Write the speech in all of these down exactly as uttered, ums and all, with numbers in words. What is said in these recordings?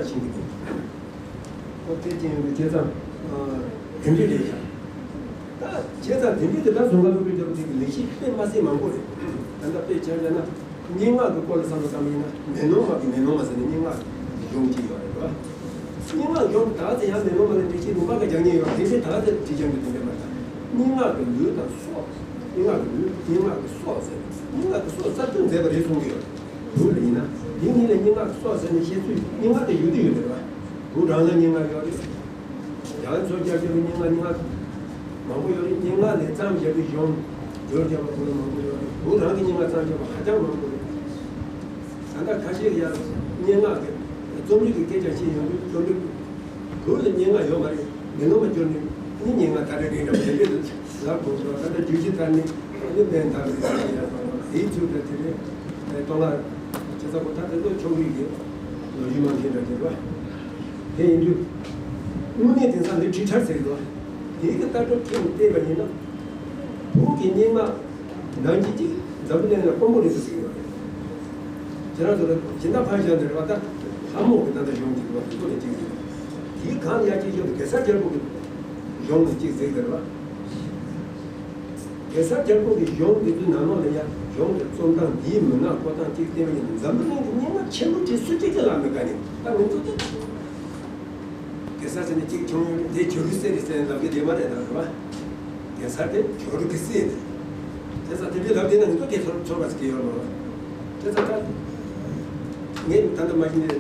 ཤེས་ཀྱི་འདུག་ཁོ་དེ་ཅན་ཡོད་པའི་བྱས་ཙང་། ཨ། དེ་འདྲ་རེད་ཤག་ད་བྱས་ཙང་དེ་འདྲ་དེ་ལྟར་བཟོ་འགའ་སློབ་གྲྭའི་རྒྱབ་དེ་གི་ལས་གཞི་དཔེ་མ་སྲིད་མང་པོ་རེད། ད་ལྟ་དཔེ་ཆ་བཞག་ན། སྙན་ངག་གི་སྐོར་ལ་བསམ་བློ་བཏང་བ་ཡིན་ན། མེ་ལོང་མ་གི་མེ་ལོང་མ་ཟེར་ནས་སྙན་ངག་གི་གཞུང་གཅིག་ཡོད་རེད་བ། སྙན་ངག་གཞུང་ད་ཚེ་ཡང་མེ་ལོང་མ་ལ་འགྲེལ་བཤད་ལུང་པ་ག་རྒྱག་མཁན་ཡོད་རེད། དེ་ཚེ་ད་ཚེ་བྲིས་ཀྱང་གི་དེ་འདྲ་མ་རེད། སྙན་ངག་གི་ལུས་དང་སྲོག་སྙན་ངག་གི་ལུས། སྙན་ངག་གི་སྲོག་ཟེར། སྙན་ངག་གི་སྲོག་གསར་གཏོད་མཛད་པ་རེད་གསུང་གི་ཡོད། བོད་ལ་ཡིན་ན། དེ་ཉིད་ལ་སྙན་ངག་གི་སྲོག་ཟེར་ནས་བཤད་ཚུལ་སྙན་ངག་དེ་ཡོད་དུ་ཡོད་རེད་བ། བོད་རང་ལ་སྙན་ངག་ཡོད་རེད། རྒྱ་མཚོ་རྒྱ་རྒྱ་བའི་སྙན་ངག་སྙན་ངག་མང་པོ་ཡོད་རེད། སྙན་ངག་ལས་བརྩམས་བཞག་པའི་གཞུང་སྦྱོར་བརྒྱབ་པ་ཁོ་ན་མང་པོ་ཡོད་རེད། བོད་རང་གི་སྙན་ངག་བརྩམས་བཞག་པ་ཧ་ཅང་མང་པོ་རེད། ད་ལྟ་ཁ་ཤས་ཀྱིས་ཡང་སྙན་ངག་གི་རྩོམ་རིག་གི་སྐད་ཆ་བཤད་ཡོང་དུས། རྩོམ་རིག་བོད་ལ་སྙན་ངག་ཡོད་མ་རེད། མེ་ལོང་མ་སྐྱོར་ནས་ནི་སྙན་ངག་ད་རེས་རེད་འདྲ་བོ་དེ་འདྲ་ལབ་དགོས་འདུག་ད་ལྟ་བརྗོད་གཞི་ལྟར་ནི་ནི་བསྟན་དར་རེད་ཟེར་ཡ། དེའི་ཚུལ་དུ་དེ་རེད། ཨེ། སྟོད་ལྭ་བྱེད་ས་ཁོ་ད་དེ་ཚོ་ཕྱོགས་རིས་ཀྱི་ལོ་རྒྱུས་མང་ཆེན་འདྲ་ཅིག་རེད་བ། དེ་ཡིན་དུས་དངོས་གནས་དེང་སང་ལི་ཊི་རེ་ཅར་ཟེར་གི་འདུག་དེའི་གི་ལྟ་གྲུབ་ཁྱོན་ནས་བལྟས་པ་ཡིན་ན། བོད་ཀྱི་སྙན་ངག་ནང་བཞིན་གཅིག་འཛམ་བུ་གླིང་ལ་དཀོན་པོ་རེད་འདུག་ཟེར་གི་ཡོད་རེད། ཁྱེད་རང་ཚོ་ལ་སྦྱིན་བདག་ཕར་བཞག་ནས་རེད་བ། ད་ལྷ་མོ་གི་ད་ལྟ་གཞུང་གི་བ་དེ་ཚོ་ལ་གཅིག་ཟེར། དེའི་གང་ཡ་གཅིག་ཤོད་དུ་གེ་སར་རྒྱལ་པོ་གི་གཞུང་ལ་གཅིག་ཟེར་གི་རེད་བ། གེ་སར་རྒྱལ་པོ་གི་གཞུང་འདི་ཚོའི་ནང་ལོགས་ལ་ཡ་གཞུང་གི་རྩོམ་སྟངས་འདིའི་མུན་ནག་བཀོད་སྟངས་གཅིག་བསྟན་པ་ཡིན་ན། འཛམ་བུ་གླིང་གི་སྙན་ངག་ཆེན་པོ་དེ་སུ་གཅིག་གིས་བཀླགས་མེད་ག་ནས། ད་ང་ཚོ་དེ། གེ་སར་ཟེར་ནས་གཅིག་བྱུང་ཡོད་རེད། དེ་བྱུ་རུའི་སྲས་རེད་ཟེར་ནས་ལབ་མཁན་དེ་མ་རེད་ད་རེད་བ། གེ་སར་དེ་བྱུ་རུ་གི་སྲས་རེད། དེ་ཙང་དེ་འདྲའི་ལབ་བསྡད་ན་ང་ཚོ་དེ་ཚོར་ཚོར་བ་ཟེར་གྱི་ཡོད་མ་རེད། དེ་ཙང་ད་ངས་ད་ལྟ་མ་གཞི་ནས་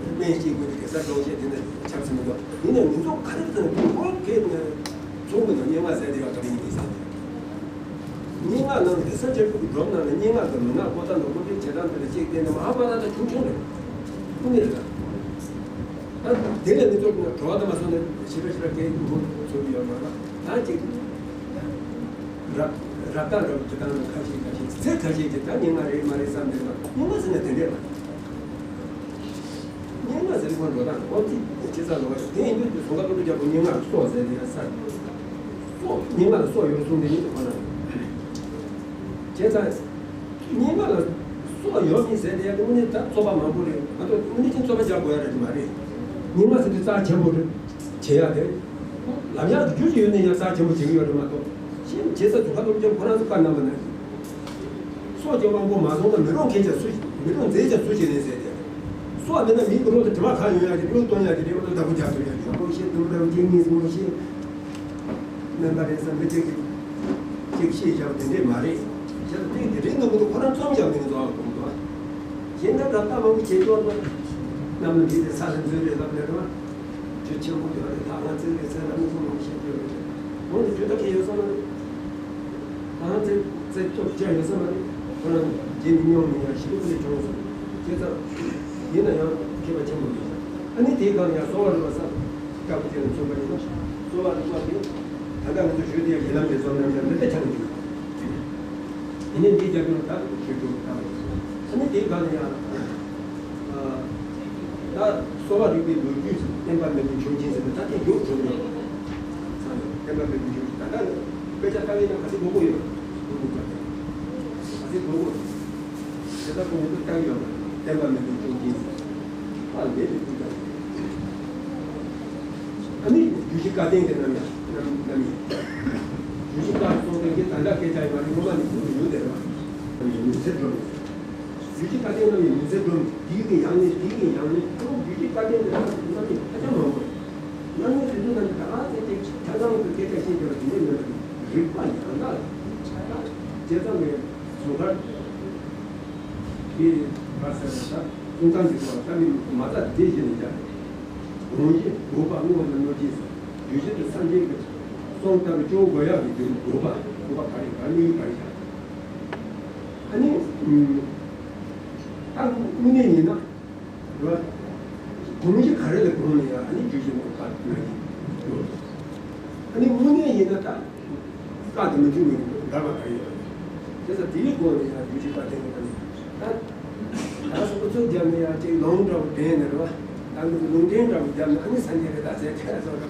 སྨན་ཞིག་དགོས་ཏེ་གེ་སར་སྒྲོན་ཆེན་དེ་ནས་ཆབ་སྲིད་མི་འདུག་ཡིན་ནའི་ང་ཚོ་ག་རེ་ཟེར་ན་དེ་ཧོལ་གེ་ནས་ཚོགས་མི་འདུག་སྙན་ངག་ཟེར་དེ་ཡང་ག་རེ་ཡིན་མིན་ཟེར། སྙན་ངག་ནང་གེ་སར་རྒྱལ་པོ་གི་སྒྲུང་ནང་ལ་སྙན་ངག་གི་མུན་ནག་བཀོད་སྟངས་དང་། ཁོ་ཚོའི་བྱེད་སྟངས་དེ་ལ་གཅིག་བལྟས་ན་མ་ཧཱ་བྷ་ར་ཏ་ཆུང་ཆུང་རེད། དངོས་གནས་རེད་ད། ད་དེ་ལས་མི་ཚོགས་ཀྱི་བྲོ་བ་དུ་མ་སོང་ནས་ཞེ་དྲག་ཞེ་དྲག་སྐད་འབོད་ཚུགས་ཡོད་མ་རེད། ད་གཅིག་རབ་རབ་དང་རབ་ཀྱི་སྟངས་ནང་ཁ་ཤས་ཁ་ཤས་ཚེ་ཁ་ཤས་ཀྱིས་ད་སྙན་ངག་རེད་མ་རེད་བསམ་བསྡད་པ། སྙན་ངག་ཟེར་ན་དེ་འདྲས་མ་རེད། སྙན་ངག་ཟེར་ཁོ་འགྲོ་སྟངས་ཁོ་ཚིག་ཅི་ཙམ་ལོག་དེ་ཡིན་དུས་ཀྱི་བཟོ་ཁ་ཀུ་ཏུ་རྒྱལ་པོ་སྙན་ངག་སྲོག་ཟེར་དེ་ཡང་ས་སྲོག་སྙན་ངག་ལ་སྲོག་ཡོད་གསུངས་དེ་ཡིན་དུ་ཁོ་ན་བྱས་ཙང་། སྙན་ངག་ལ་སྲོག་ཡོད་མིན་ཟེར་དེ་ཡང་དངོས་གནས་ད་རྩོད་པ་མང་པོ་རེད། ང་ཚོ་དངོས་གནས་ཀྱི་རྩོད་པ་རྒྱག་དགོས་ཡ་རེད་མ་རེད། སྙན་ངག་ཟེར་དུས་རྩ་ཆེན་པོ་རེད། བྱེད་ཡ་དེ། ལབ་ཡག་གི་རྒྱུ་ཅིག་ཡོད་ནས་ཡང་རྩ་ཆེན་པོ་བྱེད་ཀྱི་ཡོད་རེད་མ་གཏོགས། གཞན་བྱེད་ས་རྫོང་ཁ་སློབ་སྦྱོང་ཁོ་རང་ཚོ་བཀའ་གནང་བ་ན། སྲོག་གཅོད་དབང་པོ་མ་བཟུང་ན་མི་རུང་མཁན་ཅང་སུ་ཞིག་མི་རུང་མཛད་ཅང་སུ་ཞིག་རེད་ཟེར་ཏེ། སྲོག་མེད་ན་མིའི་དགུང་ལོ་དུ་དྲི་མ་གང་ཡོང་ཡག་གི་གླུ་གཏོང་ཡག་གི་རེད་བ། ལོ་བདག་པོ་རྒྱག་ཐུབ་ཡག་གི་ཡོང་པོ་ཤེས་དུམ་བུ་འདྲ་བོ་སྐྱེ་ངེས་སུ་ངོ་ཤེས། སྨན་པ་རེད་བསམ་པའི་ཅིག་ཅིག་ཤེས་བྱ་བ་དེ་འདྲས་མ་རེད། བྱས་ཙང་དེ་དེ་རིང་ནང་མི་འདུག་ཁོ་རང་རྩོམ་རྒྱག་མི་འདུག་ཨ་ཁོང་ཚོ། གཞན་དག་རབ་བཏགས་མང་པོ་བྱེད་ཆོག་ན། གནམ་ལ་འདི་དེ་ས་ལ་འཛུལ་རེད་ལབ་ལས་རོགས། ཇུས་ཆེན་པོ་ཡོད་རེད། ད་ང་ཚོའི་ལས་ཚན་ལ་མི་ཚང་མ་བཤད་རྒྱུ་རེད། འོན་ཏེ་ཇུས་ད་གལ་ཡོད་ས་མ་རེད། ད་ང་ཚོའི་རྩེ་སྟོབས་ཅན་ཡོད་ས་མ་རེད། ཁོ་རང་རྗེས་ནས་སྙོང་ནས་ཡང་ཞི་བདེ་ཕུལ་བྱུང་སོང་། བྱས་ཙང་། ཡིན་ན་ཡང་མཁས་པ་ཆེན་པོ་ཡིན་ཤག་ཨ་ནི་དེའི་སྒང་ཡང་གསོ་བ་རིག་པ་ས་དཀར་པོ་དེ་ལ་མཚོན་པ་ཡིན་ན། གསོ་བ་རིག་པ་དེ་ད་ལྟ་ང་ཚོ་ཞུས་དེ་ཡང་ཉེ་ལམ་རེ་ཚོ་རྣམ་གྲངས་མི་འདྲ་ཆགས་འདུག་ཡིན་ནའི་འདིའི་རྒྱབ་ལྗོངས་ད་ཞུ་རྒྱུ་དང་། ཨ་ནི་དེའི་སྒང་ལ་ཡང་། ད་གསོ་བ་རིག་པའི་ལོ་རྒྱུས་སུ་བསྟན་པ་མེས་པོའི་ཆོས་སྦྱིན་ཟེར་ནས་ད་དེ་མགྱོགས་བྱུང་ཡོད། བསྟན་པ་མེས་པོའི་ཆོས་སྦྱིན་ད་ལྟ་དཔེ་ཆ་ལྟ་བའི་ནང་ག་ཚོད་དགོས་མཁོ་ཡོད། དགོས་མཁོ་ག་ཚོད་དགོས་མཁོ། དེ་ལྟ་བུ་ངོ་སྤྲོད་བཏང་ཡོད་པ། བསྟན་པ་མེས་པོའི་ཆོས་སྦྱིན་ཟེར། ཨ་ལས་ལས་ཀུན་ཀྱང་། ཨ་ནི་རྒྱུད་བཞི་བཀའ་བསྟན་དེ་རྣམ་ཡང་རྣམ་རྣམ་ཡིན། རྒྱུད་བཞི་བཀའ་གསུང་སྟངས་ཀྱི་ད་ལྟ་སྐད་ཆ་ཡིན་པ་ནི་སྔོན་མ་ནས་ཀུན་ཏུ་ཡོད་དེ་རེད་བ། རྣམ་ཡིན་མུན་སེལ་སྒྲོན། རྒྱུད་བཞི་བཀའ་བསྟན་རྣམ་ཡིན་མུན་སེལ་སྒྲོན། འདི་གི་ཡང་ནི་འདི་གི་ཡང་ནི་ཁོང་རྒྱུད་བཞི་བཀའ་བསྟན་དེ་རྣམ་ཡིན་ཧ་ཅང་མང་པོ་རེད། རྣམ་ཡིན་ཟེར་དུས་ན་ད་ཨ་ཙི་ཅིག་ཆ་ཚང་གི་སྐད་ཆ་བཤད་རྒྱུ་ལ་དེ་འདྲ་མེད་པ་རིག་པ་ཡང་དག་ལ་ཆ་ཚང་བྱས་ཙང་ངས་ཟུང་འབྲེལ། དེ་ཡི་བར་ཟེར་བ་ད་ཀུན་བཟང་གི་སྐོར་ལ་ད་ནི་མ་རྩ་དེ་བཞིན་ནས་ཀྱང་། དགོངས་གཞི་དགོས་པ་བསྔོ་བ་ནི་གནོད་བྱེད་སོགས། རྒྱུད་བཞི་དུ་སངས་རྒྱས་ཀྱི་གསུང་ལྟར་སྐྱོང་དགོས་ཡག་གི་རྒྱུ་དགོས་པ་དགོས་པ་ག་རེ་ག་རེ་ག་རེ་བྱ། ཨ་ནི། ད་དངོས་གནས་ཡིན་ན། རེད་བ། དགོངས་གཞི་ག་རེ་ལ་དགོངས་ནས་ཡང་ཨ་ནི་རྒྱུད་བཞི་ནང་བཀའ་གནང་གི་ཡོད། ཨ་ནི་དངོས་གནས་ཡིན་ན་ད། བཀའ་དེ་མི་འཐུས་མི་འདུག་འདྲ་བ་ག་ཡོད། དེ་ཚོ་དེའི་སྒོ་ནས་ཡང་རྒྱུད་བཞི་བཀའ་བསྟན་གྱི་ད་ནི་ད། ད་སོ་སོ་ཚོ་རྒྱབ་ནས་ཡང་ཅིག་ལུང་འདྲ་བོ་འདྲེན་ནས་རེད་བ། ད་ནི་ལུང་འདྲེན་འདྲ་བོ་རྒྱབ་ནས་ཨ་ནི་སངས་རྒྱས་རེད་ད་ཟེར་ཁྱེད་ཚོ་ལ།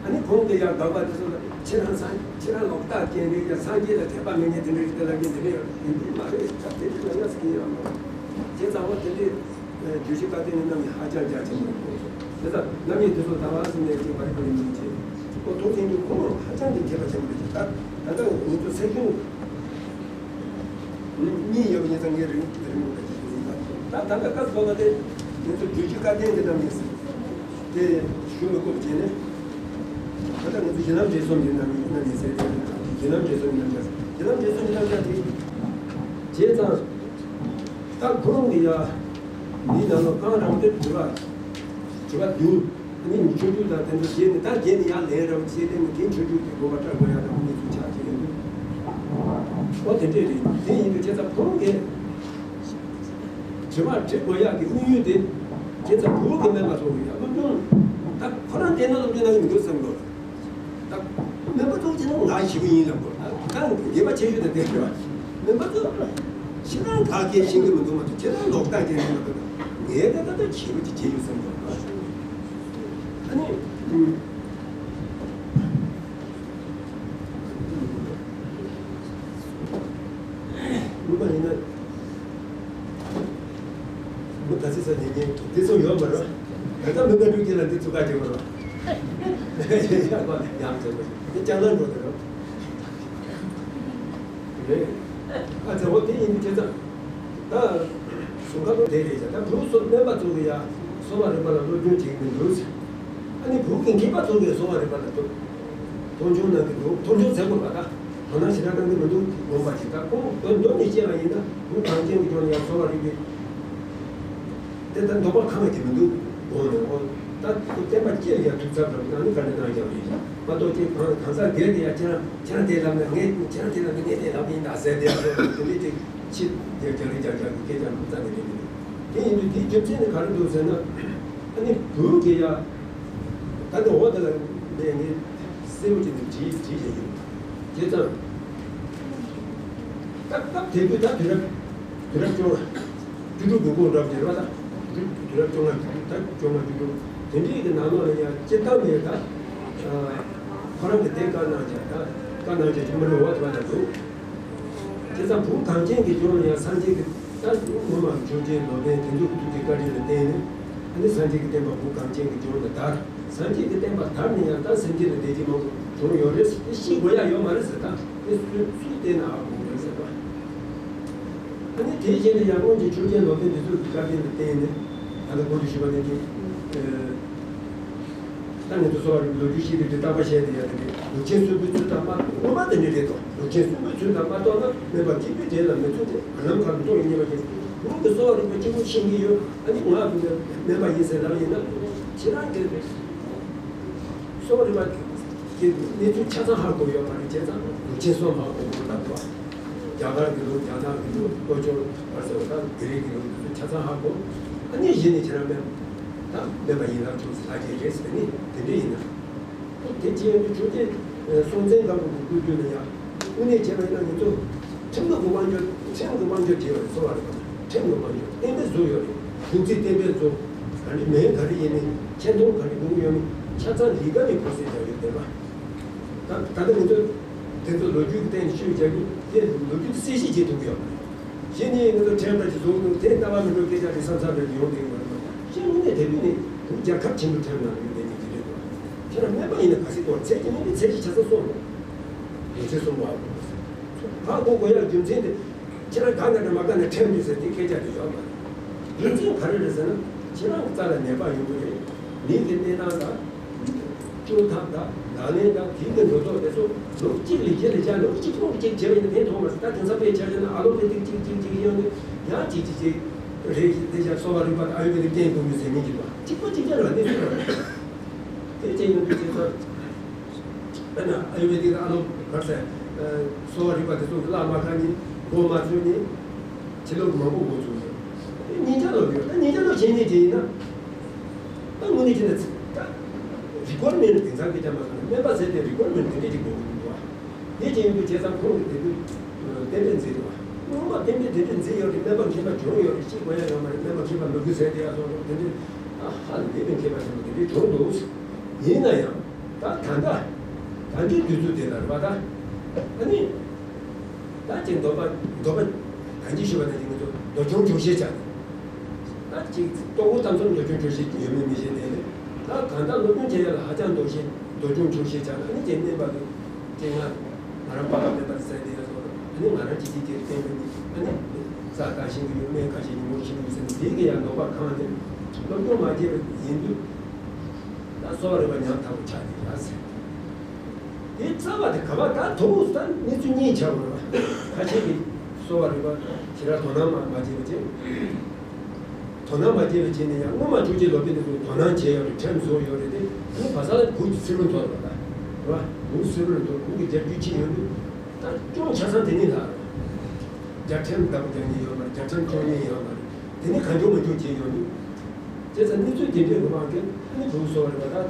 ཨ་ནི་ཁོང་གི་ཡང་དགག་པ་དེ་ཚོ་ལ་ཁྱེད་རང་སངས་ཁྱེད་རང་ལོག་ལྟ་ཅན་རེད་ཀྱང་སངས་རྒྱས་ལ་དད་པ་མེད་མཁན་དེ་འདྲ་རེད་དེ་ལབ་མཁན་དེ་འདྲ་ཡོད་ཡིན་དེ་མ་རེད་ད་དེ་འདྲ་ལབ་ཡག་ཟེར་གྱི་ཡོད་མ་རེད། བྱས་ཙང་བ་དེ་འདྲའི། བརྗོད་གཞི་བཀའ་བསྟན་ནི་རྣམ་གཉིས་ཧ་ཅང་རྒྱ་ཆེན་པོ་རེད། དེ་ལྟར་རྣམ་གཉིས་དེ་ཚོ་ཟླ་བ་གསུམ་ནས་ཅིག་བར་དུ་ཡིན་གྱི་ཆེ། ཁོ་ཐུགས་མཐུན་གྱི་ཁོ་མོར་ཧ་ཅང་གི་མཁས་པ་ཆེན་པོ་རེད། ད་ད་ལྟ་ང་ཚོ་སེ་ཤུན་གཉིས་ཡོད་པ་ཡིན་ཙང་ངས་རིང་རིང་པོ་ད་ཅིག་ཞུ་ཡིན། ད་ད་ལྟ་སྐབས་ཐོག་ལ་དེ་ང་ཚོ་བརྗོད་གཞི་བཀའ་བསྟན་གྱི་རྣམ་གཉིས་ཟེར་དེ་ཞུ་མི་དགོས་པ་བྱས་ནས། ད་ལྟ་ང་ཚོ་གཞི་ལམ་འབྲས་གསུམ་གྱི་རྣམ་གཉིས་རྣམ་གཉིས་ཟེར་དེ་གཞི་ལམ་འབྲས་གསུམ་གྱི་རྣམ་གཉིས་གཞི་ལམ་འབྲས་གསུམ་གྱི་རྣམ་གཉིས་དེ་བྱས་ཙང་། ད་ཁོ་རང་གི་ཡ། འདི་ནང་ལ་གང་རང་དེ་དྲི་བ། དྲི་བ་བདུན། ཨ་ནི་ཆོས་བརྒྱུད་དང་དེ་ཚོ་བྱས་ནས་ད་རྗེས་ནས་ཡར་ལན་རེ་བྱས་ཏེ་ནི་དེ་ཆོས་བརྒྱུད་ཀྱི་དགོངས་པ་བཀྲལ་དགོས་ཡ་དང་གནས་ཚུལ་ཆགས་ཀྱི་ཡོད་འདུག་ཨོ་དེ་འདྲས་རེད། དེ་ཡིན་དུས་བྱས་ཙང་ཁོ་རང་གིས་དྲི་བ་དྲི་དགོས་ཡ་གི་དམིགས་ཡུལ་དེ་བྱས་ཙང་བོད་ཀྱི་སྨན་པ་ཚོ་གི་ཡ་སློབ་སྦྱོང་ད་ཁོ་རང་བལྟས་ན་སློབ་སྦྱོང་གནང་གི་མི་འདུག་བསམ་གི་འདུག་ད་སྨན་པ་ཚོ་ཅི་ན་ང་ཞི་བ་ཡིན་ལབ་དགོས། ད་ད་དགེ་བ་ཆེ་ཤོས་དང་ལྡན་པ། སྨན་པ་ཚོ་ཁྱེད་རང་ག་གེ་ཤེས་ཀྱི་མི་འདུག་མ་གཏོགས་ཁྱེད་རང་ལོག་ལྟ་རྒྱག་གི་མི་འདུག་ངས་ད་ད་ད་ཞི་བ་ཅིག་བྱས་ཡོད་བསམ་གི་འདུག་ཨ་ནི་ཨུམ། སྨན་པ་ཡིན་ན། མི་ག་ཚོད་ཚོད་ཉན་ཉན་འདི་ཚོ་ཡོད་མ་རེད། ད་ལྟ་མི་འགའ་འགྲུལ་གྱི་ལ་འདི་ཚོ་ག་གྱི་མ་རེད། ཡག་པ་ཡག་ཚོད་མ་འདི་ཅང་ལ་འགྲོ་དེ་རེད། རེད། ཨ་ཚེ་འོ་དེ་ཡིན་དུས་བྱས་ཙང་། ད་གཞུང་ཁ་ལོ་དེ་རེད་ཅག་ད་བོད་སོག་སྨན་པ་ཚོ་གི་ཡ་གསོ་བ་རིག་པ་ལ་སློབ་སྦྱོང་བྱེད་ཀྱི་མི་འདུག་ཨ་ནི་བོད་ཀྱི་མཁས་པ་ཚོ་གི་གསོ་བ་རིག་པ་ལ་ཐུགས་མཐོང་ཆུང་གནང་གི་འདུག་མཐོང་ཆུང་ཟེར་དགོས་པ་ད། དོ་སྣང་ཞེ་དྲག་གཏོང་གི་མི་འདུག་དགོངས་པ་ཞིག་ད་ཁོང་དོན་དོན་ནི་བཤད་པ་ཡིན་ན་བོད་གངས་ཅན་གྱི་ལྗོངས་ལ་ཡང་གསོ་བ་རིག་པའི་དེ་ལྟར་འདོད་པ་ཁ་མ་གྱེས་མི་འདུག་དགོངས་ནས་ཨོ་ད་བསྟན་པ་སྤྱི་ལ་ཡང་ཐུགས་འཚབ་རབ་གནང་ནི་ག་འདྲ་གནང་ཀྱང་རེད་མ་གཏོགས་ཅིག་གང་གང་ཟག་སྒེར་གྱི་ཡང་ཁྱེད་རང་ཁྱེད་རང་དེ་ལབ་ན་ངས་ཁྱེད་རང་དེ་ལབ་ན་ངས་དེ་ལབ་ཡིན་ད་ཟེར་དེ་ཡང་དེ་འདྲའི་ཅིག་ཕྱི་རྒྱག་རྒྱག་རེ་རྒྱག་རྒྱག་གི་སྐད་ཆ་རྩ་ནས་རེད་མི་འདུག་དེ་ཡིན་དུས་དེའི་རྒྱུ་མཚན་ནི་ག་རེ་འདུག་ཟེར་ན། ཨ་ནི་བོད་ཀྱི་ཡ། ད་ནི་འོ་དེ་ལ་ནས་ངས་གསལ་པོ་ཅིག་ནས་བྲིས་བྲིས་བཞིན་ཡོད། བྱས་ཙང་། སྐབས་སྐབས་དེ་དུས་ད་དུས་རབས་དུས་རབས་བཅོ་ལྔ་བཅུ་དྲུག་གི་འགོ་འདྲ་བ་དེ་རེད་པ་ད། དུས་རབས་བཅོ་ལྔ་བཅུ་དྲུག་ད་བཅོ་ལྔ་བཅུ་དྲུག་དེ་འདྲའི་གི་ནང་ལོགས་ལ་ཡ་སྤྱིར་བཏང་ནས་ད། ཁོ་རང་གི་དེ་བཀའ་གནང་བྱས་ད་བཀའ་གནང་བྱས་ཅིག་མི་རེད་འོ་དེ་བ་ད་འདུག་བྱས་ཙང་བོད་གངས་ཅན་གྱི་ལྗོངས་ལ་ཡང་སངས་རྒྱས་ཀྱི་ད་སྔོན་མ་ཆོས་རྒྱལ་ལོ་པཎ་དེ་ཚོ་གི་ཐུགས་ཀྱི་བཀའ་དྲིན་ལ་བརྟེན་ནས་ཨ་ནི་སངས་རྒྱས་ཀྱི་བསྟན་པ་བོད་གངས་ཅན་གྱི་ལྗོངས་ལ་དར། སངས་རྒྱས་ཀྱི་བསྟན་པ་དར་ནས་ཡང་ད་སེམས་ཅན་ལ་བདེ་སྐྱིད་མང་པོ་བྱུང་ཡོད་རེད་ཟེར་ཏེ་ཤེས་དགོས་ཡ་ཡོད་མ་རེད་ཟེར། ད་དེ་སུས་སུས་བལྟས་ན་ཧ་གོ་གི་རེད་ཟེར་བ། ཨ་ནི་དེའི་རྗེས་ལ་ཡང་སྔོན་གྱི་ཆོས་རྒྱལ་ལོ་པཎ་དེ་ཚོ་གི་བཀའ་དྲིན་ལ་བརྟེན་ནས་ད་ལྟ་གོང་དུ་ཞུས་པ་ནང་བཞིན། ད་ང་ཚོ་གསོ་བ་རིག་པའི་ལོ་རྒྱུས་ཤེས་དུས་དེ་རྟག་པར་བཤད་དེ་ཡོད་དེ་ལུགས་ཆེན་གསུམ་པོའི་ཚུལ་དང་མ་སྔོན་མ་དེ་འདྲ་རེད་དོ། ལུགས་ཆེན་གསུམ་པོའི་ཚུལ་དང་མ་རྟོགས་ན་སྨན་པ་གཅིག་པུའི་གྲལ་ལ་མི་ཚུད་དེ་ལམ་ཁར་འགྲོ་ཡི་ཉེས་པ་ཅན། བོད་ཀྱི་གསོ་བ་རིག་པ་གཅིག་པུ་ཤེས་ཀྱི་ཡོད། ཨ་ནི་ང་སྨན་པ་ཡིན་ཟེར་ལབ་ཡིན་ན་ཁྱེད་རང་གི་གསོ་བ་རིག་པ་གི་གནས་ཚུལ་ཆ་ཚང་ཧ་གོ་ཡོད་མ་རེད། བྱས་ཙང་ལུགས་ཆེན་གསུམ་ཧ་གོ་དགོས་ལབ་དགོས། རྒྱ་གར་གྱི་ལུགས། རྒྱ་ནག་གི་ལུགས། ལྷོ་ཕྱོགས་བར་སོགས་ད་བོད་རིགས་ཀྱི་ལུགས་དེ་ཚོ་ཆ་ཚང་ཧ་གོ། ཨ་ནི་གཞི་ནས་ཁྱེད་རང་སྨན་ད་སྨན་པ་ཡིན་ལབ་ཆོག་ཟེར་ལབ་ཀྱི་རེད་ཟེར་ནི་དེ་འདྲ་ཡིན་ན། ཨོ་དེ་བྱས་ཡོང་དུས་ཆོས་རྒྱལ་སྲོང་བཙན་སྒམ་པོ་གི་སྐུ་རྒྱུད་ལ་ཡང་དངོས་གནས་བྱས་པ་ཡིན་ན་ང་ཚོ་ཁྲིམས་ལུགས་ཀྱི་དབང་སྒྱུར། ཁྲིམས་ཀྱི་དབང་སྒྱུར་བྱས་པ་རེད། གསོ་བ་རིག་པ་ཁྲིམས་ཀྱི་དབང་སྒྱུར་གཏན་འབེབས་བཟོས་ཡོད་རེད། གཞུང་ཚིག་གཏན་འབེབས་བཟོ། ག་རེ་མིང་ག་རེ་ཡིན་མིན་ཆེ་མཐོང་ག་རེ་དགོས་ཀྱི་ཡོད་མིན་ཆ་ཚང་ལས་ཀ་ནས་ཁུར་སེམས་རྒྱག་ཡོད་བསྡད་པ། ད་ད་ལྟ་ང་ཚོ་དེ་ཚོ་ལོ་རྒྱུས་ཀྱི་སྟེང་ནས་ཤོད་བྱ་རྒྱུ་དེ་ལོ་རྒྱུས་ཀྱི་གསལ་བཤད་བྱེད་ཐུབ་ཀྱི་ཡོད་མ་རེད། གཞི་ནས་ང་ཚོ་ཁྲལ་འདྲ་ཞིག་བཟོ་འདུག་དེ་ལྟ་བ་མི་འགྲོ་སྐད་ཆ་རེད་བསམ་བསམ་རེད་ཡོང་བསྡད་ཡོད་མ་རེད། གཞི་དངོས་གནས་དེ་དུས་ནས་བོད་རྒྱལ་ཁབ་ཆེན་པོའི་ཁྲིམས་ནང་ཡོད་བསྡད་མཁན་དེ་རེད་འདུག་ཁྱེད་རང་སྨན་པ་ཡིན་ན་ག་སྲིད་དོར་ཚད་ཀྱི་མིན་པའི་ཚད་གཞི་ཆ་ཚང་སོང་འདུག་ལོ་ཚད་གསུམ་པ་ཧ་གོ་དགོས་ཡག་རྒྱུ་མཚན་དེ་ཁྱེད་རང་དགའ་ན་འདྲ་མ་དགའ་ན་ཁྲལ་འདུག་ཟེར་དེ་སྐད་ཆ་དེ་ཡོད་མ་རེད། རྒྱུ་མཚན་ག་རེ་རེད་ཟེར་ན་ཁྱེད་རང་གི་རྩ་ལ་ནད་པ་ཡོང་གི་རེད། མིང་གི་གནས་སྟངས་དང་། སྐྱོན་ཐབས་དང་ལག་ལེན་དང་དེའི་གི་འགྲོ་ཐོག་དེ་ཚོ་ལོ་གཅིག་ལས་བརྒྱ་ལས་བརྒྱ་ལོ་གཅིག་ལོ་གཅིག་བྱས་པ་ཡིན་ན་ཕན་ཐོགས་མ་སོང་། ད་དེང་སང་དཔེ་ཆ་བཞག་ན་ཨ་ལོ་པེ་ཏིག་གཅིག་གཅིག་གཅིག་ཡོང་ནས་ཡང་གཅིག་གཅིག་གཅིག་རེད། དེ་བཞག་གསོ་བ་རིག་པ་དང་ཨ་ཡུར་བེ་དིག་བསྟེན་དགོས་ཡོད་ཟེར་མིན་གྱི་བ་གཅིག་པ་གཅིག་རྐྱང་ལ་གནས་ཚུལ་རེད། དེ་བྱས་ཡོང་དུས་ཁྱེད་ཚོ་དཔེར་ན་ཨ་ཡུར་བེ་དིག་དང་ཨ་ལོ་གར་ཟེར་གསོ་བ་རིག་པ་དེ་ཚོ་གི་བླ་མ་ཁ་ནི་མགོ་མ་ཚོས་ནི་ཕྱི་ལོགས་མང་པོ་མགོ་ཚོས་ནི་ཉིན་ཆ་ལོ་ཡོད། ད་ཉིན་ཆ་ལོ་ཤེས་ནི་དེ་ཡིན་ན། ད་དངོས་གནས་བྱས་ན་ད་རི་ཀོར་མེན་ཊི་དེང་སང་སྐད་ཆ་མ་ཟེར་ན་སྨན་པ་ཟེར་ཏེ་རི་ཀོར་མེན་ཊི་དེ་འདྲ་ཅིག་དགོས་ཀྱི་འདུག་ཨ། དེ་བྱས་ཡོང་དུས་བྱས་ཙང་ཁོང་གིས་དེ་དུས་གཏན་འབེབས་མཛད་འདུག་ཨ། སྔོན་མ་གཏན་འབེབས་དེ་འདྲ་མཛད་ཡོད་རེད། སྨན་པ་མཁས་པ་བྱུང་ཡོད་རེད། ཤེས་དགོས་ཡ་ཡོད་མ་རེད། སྨན་པ་མཁས་པ་མི་དགོས་ཟེར་དེ་ཡ་སོགས་དེ་འདྲ་ཨ་ཧ་ལས་པའི་མཁས་པ་ཆེན་པོ་དེ་འདྲ་བྱུང་འདུག་ཡིན་ན་ཡང་ད་ད་ལྟ་ད་ལྟའི་དུས་ཚོད་དེ་ལ་རེད་པ་ད། ཨ་ནི་ད་ཅིག་འདོད་པ་འདོད་པ་ད་ཅིག་ཞུ་བ་ད་ཅིག་ང་ཚོ་འདོད་ཆུང་ཆུང་བཤད་བྱ། ད་ཅིག་ལྟོ་གོས་གཏམ་གསུམ་འདོད་ཆུང་སྤྲོ་ཤེས་ཡོད་མེད་མི་ཤེས་ནས་ནི། ད་གང་ལྟར་སློབ་སྦྱོང་བྱེད་ཡ་ལ་ཧ་ཅང་འདོད་ཤེས་འདོད་ཆུང་སྤྲོ་ཤེས་ཆགས་ན་ནི་རྗེས་གནས་པ་གི་ཅིག་ང་ང་རང་པ་ལ་མེད་པར་ཟད་དེ་ཡ་སོགས་ལ་ནི་ང་རང་ཅིག་ཅིག་དེར་བརྟེན་པའི་ནི་ནི་ས་ལྟ་ཤིང་གི་ཡོད་སྨན་ཁ་ཤས་ཉིན་མོར་ཤིང་གི་ཟེར་ནས་དེའི་གི་ཡང་འདོད་པ་གང་ནས་སློབ་སྦྱོང་མ་བྱས་པ་ཡིན་དུས་ད་གསོ་བ་རིག་པ་ཉམ་ཐག་པ་ཆགས་ཀྱི་ཡ་ཟེར། དེ་རྩ་བ་དེ་ག་བ་ད་དུང་ད་གནས་ཚུལ་གཉིས་ཆགས་པ་རེད་བ། ཁ་ཆེ་གི་གསོ་བ་རིག་པ་ཞེ་དྲག་དོ་སྣང་མ་མ་བྱས་པ་བྱས། དོ་སྣང་མ་བྱས་པ་བྱས་ནས་ཡང་སྔོན་མ་བཅོ་བརྒྱད་ལོ་པཎ་དེ་ཚོ་དོ་སྣང་བྱས་ཡོད་རེད། ཁྲིམས་བཟོ་ཡོད་རེད་དེ། ཨ་ནི་བ་ས་ལ་གུ་གི་སིལ་བུར་འཐོར་བ་ད་རེད་བ། གུ་སིལ་བུར་འཐོར་གུ་གི་རྒྱ་རྒྱུ་ཆེ་ཡོད་དུས་ད་སྐྱོང་ཆ་ཚང་དེ་ནི་ལ་རེད། རྒྱ་ཁྲིམས་ལྟ་བུ་རྒྱག་མཁན་ཡོད་མ་རེད། རྒྱ་ཁྲིམས་སྐྱོང་མཁན་ཡོད་མ་རེད། དེ་ནི་གང་བྱུང་མ་བྱུང་བྱས་ཡོང་དུས། བྱས་ཙང་གནས་ཚུལ་དེ་འདྲའི་ངོ་མ་གི་ཨ་ནི་བུ་གསོ་བ་རེད་པ་ད།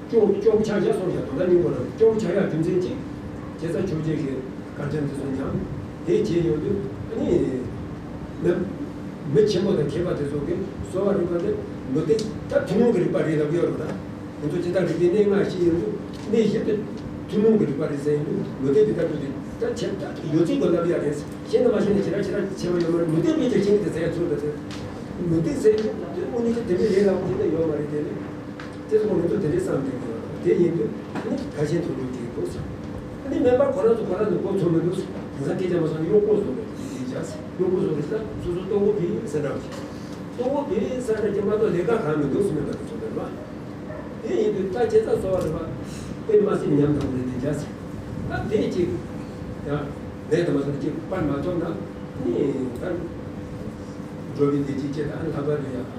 སྐྱོ་སྐྱོ་པོ་ཆགས་ཡ་སོང་ཡ་དོན་དག་སྙིང་པོ་རེད། སྐྱོ་པོ་ཆགས་ཡ་རྒྱུ་མཚན་གཅིག་བྱས་ཙང་ཆོས་བརྒྱད་ཀྱི་བཀའ་དྲིན་དེ་ཚོ་ཉམས་དེ་བྱས་ཡོང་དུས་ཨ་ནི། མི་མི་ཆེན་པོ་དང་མཁས་པ་དེ་ཚོ་གིས་གསོ་བ་རིག་པ་དེ་མུ་སྟེགས་ད་ཐུན་མོང་གི་རིག་པ་རེད་ལབ་ཡོད་རེད་ད། ང་ཚོ་ཇི་ལྟར་རིག་པའི་གནས་ལྔ་ཤེས་ཡོང་དུས་གནས་བཞི་དེ་ཐུན་མོང་གི་རིག་པ་རེད་ཟེར་ཡོང་དུས་མུ་སྟེགས་པའི་ལྟ་གྲུབ་དེ་ད་ཆེ་ད་ཡོད་ཚད་དགོས་ལབ་ཡ་རེད། ཤེས་ན་མ་ཤེས་ན་ཞེ་དྲག་ཞེ་དྲག་ཆེ་བ་ཡོད་མ་རེད། མུ་སྟེགས་པའི་ཆ་ཤེས་ཀྱི་དེ་ཟེར་ཡ་ཚུལ་ད་དེ་མུ་སྟེགས་ཟེར་ཡོང་དུས་དངོས་གནས་ཀྱི་དེ་འདྲའི་ལས་སླ་པོ་ཞིག་ད་ཡོད་མ་རེད་དེ་ནི། དེ་ཚོ་ང་ཚོ་དེ་འདྲའི་བསམ་དེ་ཡོད་རེད། དེ་ཡིན་དུས་ནི་ཁ་ཞེ་ཐུགས་ཉུང་གི་འདུག་ཟེར། ཨ་ནི་སྨན་པ་ཁོ་རང་ཚོ་ཁོ་རང་ཚོ་མགོ་ཚོས་མི་འདུག་ཟེར། དེང་སང་སྐད་ཆ་མ་སོང་གཡོག་པོ་བཟོ་དགོས་ཀྱི་ཡིན་ཅག་ཟེར། གཡོག་པོ་བཟོ་དགོས་ཟེར་ན་སོ་སོ་ལྟོ་གོས་ཕུད་ཟེར་འདྲ་བ་ཞིག་ལྟོ་གོས་ཕུད་ཟེར་འདྲ་ཅིག་མ་གཏོགས་ལས་ཀ་གང་མི་འདུག་ཟེར། སྨན་པ་དེ་ཚོ་འདྲ་བ། དེ་ཡིན་དུས་ད་ཁྱེད་ཚོ་གསོ་བ་རིག་པ་དཔེ་མ་སྲིད་ཉམས་དང་རེད་དེ་ཅག་ཟེར། ད་དེ་ཅིག་ཡང་ལས་དང་མ་སོང་ཅིག་པར་མ་ཐོབ་ན་ནི་ད་འགྲོ་བའི་བདེ་སྐྱིད་ཅེས་དང་ལྷག་པར་དུ་ཡང་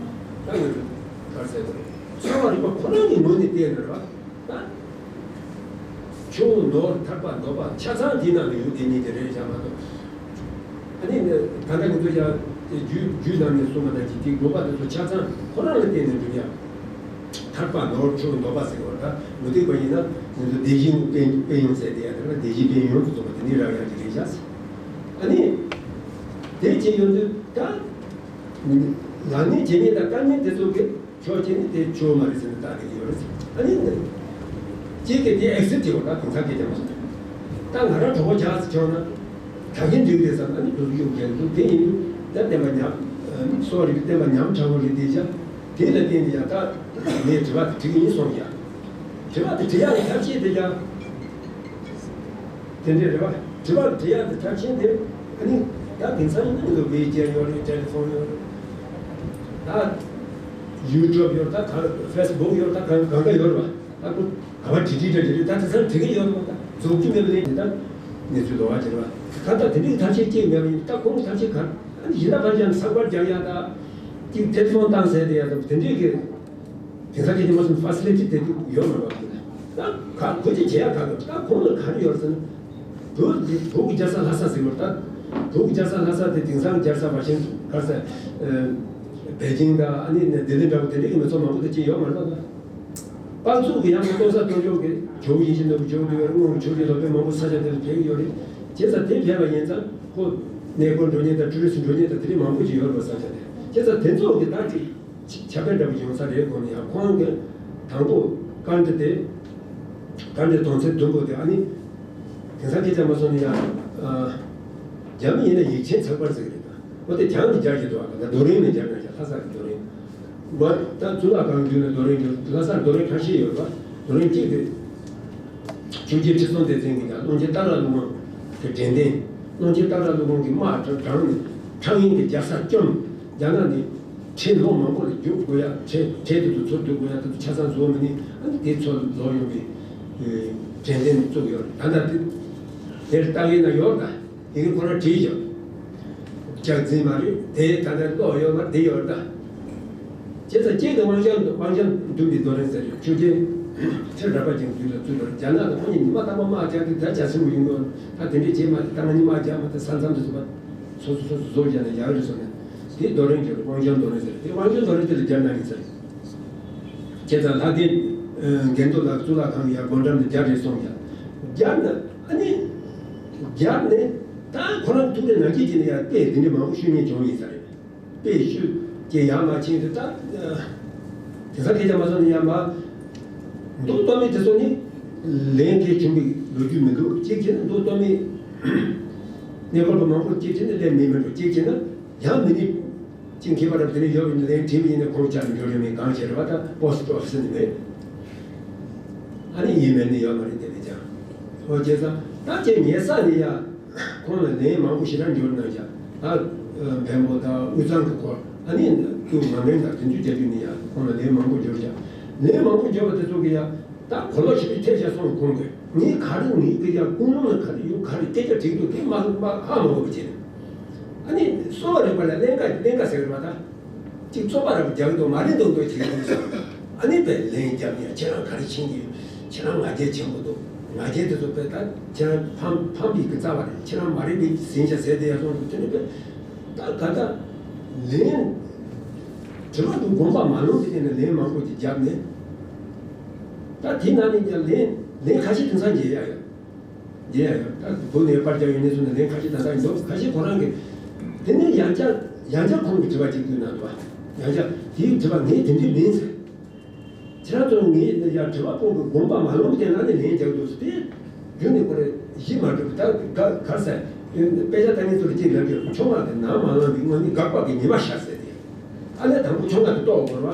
ད་ཡོད་རེད། གར་ཟེར་དང་གསོ་བ་རིག་པ་ཁོ་རང་གི་ངོས་ནས་བལྟས་ན་རེད་བ། ད་ཆུ་བོ་ནོར་ཐར་པ་ནོར་པ་ཆ་ཚང་འདི་ནང་ལ་ཡོད་དེ་ཉིད་དེ་རེད་བཞག་མ་གཏོགས། ཨ་ནི་ད་ལྟ་ང་ཚོ་ཡང་རྒྱུད་རྒྱུད་ནང་ནས་གསུངས་པ་དང་ཇི་ཐིག་དགོས་པ་དེ་ཚོ་ཆ་ཚང་ཁོ་རང་ལ་བརྟེན་ནས་འགྲུབ་ཡ། ཐར་པ་ནོར་ཆུ་བོ་ནོར་པ་ཟེར་བ་ད་མུ་སྟེགས་པ་ཡིན་ན་ང་ཚོ་བདེན་བཞིའི་དངོས་དཔེ་དཔེ་ཡོང་ཟེར་དེ་ཡ་དེ་ལ་བདེན་བཞིའི་དཔེ་ཡོང་དུ་སོང་བ་དེ་ནི་རག་ཡ་གི་རེད་བཞག་ཟེར། ཨ་ནི་དེ་བྱས་ཡོང་དུས་ད་ལག་ལེན་བྱེད་མཁན་དང་དཀའ་ངལ་དེ་ཚོ་གི་ཕྱོགས་གཅིག་ནི་དེ་ཆོས་མ་རེད་ཟེར་ནས་བལྟ་བསྡད་ཀྱི་ཡོད་རེད་ཟེར། ཨ་ནི་གཅིག་གིས་དེ་ཨེག་སེབ་བྱེད་དགོས། ད་གང་ཟག་གིས་བྱས་མ་སོང་། ད་ང་རང་གྲོགས་པོ་ཆགས་ཟེར་བྱུང་ན་ད་གིན་འདུག་རེད་ཟེར། ཨ་ནི་དུ་གཡུག་རྒྱག་འདུག་དེ་ཡིན་དུས་ད་བསྟན་པ་ཉམས་གསོ་བ་རིག་པའི་བསྟན་པ་ཉམས་ཆག་པོ་རེད་དེ་བྱ། དེ་ལ་བརྟེན་ནས་ཡང་ད་ངས་དྲི་བ་དེ་དྲི་གི་ཡིན་གསུངས་ཀྱང་། དྲི་བ་དེ་དྲི་ཡག་གི་ཐབས་ཤེས་དེ་ཀྱང་། དེ་འདྲས་རེད་བ། དྲི་བ་དྲི་ཡག་གི་ཐབས་ཤེས་དེ་ཨ་ནི་ད་དེང་སང་ཡིན་ན་ང་ཚོ་ཝེ་ཅེཊ་ཡོད་རེད། ཊེ་ལི་ཕོན་ཡོད་རེད། ད་ཡུ་ཊུབ་ཡོད་རེད། ད་ག་ཕེ་སི་བུག་ཡོད་རེད། ད་གང་གང་ག་ཡོད་རེད་བ། ད་ཁོ་ག་བ་བྲིས་བྲིས་འདྲ་ཅིག་རེད། ད་དེང་སང་བྲི་གི་ཡོད་རེད་བ། ད་རྫོགས་རྒྱུ་མེད་པ་ལས་དེ་ད་གནས་ཚུལ་ལོགས་ཀ་ཅིག་རེད་བ། ད་ད་དེ་འདྲས་ཐབས་ཤེས་ཅིག་མེད་པ་ཡིན། ད་ཁོང་གི་ཐབས་ཤེས་ག་ཨ་ནི་གཞན་དག་ཕར་ཅང་ཚགས་པར་རྒྱག་ཡག་ད་ཅིག་ཊེ་ལི་ཕོན་བཏང་ཟེར་དེ་ཡག་ད་དེ་འདྲས་གི་དེང་སང་ཁྱེད་ཀྱི་མ་སོང་ཕ་སི་ལི་ཊི་དེ་ཡོད་མ་རེད་པ། ད་ག་གོ་ཅི་བྱེད་ཡག་ག་གི་ད་ཁོང་ལ་ག་རེ་ཡོད་ཟེར་ན། བོད་འདི་བོད་ཀྱི་རྒྱལ་ས་ལྷ་ས་ཟེར་བ་ད། བོད་ཀྱི་རྒྱལ་ས་ལྷ་ས་དེ་དེང་སང་རྒྱལ་ས་ཝ་ཤིང་གར་ས་པེ་ཅིང་དང་ཨ་ནི་ནས་ལྡི་ལི་འདྲ་བོ་དེ་འདྲ་གི་མི་ཚོགས་མང་པོ་དེ་ཅི་ཡོད་མ་རེད་པ། ད་དཔལ་འབྱོར་གྱི་ཡང་གཏོང་ས་གཏོང་ཕྱོགས་ཀྱི་ཇོ་བོ་ཡིད་བཞིན་ནོར་བུ་ཇོ་བོ་དེ་ཡོད་རེད། སྔོན་གྱི་ཆོས་རྗེ་སློབ་དཔོན་མང་པོ་ས་ཆ་དེ་ལ་ཕེབས་ཀྱི་ཡོད་རེད། བྱས་ཙང་དེ་ཕེབས་པ་ཡིན་ཙང་ཁོ་གནས་སྐོར་འགྲོ་མཁན་དང་ཊུ་རི་སི་འགྲོ་མཁན་དང་དེ་འདྲ་མང་པོ་ཅིག་ཡོད་རེད་པ་ས་ཆ་དེ། བྱས་ཙང་དེ་ཚོ་གི་ད་ཅིག་ཆ་དཔེ་འདྲ་པོ་ཡོང་ས་རེད་དགོངས་ནས་ཡང་ཁོང་གི་དང་པོ་བཀའ་འདྲི་དེ། བཀའ་འདྲི་དོན་ཚན་བདུན་པོ་དེ་ཨ་ནི་དེང་སང་སྐད་ཆ་མ་སོང་ནས་ཡང་རྒྱ་མི་ཡིན་ན་ཡིག་ཆེན་ཚགས་པར་ཟེར་གི་རེད་ད། འོ་དེ་གྱང་ནས་སྦྱར་གྱི་འདུག་ཨ། ད་རྡོ་རིང་ནས་སྦྱར་ན་ཡང་ལྷ་ས་གི་རྡོ་རིང་། མ་ད་གཙུག་ལག་ཁང་བརྒྱུད་ནས་རྡོ་རིང་བརྒྱུད། ལྷ་སར་རྡོ་རིང་ཁ་ཤས་ཡོད་པ། རྡོ་རིང་གཅིག་དེ་ཆོས་རྒྱལ་ཁྲི་སྲོང་ལྡེ་བཙན་གྱི་ཡང་ཀློང་ཆེན་སྟག་ལྷ་ཀླུ་དབང་གི་དྲན་རྟེན། ཀློང་ཆེན་སྟག་ལྷ་ཀླུ་དབང་གི་དམག་དྲངས་ནས་ཁྲང་ཡིན་གྱི་རྒྱལ་ས་བཅོམ། རྒྱ་ནག་ནས་ཁྲལ་ལོ་མང་པོ་ལ་རྒྱུག་དགོས་ཡ། ཁྲལ་ཁྲལ་དེ་ཚོ་ཚུར་བསྡུ་དགོས་ཡ། དེ་ཚོ་ཆ་ཚང་བཟོ་མི་ནི་ཨ་ནི་དེ་ཚོ་ལོག་ཡོང་བའི་དྲན་རྟེན་བཙུགས་ཡོད་རེད། ད་ལྟ་དེ་དེར་ལྟ་གི་ན་ཡོད་ད། དེ་གི་ཁོ་རང་བྲིས་ཡོད། ལྕགས་འཛིན་མ་རེད་དེ། ད་ལྟ་ཀློག་ཡོད་མ་རེད། དེ་ཡོད་རེད་ད། བྱས་ཙང་གཅིག་དེ་དབང་ཆེན་དབང་ཆེན་བདུན་པའི་རྡོ་རིང་ཟེར་ཡོད། ཆོས་རྒྱལ་ཁྲི་རལ་པ་ཅན་དུས་ལ་བཙུགས་པར་རྒྱ་ནག་དང་ཁོང་གཉིས་ཉི་མ་རྟག་པར་དམག་རྒྱག་དུས་ད་རྒྱ་སྲིན་པོ་ཡིན་དགོས། ད་དེ་འདྲས་བྱས་མ་རེད། ད་ང་ཉི་མ་རྒྱག་མ་ཐུབ། ས་མཚམས་དེ་ཚོ་སོ་སོ་སོ་སོ་བཟོ་བཞག་ན་ཡག་རེད་བཟོས་ནས་དེ་རྡོ་རིང་བརྒྱབ། དབང་ཆེན་རྡོ་རིང་ཟེར། དེ་དབང་ཆེན་རྡོ་རིང་དེ་ལ་རྒྱབ་ན་ཡིན་ཟེར། བྱས་ཙང་ལྷ་ལྡན་དགེ་འདུན་ལ་གཙུག་ལག་ཁང་ཡར་སྒོ་འགྲམ་དུ་རྒྱབ་རེད་སོང་ཡ། རྒྱབ་ན་ཨ་ནི་རྒྱབ་ནས་ད་ཁོ་རང་ཐུགས་རེ་ནང་བཞིན་བྱས་ནས་ཡར་དཔེ་འདི་འདྲས་མང་པོ་ཤོད་མཁན་བྱུང་ཡིན་ས་རེད། དཔེ་ཤོད་ཀྱི་ཡར་མར་ཕྱིན་དུས་ད། དེང་སང་སྐད་ཆ་མ་སོང་ནས་ཡར་མར་མདོ་སྟོད་སྨད་དེ་ཚོ་ནི་ལེན་མཁན་བྱུང་བའི་ལོ་རྒྱུས་མི་འདུག་གཅིག་བྱས་ན་མདོ་སྟོད་སྨད་གནས་སྐོར་བ་མང་པོ་གཅིག་བྱས་ན་ལེན་མེད་མི་འགྲོ། གཅིག་བྱས་ན་ ཡང་མི་ནི་ཅིག་མཁས་པ་རབ་དེ་ནས་ཡོད་པའི་ལན་དྲིས་པ་ཡིན་ན་ཁོང་ཅག་འབྱོར་ཡོད་མེད་གང་ཤེས་རེད་བ། ད་པོ་སི་ཊི་ཨོ་ཕི་སི་ནས་མེད། ཨ་ནི་ཡིན་མེད་ནི་ཡོད་མ་རེད། དེ་ནས་ཀྱང་ཨོ་བྱས་ཙང་ད་ཁྱེད་ཉེ་ས་ནས་ཡ་ཁོང་ལ་ལན་མང་པོ་ཞེ་དྲག་འབྱོར་གནང་ཀྱང་ད་འཕན་པོ་དང་དབུས་གཙང་གི་སྐོར་ཨ་ནི་དུ་མ་འདྲེན་དང་དེ་ཚོ་རྒྱབ་རྒྱུ་ནི་ཡ་ཁོང་ལ་ལན་མང་པོ་འབྱོར་ཀྱང་ལན་མང་པོ་འབྱོར་བ་དེ་ཚོ་གི་ཡ། ད་གོ་ལོག་ཞིག་གིས་ཐེབས་བཞག་སོང་ཁོང་གིས་ངས་ག་རེ་ངའི་སྐད་ཆ་ཀུན་སློང་ལ་ག་རེ་ཡོད་ག་རེ་སྐད་ཆ་དྲིས་འདུག་དེ་མ་མ་ཧ་མ་གོ་བ་བྱས་ནས། ཨ་ནི་གསོ་བ་རིག་པ་ལ་ཀླན་ཀ་ཀླན་ཀ་ཟེར་བ་ད། གཅིག་བཙོག་པ་རབ་རྒྱག་འདུག་མ་རེད་འདུག་འདུག་བྱེད་ཀྱི་འདུག་ཟེར། ཨ་ནི་བས་ལན་རྒྱབ་ཡ་ཁྱེད་རང་ག་རེ་ཤེས་ཀྱི་ཡོད། ཁྱེད་རང་ང་རྒྱལ་ཆེན་པོ་འདུག་ང་རྒྱལ་དེ་ཚོ་བས་ད་ཁྱེད་རང་ཕམ་ཕམ་པའི་གི་རྩ་བ་རེད། ཁྱེད་རང་མ་རེད་པའི་ཟིན་ཆ་ཟེར་དེ་ཡ་སོང་འདུག་དེ་ནི་བས་ད་ག་ད་ལན་དྲི་བ་འདུག་དགོངས་པ་མ་ལོངས་པའི་སྟེང་ནས་ལན་མང་པོ་ཅིག་རྒྱབ་ནས། ད་དེ་ནང་ནས་ཀྱང་ལན་ལན་ཁ་ཤས་དེང་སང་མཇལ་ཡ་ཡོད། མཇལ་ཡ་ཡོད། ད་བུ་ནས་པར་རྒྱག་ཡོད་ནས་སོང་ནས་ལན་ཁ་ཤས་དེང་སང་འདུག་ཁ་ཤས་ཁོ་རང་གིས་དེ་ནས་ཡང་བསྐྱར་ཡང་བསྐྱར་ཁོང་གིས་དྲི་བ་གཅིག་བསྐུལ་གནང་འདུག་ཡང་བསྐྱར་དེའི་དྲི་བ་ངས་དེ་འདྲས་མིན་ཟེར། ཁྱེད་རང་ཚོ་ངས་ཡང་དྲི་བ་ཕོག་གི་དགོངས་པ་མ་ལོངས་པའི་སྟེང་ལ་ནས་ལན་རྒྱག་འདུག་ཟེར་ཏེ། རྒྱུ་ནས་ཁོ་རེ་གཞི་མ་གྲུབ་ད་ག་གར་ཟེར། དཔེ་ཆ་ལྟ་མཁན་ཚོ་ལ་གཅིག་ལབ་རྒྱུ་ཆུང་བ་དེ་ནང་མ་ལངས་པའི་སྔོན་ནས་དགག་པ་གི་ཉི་མ་ཤར་ཟེར་ཏེ། ཨ་ནི་དང་པོ་ཆུང་བ་དེ་རྟོགས་དགོས་རེད་བ།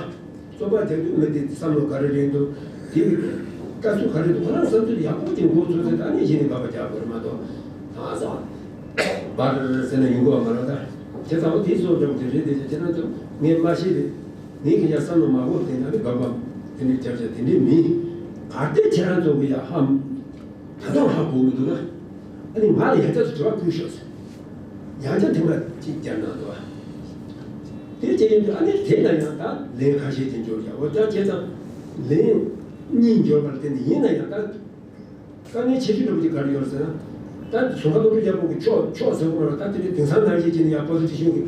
རྩོམ་པ་རྒྱག་དུས་མི་དེ་བསམ་བློ་ག་རེ་རེད་འདུག་དེ་ལྟ་ཚུལ་ག་རེ་འདུག་ཁོ་རང་བསམ་ཚུལ་ཡག་པོ་ཅིག་འགོ་ཚུགས་ཚེ་ད་ནི་གཞི་ནས་དགག་པ་རྒྱག་དགོས་རེད་མ་གཏོགས། ད་སོང་། འབར་ཟེར་ན་ཡོང་གི་བ་མ་རེད་ད། ཁྱེད་ཚང་མ་དེ་སོགས་འདྲ་པོ་དེ་རེད་དེ་ཁྱེད་རང་ཚོ་ངས་མ་ཤེས་པས་ངས་ཁྱེད་ཅག་བསམ་བློ་མ་འཁོར་དེ་ན་ནི་དགག་པ་དེ་འདྲའི་རྒྱབ་བྱ་དེ་འདྲའི་མིན། གལ་ཏེ་ཁྱེད་རང་ཚོ་གི་ཡ་ཧམ། ད་དུང་ཧ་གོ་མི་འདུག་ན། ཨ་ནི་ང་ལ་ཡང་བསྐྱར་དུ་དྲི་བ་བསྐུར་ཤོག་ཟེར། ཡང་བསྐྱར་དེ་མ་གཅིག་བསྐྱར་གནང་འདུག་ཨ། དེ་བྱས་ཡིན་དུས་ཨ་ནི་དེ་ན་ཡང་ད་ལན་ཁ་ཤས་ཀྱིས་འབྱོར་ཡ་འོ་ད་བྱས་ཙང་ལན་གཉིས་འབྱོར་བར་བརྟེན་ནས་ཡིན་ན་ཡང་ད་དཀའ་ངལ་ཆེ་ཤོས་འདྲ་པོ་ཅིག་ག་རེ་ཡོད་ཟེར་ན། ད་ཟུར་མཁར་སློབ་ཕྲུག་རྒྱལ་པོ་གི་ཕྱོགས་ཕྱོགས་ཟེར་དགོས་ན་ད་དེ་འདྲའི་དེང་སང་ནང་བཞིན་བྱས་ནས་ཡང་པོ་ལི་ཊི་ཤན་གི་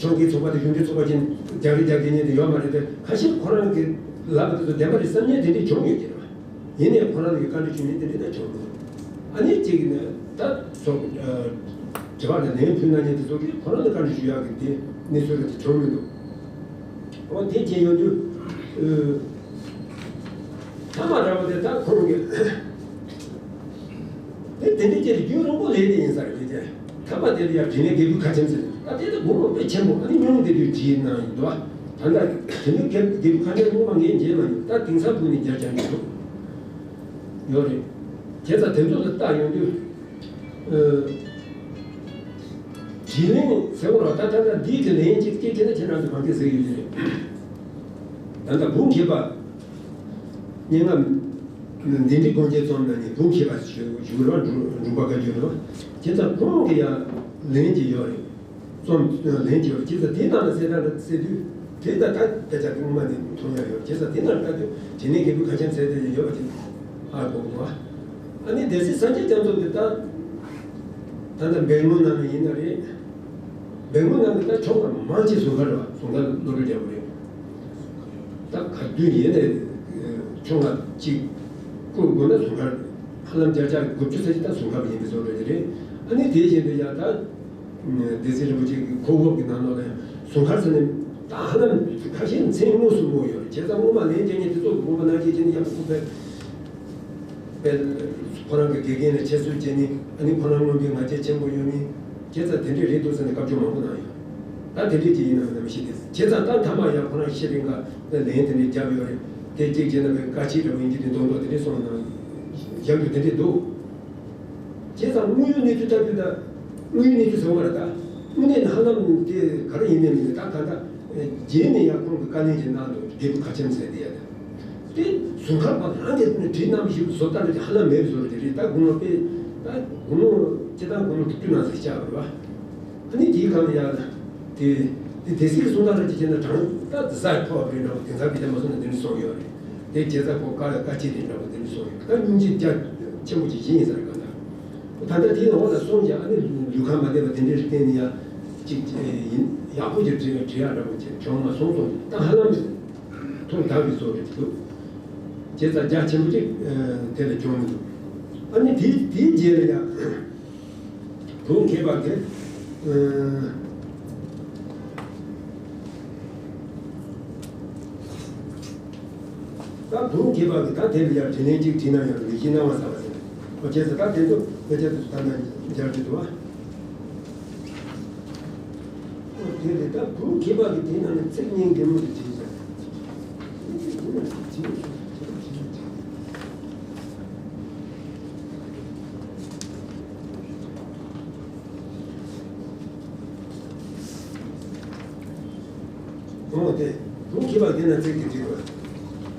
ཕྱོགས་ཀྱི་ཚོགས་པ་དང་གཞུང་འབྲེལ་ཚོགས་པ་ཅན་རྒྱག་རེས་རྒྱག་མཁན་དེ་ཡོད་མ་རེད་དེ་ཁ་ཤས་ཁོ་རང་གི་ལབ་པ་དེ་ཚོ་བདེན་པ་རེད་བསམ་མཁན་དེ་འདྲའི་བྱུང་ཡོད་ཀྱི་རེད་བ། ཡིན་ནའི་ཁོ་རང་གི་བཀའ་འདྲི་ཞུ་མཁན་དེ་འདྲའི་ད་བྱུང་འདུག་ཨ་ནི་གཅིག་ནས་ད་ཚོགས་དྲི་བ་དང་ལན་ཕུལ་གནང་མཁན་དེ་ཚོ་གིས་ཁོ་རང་ལ་བཀའ་འདྲི་ཞུ་ཡག་གི་དེ་གནས་ཚུལ་རེད་དེ་བྱུང་མི་འདུག་འོ་དེ་བྱས་ཡོང་དུས། ཐ་མ་ར་བ་དེ་ད་ཁོང་གིས། དེ་དེ་འདྲའི་ཅིག་རྒྱུན་རིང་པོ་ལས་དེ་ཡིན་ས་རེད་དེ། ཐ་མ་དེ་ལ་ཡང་དྲིན་ལན་འགེལ་རྒྱུ་ཁ་ཆེམས་ཟེར། ད་དེ་ད་དགོངས་པ་དཔེ་ཆེན་པོ་ཨ་ནི་སྙིང་དེ་དུས་བྲིས་གནང་ཡིན་འདུག་ད་ལྟ་དྲིན་ལན་འགེལ་འགེལ་རྒྱུ་ཁ་ཆེམས་སྔོན་མ་ངས་མཇལ་མ་མྱོང་ད་དེང་སང་ཁུག་ནས་མཇལ་བྱ་མྱོང་ཡོད་རེད། བྱས་ཙང་དེ་ཚོ་ལ་བལྟ་ཡོང་དུས། དྲིན་ལན་ཟེར་བ་ར་ད་ད་ལྟ་འདིའི་གི་ལན་གཅིག་སྐྱེས་ཀྱི་ན་ཁྱེད་རང་ཚོ་གང་ག་ཟེར་ཡོད་ཀྱི་རེད། ད་ལྟ་བུ་མཁས་པ། སྙན་ངག་འདི་འདྲའི་དགོངས་བཅས་རྩོམ་ན་ནི་བུ་མཁས་པ་ཞུ་ཞུ་རོགས་འབྲུག་འབྲུག་པ་བཀའ་བརྒྱུད་རོགས། བྱས་ཙང་ཁོང་གི་ཡང་ལན་གཅིག་ཡོད་རེད། རྩོམ་ལན་གཅིག་ཡོད་རེད། བྱས་ཙང་དེའི་ནང་ལ་གསལ་བསྒྲགས་གསལ་དུས་དེ་ལྟ་ད་དཔེ་ཆ་དེ་སྔོན་མ་ནས་མཐོང་ཡ་ཡོད། བྱས་ཙང་དེ་ནང་ལྟ་དུས་དྲིན་ལན་འགེལ་རྒྱུ་ཁ་ཆེམས་ཟེར་དེ་ཡོད་པ་དེ་ཧ་གོ་གི་འདུག་ཨ་ནི་སྡེ་སྲིད་སངས་རྒྱས་རྒྱ་མཚོ་གི་ད་ད་ལྟ་སྦས་ངོ་ནང་ནས་ཡིན་ན་རེད། སྦས་ངོ་ནང་གི་ད་ཆོ་ག་མང་ཆེ་ཟུར་མཁར་རེད་བ། ཟུར་མཁར་སློབ་གྲྭ་རྒྱག་པ་རེད། ད་ག་དུས་ཡིན་ནའི་ཆུང་བ་གཅིག་བསྐོ་དགོས་ན་ཟུར་མཁར། ཧ་ལམ་བརྒྱ་ཆ་དགུ་བཅུ་ཙམ་ཞིག་ད་ཟུར་མཁར་ཡིན་པའི་བཟོ་འདྲ་ཞིག་རེད། ཨ་ནི་དེ་བཞིན་དུ་ཡང་ད་སྡེ་སྲིད་རིན་པོ་ཆེ་གི་ཁོག་དབུབ་ཀྱི་ནང་ལོགས་ལ་ཡང་ཟུར་མཁར་ཟེར་ནས་ད་ཧ་ལམ་ཁ་ཤས་མཚན་དངོས་སུ་སྨོས་ཡོད་རེད། བྱས་ཙང་སྔོན་མ་ལན་རྒྱག་མཁན་དེ་ཚོ་གི་དགོངས་པ་ནང་བཞིན་བྱས་ནས་ཡག་པོ་ཁུག་པས། དཔེ། ཁོ་རང་གི་དགེ་རྒན་ལ་ཁྱད་གསོད་བྱས་ནས་ཨ་ནི་ཁོ་རང་མངོན་པའི་ང་རྒྱལ་ཆེན་པོ་ཡོད་མིན། བྱས་ཙང་དེ་འདྲས་རེད་འདུག་ཟེར་ནས་སྐབས་བཅོལ་མང་པོ་གནང་ཡོད། ད་དེ་འདྲས་ཅིག་ཡིན་ནམ་མིན་ནམ་ཤེས་ཏེ། བྱས་ཙང་ད་མཐའ་མ་ཡང་ཁོ་རང་ཤེས་རིང་ག་ལན་དེ་འདྲས་བརྒྱབ་ཡོད་རེད། དེ་གཅིག་བྱས་ན་བཀའ་སྤྱི་འདྲ་བོ་ཡིན་གྱི་དེ་མདོག་མདོག་དེ་འདྲས་སོང་ན་བཞག་རྒྱུ་དེ་འདྲས་འདུག་བྱས་ཙང་དངོས་ཡོད་གནས་ཚུལ་ལྟ་དུས་ད་དངོས་ཡོད་གནས་ཚུལ་ཟེར་བ་རེད་ད། དངོས་གནས་ནི་ཧ་ལམ་དེ་ག་རེ་ཡིན་ནའི་མིན་ནའི་ད་ག་ད་རྗེས་ནས་ཡང་ཁོང་གི་བཀའ་ལན་ཅིག་གནང་འདུག་འདེབས་ཁ་ཆེམས་ཟེར་དེ་ཡ་ད། དེ་ཟུར་མཁར་པ་རང་གིས་བྲིས་གནང་བཞིན་བཟོ་ལྟ་འདྲ་ཅིག་ཧ་ལམ་མེད་བཟོ་འདྲ་ཅིག་རེད། ད་དགུང་ལོ་དཔེ་ད་དགུང་ལོ་སྤྱི་བཏང་དགུང་ལོ་དྲུག་ཅུ་ནང་ཟིག་ཆགས་པ་རེད་བ། ཨ་ནི་དེའི་སྒང་ལ་ཡ་དེ་དེ་སྡེ་སྲིད་ཀྱི་གསུང་སྟངས་འདྲ་ཅིག་བྱས་ན་དྲང་ད་ཟ་ཕོ་བ་རེད་འདྲ་བོ། དེང་སང་བི་ཇ་མ་སོང་ན་དེ་འདྲ་གསུངས་ཡོད་རེད། དེ་བྱས་ཙང་ཁོ་བཀའ་བཀའ་སྤྱི་རེད་འདྲ་བོ་དེ་འདྲ་གསུངས་ཡོད། ད་སྙིང་རྗེ་རྒྱ་ཆེན་པོ་ཅིག་ཡིན་ཟེར་ག་ད། ད་ལྟ་དེའི་འོག་ལ་སོང་ཀྱང་ཨ་ནི་ལུས་ཁམས་མ་བདེ་བ་དེ་འདྲའི་རིགས་བསྟན་ནས་ཡ་ཅིག་ཡིན་ཡག་པོ་ཅིག་བྲིས་བྲིས་ཡག་འདྲ་བོ་ཅིག་བྱུང་མ་སོང་སོང་ད་ཧ་ལམ་ཐུགས་དག་པའི་བཟོ་རེད་འདུག་བྱས་ཙང་རྒྱ་ཆེན་པོ་ཅིག་དེ་ལ་བྱུང་མི་འདུག་ཨ་ནི་དེའི་དེའི་རྗེས་ལ་ཡ་བུ་མཁས་པ་དེ། ད་བུ་མཁས་པ་གི་ད་དེ་ལ་ཡང་དྲིན་ལན་གཅིག་དྲིས་ན་ཡང་མི་ཤེས་སྣང་བ་ཟ་བ་ཟེར། ཨོ་བྱས་ཙང་ད་དེ་ཚོ་དཔེ་ཆ་དེ་ཚོ་ད་ནང་སྦྱར་གྱི་འདུག་བ། དེ་རེད། ད་བོད་མཁས་པ་གི་དེ་ནང་ནས་ཚིག་སྙན་རྒྱ་མོ་དེ་བྲིས་ཤག་ཨོ་དེ། བོད་མཁས་པ་དེ་ན་ཚིག་དེ་བྲིས་པ།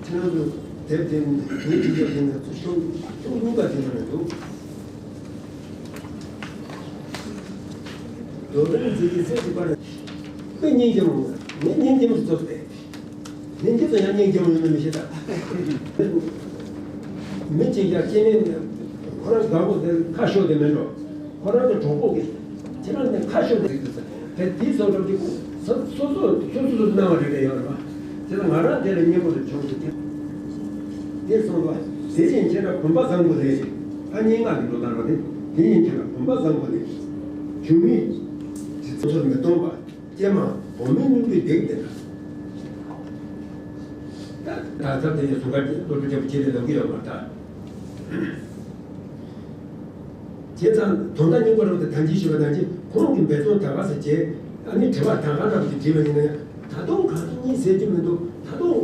ཁྱེད་རང་ཚོ་དེབ་དེ་ངའི་དྲི་བ་དེ་ན་ཚོ་ཤོག་ཤོག་གཉིས་པ་དེ་ན་ནས་འདུག་རྡོ་རིང་མཛེས་ཀྱི་གསེར་གྱི་པར། དཔེ་སྙིང་རྗེ་མོ། ངས་སྙིང་རྗེ་མོ་ཞིག་ཐོབ་སྟེ། ངས་འདི་ཚོ་ཡང་སྙིང་རྗེ་མོ་ཡོད་ན་མི་ཤེས་ད། མི་གཅིག་ཀྱང་སྐྱེ་དམན་ཁོ་རང་དགའ་པོ་དེ་ཁ་ཤོར་དེ་མིན་འགྲོ། ཁོ་རང་གི་གྲོགས་པོ་གིས་ཁྱེད་རང་དེ་ཁ་ཤོར་དེ་རིགས་དུ་ཟེར། དེ་དེའི་སོ་སོ་གི་སོ་སོ་སོ་སོ་སོ་སོ་སྣང་བ་རེ་རེ་ཡོད་རེད་བ། དེ་ལ་ང་རང་དེ་ལ་སྙིང་པོ་དུ་བྱུང་ཟེར་དེ། དེ་སོང་བ། དེ་བཞིན་ཁྱེད་རང་བུམ་པ་བཟང་པོ་ལས། ཨ་སྙན་ངག་གི་འགྲོ་སྟངས་རོ་དེ། དེ་བཞིན་ཁྱེད་རང་བུམ་པ་བཟང་པོ་ལས། སྒྱུ་མའི་ཚོར་མི་སྟོང་པ། ཀྱེ་མ་འོ་མའི་སྣུམ་པོའི་ལྡེག་འདི་ལ། ད་ད་ཚབ་དེ་ཡི་གཟུགས་ཁར་བློ་གྲོས་རྒྱ་བོ་ཁྱེད་ལས་ལོག་གི་ཡོད་མ་རེད་ད། བྱས་ཙང་དོན་དག་སྙིང་པོ་རབ་ཏུ་དམ་བཅའ་ཞུ་བ་དང་ཅི་ཁོང་གི་འབད་བརྩོན་ད་ག་ཟེར་བྱས། ཨ་ནི་དྲི་བ་ད་ག་རབ་ཏུ་དྲིས་པ་ཡིན་ན་ཡང་ད་དུང་གང་དུ་གཉིད་སད་ཀྱི་མི་འདུག་ད་དུང་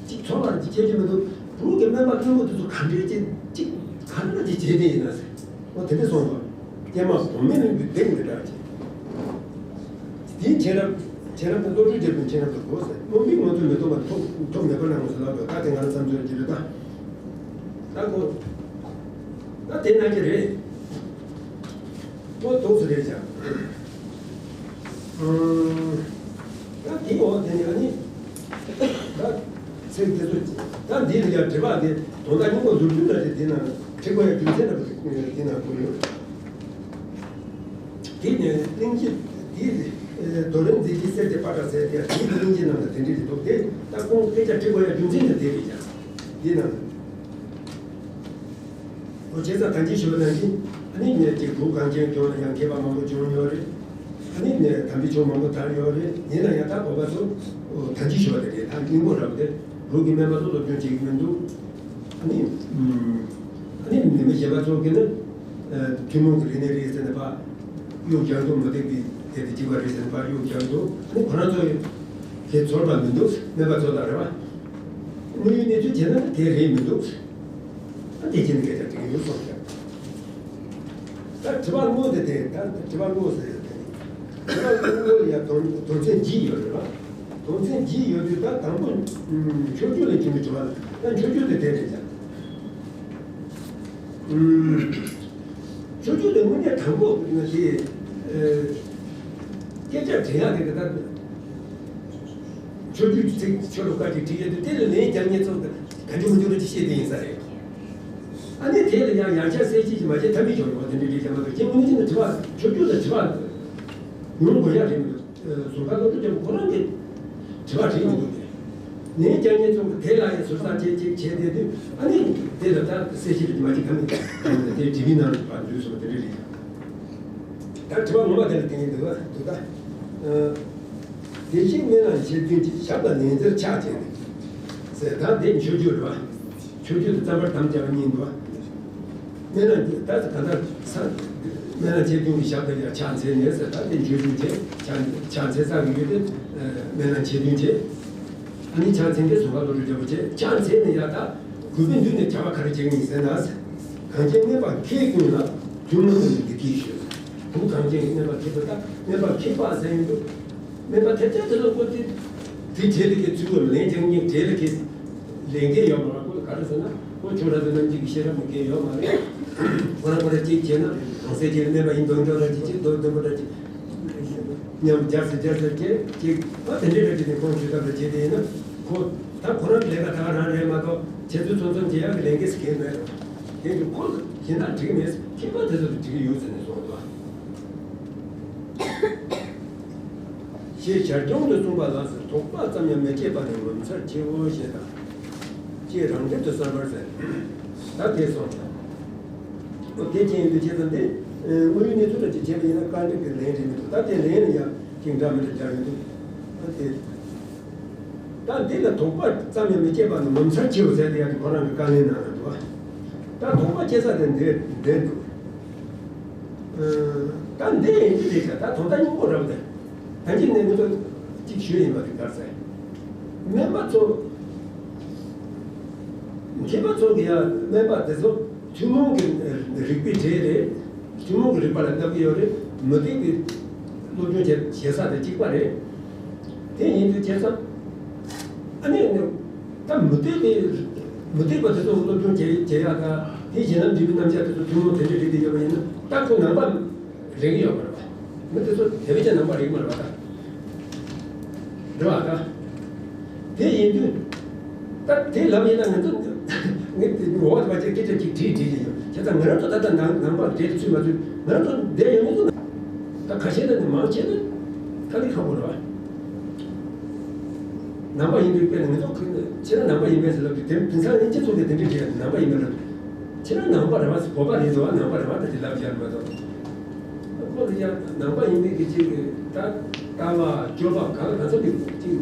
ཅིག་ཚོར་བ་ཅིག་སྐྱེ་ཀྱི་མི་འདུག་བོད་ཀྱི་སྨན་པ་རྣོན་པོ་དེ་ཚོ་ག་འདྲས་ཅིག་ཅིག་ག་འདྲ་ཅིག་བྱས་ཏེ་ཡིན་ན་ཟེར། འོ་དེ་འདྲ་སོང་བ། ཀྱེ་མ་འོ་མའི་སྣུམ་པོའི་ལྡེག་འདི་འདྲ་ཅིག་དེའི་མཁྱེན་རབ། མཁྱེན་རབ་དང་བློ་གྲོས་རྒྱལ་པོའི་མཁྱེན་རབ་དང་གོ་ཟེར། རྨོངས་པའི་ངང་ཚུལ་མི་སྟོང་པ་ཐོབ་ཐོབ་མེད་པར་སྣང་ངོ་ཟེར་ལབ་འདུག་ད་དེ་ང་རང་བསམ་ཚུལ་གྱི་རེད་ད། ད་གོ། ད་དེ་ན་གི་རེད། ཨོ་ཏོག་ཙམ་རེད་ཀྱང་། ཨང་། ད་དེའི་འོག་དེ་ནི་ཨ་ནི། ད་ཚིག་དེ་ཚོ། ད་འདི་ལ་ཡང་དྲི་བ་དེ་དོན་དག་སྙིང་པོ་ཟུར་ཚུལ་ལ་དེ་དེ་ན་ཁྲིད་དགོས་ཡ་རྒྱུ་མཚན་ལ་དེ་ན་དགོས་ཡོད། དེ་ནས་གླིང་རྗེ་དེ་རྡོ་རིང་མཛེས་ཀྱི་གསེར་གྱི་པ་ཏྲ་ཟེར་དེ་དེའི་གླིང་རྗེ་རྣམས་ལ་དེ་འདྲས་ཀྱི་འདུག་དེ་ད་ཁོང་སྐད་ཆ་དྲི་དགོས་ཡ་རྒྱུ་མཚན་དེ་དེ་རེད་ཀྱང་། དེ་ན། ཁོ་བྱས་ཙང་ད་གིན་ཞུས་པ་ནང་བཞིན་ཨ་ནི་ངས་ཅིག་བོད་གངས་ཅན་ལྗོངས་ལ་ཡང་མཁས་པ་མང་པོ་བྱུང་ཡོད་རེད། ཨ་ནི་ངས་དམ་པའི་ཆོས་མང་པོ་དར་ཡོད་རེད། ཡིན་ན་ཡང་ད་བོད་པ་ཚོ་ད་གིན་ཞུས་པ་དེ་རེད། ད་སྙིང་པོ་རབ་དེ་བོད་ཀྱི་སྨན་པ་ཚོ་སློབ་སྦྱོང་བྱེད་ཀྱི་མི་འདུག་ཨ་ནི་ཨ་ནི་མི་མི་གཞན་པ་ཚོ་གིས་ནི་ཐུན་མོང་གི་རིག་གནས་རེད་ཟེར་ནས་ཕར་གཡུག་རྒྱག་འདུག་མུ་སྟེགས་པའི་དེབ་དེ་གཅིག་པ་རེད་ཟེར་ནས་ཕར་གཡུག་རྒྱག་འདུག་ཨ་ནི་ཁོ་རང་ཚོ་དེ་ཚོར་བ་མི་འདུག་སྨན་པ་ཚོ་ལ་རེད་བ། དངོས་ཡོད་གནས་ཚུལ་བྱས་ན་དེ་རེད་མི་འདུག་ཨ་དེ་བྱས་ནས་སྐད་ཆ་དྲི་གི་ཡོད་སོང་ཀྱང་། ད་དྲི་བ་དངོས་དེ་དེ་ད་དྲི་བ་དངོས་ཟེར་ཡོད་དེ། དྲི་བ་དངོས་ལ་ཡང་དོན་དོན་ཚན་བརྒྱད་ཡོད་རེད་བ། དོན་ཚན་བརྒྱད་ཡོད་དུས་ད་དང་པོ་ཨུམ་ཕྱོགས་བཅུ་ལས་བྱུང་བའི་དྲི་བ་ལ་ད་ཕྱོགས་བཅུ་དེ་དེ་རེད་ཀྱང་། ཨུམ། ཕྱོགས་བཅུ་དེ་དངོས་གནས་དང་པོ་ན་དེ། ཨེ། སྐད་ཆ་དྲི་ཡག་དེ་ག་ད། ཕྱོགས་བཅུ་ཚིག་ཕྱོགས་ལ་བཀའ་ཅིག་དྲིས་ཡོད་དུས་དེ་ལ་ལན་རྒྱག་མཁན་ཚོ་ག་འཇུ་མི་འཇུ་རེ་ཅིག་བཤད་དེ་ཡིན་ས་རེད། ཨ་ནི་དེ་ལ་ཡང་ཡང་བསྐྱར་གསལ་བཤད་ཅིག་མ་བྱས་ཐབས་མེད་བྱུང་རེད་བ། དེ་འདྲའི་རེད་བྱས་མ་གཏོགས་ཁྱེད་དངོས་གནས་ཀྱི་དྲི་བ་ཕྱོགས་བཅུ་ལ་དྲི་བ་ཡོང་དགོས་ཡག་རེད་མི་འདུག་ཟུར་ཁ་སློབ་ཕྲུག་ཆེན་པོ་ཁོ་རང་གིས་དྲི་བ་དྲིས་མི་འདུག་སྟེ། ནས་རྒྱག་མཁན་ཚོ་གིས་དེ་ལ་ཡང་ཟུར་ཟ་བྱེད་ཅིག་བྱས་ཏེ་དུས་ཨ་ནི་དེ་ལ་ད་གསལ་བཤད་རེ་མ་བྱེད་ཀ་མེད་དེ་དྲི་བའི་ནང་ལ་འདུས་སོང་བ་དེ་འདྲ་རེད། ད་དྲི་བ་ངོ་མ་དེ་ལ་བསྟན་གྱི་འདུག་བ་འདུག་ད། ཨ། དེ་བཞིན་སྨན་བླ་མཆེད་བདུན་གྱི་ཞབས་ལ་ལན་ཚྭའི་ཕྱག་བྱས་ནས་ཟེར། ད་དེ་མཆོད་བརྗོད་རེད་བ། མཆོད་བརྗོད་དེ་རྩམ་པར་དམ་བཅའ་བ་གཉིས་འདུག་བ། སྨན་བླ་ད་ག་ད་ས་སྨན་བླ་མཆེད་བདུན་གྱི་ཞབས་ལ་ཡང་ཕྱག་འཚལ་ནས་ཟེར། ད་དེ་མཆོད་བརྗོད་བྱས་ཕྱག་ཕྱག་འཚལ་ས་གི་ཡོད་དེ་སྨན་བླ་མཆེད་བདུན་བྱས། ཨ་ནི་ཕྱག་འཚལ་མཁན་ཟུར་ཁ་སློབ་ཕྲུག་རྒྱལ་པོ་བྱས་ཕྱག་འཚལ་ནས་ཡང་ད་གུས་པས་མདུན་ནས་བྱ་བ་ག་རེ་བྱེད་ཀྱི་ཡིན་ཟེར་ན་ཟེར། གངས་ཅན་སྨན་པ་མཁས་ཀུན་ལ་ཐུན་མོང་དུ་འདི་སྐད་ཞུ། བོད་གངས་ཅན་གྱི་སྨན་པ་མཁས་པ་ད་སྨན་པ་མཁས་པ་ཟེར་ཡོང་དུས། སྨན་པ་ཐེབས་ཆག་དེ་ཚོ་ཁོ་དེ་དེ་གྲས་ལ་ཁེ་ཚུལ་བ་ལན་རྒྱག་མཁན་གྲས་ལ་ཁེ་ལས་འགན་ཡོད་མ་རེད། ཁོ་ལ་ག་རེ་ཟེར་ན་ཁོ་ཆོས་གྲགས་དང་རྣམ་འབྱེད་ཀྱི་ཤེས་རབ་མི་འགལ་ཡོད་མ་རེད། ཁོ་རང་ཁོ་རང་གཅིག་བྱས་ན་གང་ཟེར་གྱི་སྨན་པ་ཡིན་མདོག་མདོག་འདྲ་ཅིག་བྱེད་མདོག་མདོག་འདྲ་ཅིག་མཉམ་རྒྱག་ཟེར་རྒྱག་ཟེར་བྱས་ཅིག་ཨ་དེ་འདྲའི་འདྲ་ཅིག་ནས་ཁོང་ཆོས་ཐབས་ལ་བྱེད་དེ་ཡིན་ན་ཁོ་ད་ཁོ་རང་གི་ལས་ཀ་ད་ག་རང་རེད་མ་གཏོགས་ཁྱེད་ཚོ་ཚོ་ཚོ་མཇལ་ཡག་གི་ལས་འགན་ཟེར་གང་ཡང་མེད། དེ་ཡིན་དུས་ཁོ་ལ་ཡིན་ན་འགྲིག་མེད་མཁས་པ་དེ་ཚོ་ལ་འགྲིག་གི་ཡོད་ཟེར་ནས་གསུངས་འདུག་ཞེས་ཞར་བྱུང་དུ་གསུངས་པ་ལགས་སོ། དོགས་པ་ཙམ་ཡང་མི་སྐྱེས་པ་ནི་ངོ་མཚར་ཆེའོ་ཞེས་དང་། ཅེས་རང་འགྲེལ་དུ་གསལ་བར་མཛད། ད་དེ་སོང་ཙང་། ཨོ་དེ་ཅི་ཡིན་དུས་བྱས་ཙང་དེ། དངོས་ཡོད་གནས་ཚུལ་ལ་ཅིག་བྱས་པ་ཡིན་ན་བཀའ་འགྲེལ་གྱི་ལན་རེད་མི་འདུག་ད་དེ་ལན་ལ་ཡང་ཅིག་འདྲ་མི་འདྲ་སྦྱར་ཡོང་དུས། ཨ་དེ། ད་འདི་ལ་དོགས་པ་ཙམ་ཡང་མི་སྐྱེས་པ་ནི་ངོ་མཚར་ཆེའོ་ཟེར་དེ་ཡང་དེ་ཁོ་རང་གི་བཀའ་ལན་ནང་ལ་འདུག་ད་དོགས་པ་སྐྱེ་ས་དེ་འདིར་འདིར་འདུག་ད་འདི་ཡིན་གྱི་རེད་ཤག་ད་དོན་དག་སྙིང་པོ་རབ་དེ། ད་གིན་ནས་ང་ཚོ་གཅིག་ཞུས་ཡིན་པ་རེད་ག་ཟེར། སྨན་པ་ཚོ། མཁས་པ་ཚོ་གི་ཡང་སྨན་པ་དེ་ཚོ་ཐུན་མོང་གི་རིག་པའི་གྲས་རེད། ཐུན་མོང་གི་རིག་པ་ལ་བསླབ་ཀྱི་ཡོད་རེད། མུ་སྟེགས་ཀྱི་སློབ་སྦྱོང་བྱེད་བྱེད་ས་དེ་གཅིག་པ་རེད། དེ་ཡིན་དུས་བྱས་ཙང་། ཨ་ནི་ད་མུ་སྟེགས་ཀྱི་མུ་སྟེགས་པ་དེ་ཚོ་སློབ་སྦྱོང་བྱེད་བྱེད་ཡག་དང་དེ་གཞན་ལམ་འབྲས་བུའི་རྣམ་གཞག་དེ་ཚོ་ཐུན་མོང་དེ་འདྲ་རེད་དེ་ཡོད་པ་ཡིན་ན་ད་ཁོ་ནང་པ། རིག་ཡོད་མ་རེད་པ། མི་དེ་ཚོ་དེ་བས་ཀྱང་ནང་པ་རིག་མ་རེད་པ་ད། རེད་པ་ད། དེ་ཡིན་དུས། ད་དེ་ལབ་ཡིན་ན་ང་ཚོ། ངས་དེ་འོག་དེ་བ་ཅིག་སྐད་ཆ་ཅིག་དྲིས་དྲིས་ཀྱི་ཡོད། བྱས་ཙང་ང་རང་ཚོ་ད་ལྟ་ནང་ནང་པ་དེ་ཚུད་མ་ཚུད་ང་རང་ཚོ་བསྡད་ཡོད་མི་ཚོ་ད་ཁ་ཤས་ལ་ནི་མང་ཆེ་ནི་ད་ལི་ཁག་པོ་རེད་པ། ནང་པ་ཡིན་དུས་དཔེར་ན་ང་ཚོ་ཁྱེད་རང་ནང་པ་ཡིན་པས་ཟེར་ལབ་དུས་དེ་དེང་སང་ནི་སྤྱི་ཚོགས་ཀྱི་དེ་འདྲའི་བྲིས་ནང་པ་ཡིན་པས་ལབ་དུས། ཁྱེད་རང་ནང་པ་རེད་པ་བོད་པ་རེད་འདུག་པ། ནང་པ་རེད་པ་ད་དེ་ལབ་བཞག་མ་གཏོགས། ཁོ་ལ་ཡང་ནང་པ་ཡིན་མིན་གྱི་ཅིག་གི་ད་ལྟ་བ་སྤྱོད་པ་ག་ལ་ག་ཚོད་ཀྱི་ཅིག་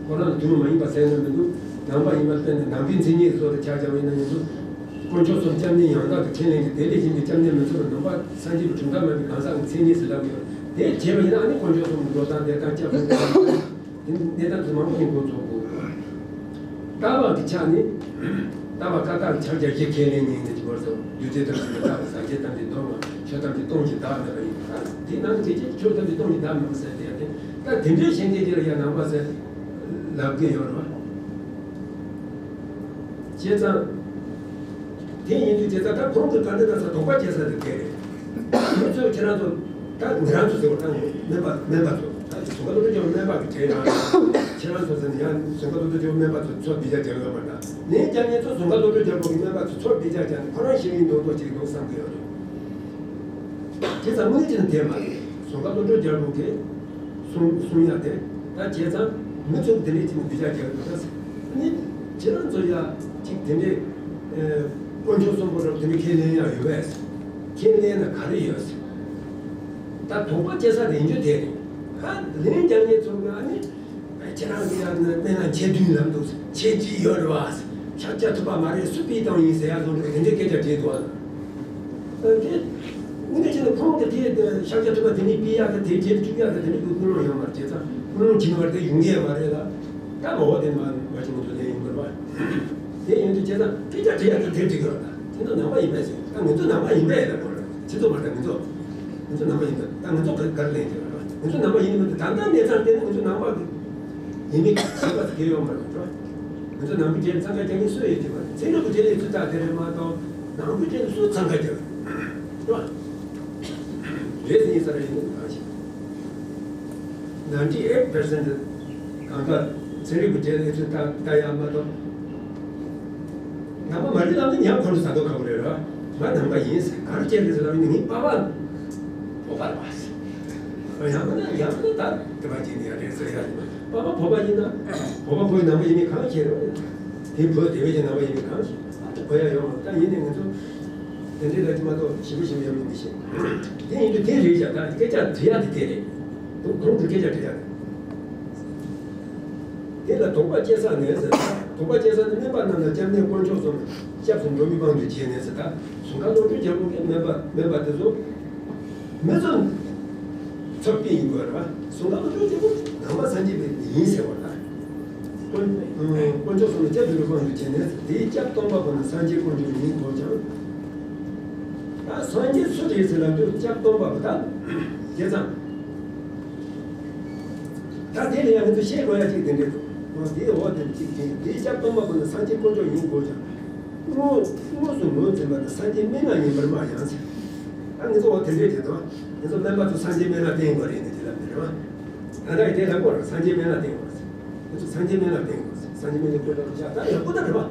ཁོ་རང་ལ་དུས་མ་ཡིན་པ་ཟེར་ན་མི་འདུག། ནང་པ་ཡིན་པ་བསྟན་ནས་ནང་པའི་མཚན་ཉིད་བཟོ་རུ་ཆ་བཞག་པ་ཡིན་ན་ཡིན་འདུག། དཀོན་མཆོག་གསུམ་སྐྱབས་གནས་ཡང་དག་ཏུ་ཁས་ལེན་གྱི་དེ་ལས་གཞན་གྱི་སྐྱབས་གནས་མི་འཚོལ་བར་ནང་པ་སངས་རྒྱས་པའི་གྲུབ་མཐའ་མ་ཡིན་པའི་གང་ཟག་གི་མཚན་ཉིད་ཟེར་ལབ་ཡོད། དེ་བྱས་པ་ཡིན་ན་ཨ་ནི་དཀོན་མཆོག་གསུམ་གྱི་འགྲོ་སྟངས་བསྡད་སྟངས་སྐྱབས་གསུམ་གྱི་གནས་སྟངས་དེ་མང་པོ་ཡིན་དགོས་ཚོགས་དགོས། ལྟ་བ་གི་ཆ་ནས། ལྟ་བ་ཀ་དག་ཕྱག་རྒྱ་བཞི་ཁས་ལེན་ཉིན་ནས་ཀྱི་བར་དུ་རྒྱུ་འབྲས་ཐམས་ཅད་མི་རྟག་པ། ཟག་བཅས་ཐམས་ཅད་སྡུག་བསྔལ། ཆོས་ཐམས་ཅད་སྟོང་ཞིང་བདག་མེད་པ་ཡིན་པ། དེ་ནང་གི་ཆོས་ཐམས་ཅད་སྟོང་ཞིང་བདག་མེད་པ་ཟེར་དེ་ཡང་དེ་ད་དེ་འདྲའི་གཞན་སྐད་ཅིག་ལ་ཡང་ནང་པ་ཟེར་ལབ་གི་ཡོད་རེད་པ། བྱས་ཙང་། དེ་ཡིན་དུས་བྱས་ཙང་ད་ཁོང་གི་ག་འདྲ་ན་ས་དོགས་པ་སྐྱེ་ས་དེ་དེ་རེད། མི་ཚོས་ཁྱེད་རང་ཚོ་ད་ང་རང་ཚོ་ཟེར་བ་ད་སྨན་པ་སྨན་པ་ཚོ་ད་གཟུགས་ཁ་ལོ་ཏོ་ཅོ་སྨན་པ་གི་གྲས་རང་ཁྱེད་རང་ཚོ་ཟེར་ན་ཡང་གཟུགས་ཁ་ལོ་ཏོ་ཅོ་སྨན་པ་ཚོ་ཚོ་འདི་ཅག་རྒྱག་ཡོད་མ་འདྲ། ནས་ཀྱང་ངེད་ཚོ་གཟུགས་ཁ་ལོ་ཏོ་རྒྱལ་པོ་གི་སྨན་པ་ཚོ་ཚོ་འདི་ཅག་ཀྱང་ཁོ་རང་ཤེས་ཡོན་མདོག་མདོག་ཅིག་འདུག་བསམ་གི་ཡོད་རེད། དེ་ཙམ་དངོས་གནས་ཀྱི་ནི་དེ་མ་རེད། གཟུགས་ཁ་ལོ་ཏོ་རྒྱལ་པོ་གིས་གསུང་གསུང་ཡ་དེ་ད་བྱས་ཙང་མི་ཚོ་དེ་འདྲའི་ཅིག་འདི་ཅག་རྒྱག་གི་འདུག་ད་ནི་ཁྱེད་རང་ཚོ་ཡ་ཅིག་དེ་འདྲའི་དཀོན་མཆོག་གསུམ་པོ་རབ་དེ་འདྲའི་ཁས་ལེན་ཡ་ཡོད་པས། ཁས་ལེན་ན་ག་རེ་ཡོད་ཟེར། ད་དོགས་པ་སྐྱེ་ས་རེད་འཇུ་དེ་རེད། ཨ་ལན་རྒྱག་མཁན་ཚོ་གི་ཨ་ནི། ཁྱེད་རང་གི་ཡང་ན་སྨན་ལ་འཆད་དུས་ལམ་འདུག་འཆད་ཀྱི་ཡོད་རེད་བ། ཤཱཀྱ་ཐུབ་པ་མ་རེད་སུ་ཕུལ་བཏང་ཡིན་ཟེར་ཡ་བཟོ་འདྲ་དེ་འདྲའི་སྐད་ཆ་དྲིས་འདུག་ཨ། དེ་ངས་བྱས་ན་ཁོང་གི་དེ་ཤཱཀྱ་ཐུབ་པ་དེ་ནས་ཕུལ་ཡག་གི་དེ་རྗེས་བཅུག་ཡག་གི་དེ་འདྲའི་ཀུན་སློང་ཡོད་མ་རེད། བྱས་ཙང་ཀུན་སློང་བྱིན་བར་དེ་ཡོང་གི་ཡོད་མ་རེད་ལ། ད་མ་འོ་དེ་མ་མ་བྱུང་དུ་ལེན་ཡོང་དགོས་པ། དེ་ཡིན་དུས་བྱས་ཙང་སྐད་ཆ་དྲིས་ཡག་གི་དེ་འགྲིག་གི་རེད། ད་དེ་ཚོ་ནང་པ་ཡིན་པས་ཟེར། ད་ང་ཚོ་ནང་པ་ཡིན་པས་ལ་གོ་རེད། སྤྱི་ཚོགས་མ་རེད་ང་ཚོ། ང་ཚོ་ནང་པ་ཡིན་པས་ད་ང་ཚོ་ག་གར་ལེན་གྱི་རེད། ང་ཚོ་ནང་པ་ཡིན་མིན་དེ་ད་ལྟ་གནས་སྟངས་བལྟས་ན་ང་ཚོ་ནང་པ་ཡིན་མིན་ཞིབ་པ་ཟེར་གྱི་ཡོད་མ་རེད་དྲ། ང་ཚོ་ནང་པའི་གྲས་འཚང་ཁ་རྒྱག་མཁན་སུ་ཡོད་ཀྱི་མ་རེད། ཚན་རིག་པ་དེ་ལས་ཚུལ་ལྟ་དེ་རེད་མ་གཏོགས་ནང་པའི་གྲས་སུ་འཚང་ཁ་རྒྱག་རེད། རེད་ཟེར་ཡིན་ས་རེད་ཡིན་ནམ་གང་ཞིག ninety eight percent གང་ག་ཚན་རིག་པ་དེ་ལས་ཚུལ་ལྟ་ལྟ་ཡག་མ་གཏོགས། ནང་པ་མ་རེད་ལབ་ན་ཉམས་ཁོ་ཚོ་ཟ་དོ་ཁ་པོ་རེད་ར། ང་ནང་པ་ཡིན་ཟེར་ག་རེ་བྱས་རེད་ཟེར་ལབ་ཡིན་ན་ངའི་པ་ཕ་བོད་པ་རེད་བ་ཟེར། ཡང་མིན་ན་ཡང་མིན་ན་ད་དེ་བ་ཅིག་ནི་ཡང་རེད་ཟེར་ཡ་རེད། པ་ཕ་བོད་པ་ཡིན་ན་བོད་པ་ཁོའི་ནང་པ་ཡིན་མིན་གང་ཤེས་རེད་བ། དེ་བོད་དེ་བས་ཀྱི་ནང་པ་ཡིན་མིན་གང་ཤེས། ཨ་ད་གོ་ཡ་ཡོད་མ་རེད། ད་ཡིན་ནའི་ང་ཚོ་དེ་འདྲའི་ལ་ཅི་མ་གཏོགས་ཞིབ་པོ་ཞིབ་པོ་ཡོད་མིན་མི་ཤེས། དེ་ཡིན་དུས་དེ་རེད་བཞག་ད་སྐད་ཆ་དྲི་ཡ་དེ་དེ་རེད། དུ་ཁོང་གི་སྐད་ཆ་དྲི་ཡ་རེད། དེ་ལ་དོགས་པ་སྐྱེ་ས་ནས་ཟེར། དོགས་པ་སྐྱེ་ས་ནི་སྨན་པ་རྣམས་ལ་སྐྱབས་གནས་དཀོན་མཆོག་གསུམ་སྐྱབས་སུ་འགྲོ་བའི་དབང་དུ་བྱས་ནས་ཟེར། ད་གཟུགས་ཁ་བློ་གྲོས་རྒྱལ་པོ་གིས་སྨན་པ་སྨན་པ་དེ་ཚོ་མི་ཚོ་ཚོགས་པའི་ཡིན་དགོས་རེད་བ། གཟུགས་ཁ་བློ་གྲོས་རྒྱལ་པོ་ནང་པ་སངས་རྒྱས་པའི་ཡིན་ཟེར་བ་ལ། དཀོན་དཀོན་མཆོག་གསུམ་ལ་སྐྱབས་སུ་འགྲོ་བའི་དབང་དུ་བྱས་ནས་ཟེར། དེའི་སྐྱབས་སྟོང་པ་པོ་ནི་སངས་རྒྱས་དཀོན་མཆོག་ཡིན་དགོས་ཀྱང་། ད་སངས་རྒྱས་སུ་རེད་ཟེར་ལབ་དུས་སྐྱབས་སྟོང་པ་པོ་ད་བྱས་ཙང་། ད་དེ་ལ་ཡང་ང་ཚོ་ཤེས་དགོས་ཡ་ཅིག་དེ་འདྲ་འདུག་འོ་དེའི་འོག་དེ་གཅིག་དེ་དེའི་སྐྱབས་སྟོང་པ་པོ་ནི་སངས་རྒྱས་དཀོན་མཆོག་ཡིན་དགོས་ཀྱང་། དངོས་དངོས་སུ་ངོས་འཛིན་པ་ནི་སངས་རྒྱས་སྨན་བླ་ཡིན་པར་སྨྲ་ཡང་ཟེར། ད་ང་ཚོ་འོ་དེ་འདྲས་བྱེད་དོ། ང་ཚོ་སྨན་པ་ཚོ་སངས་རྒྱས་སྨན་བླ་བསྟེན་དགོས་རེད་ནས་དེ་ལབ་ནས་རེད་བ། ད་ལྟ་ཡི་དེ་ལབ་དགོས་རེད། སངས་རྒྱས་སྨན་བླ་བསྟེན་དགོས་རེད། ང་ཚོ་སངས་རྒྱས་སྨན་བླ་བསྟེན་དགོས་རེད། སངས་རྒྱས་སྨན་བླའི་དཀོན་མཆོག་ལ་བཞག་ད་ཡག་པོ་ད་རེད་བ།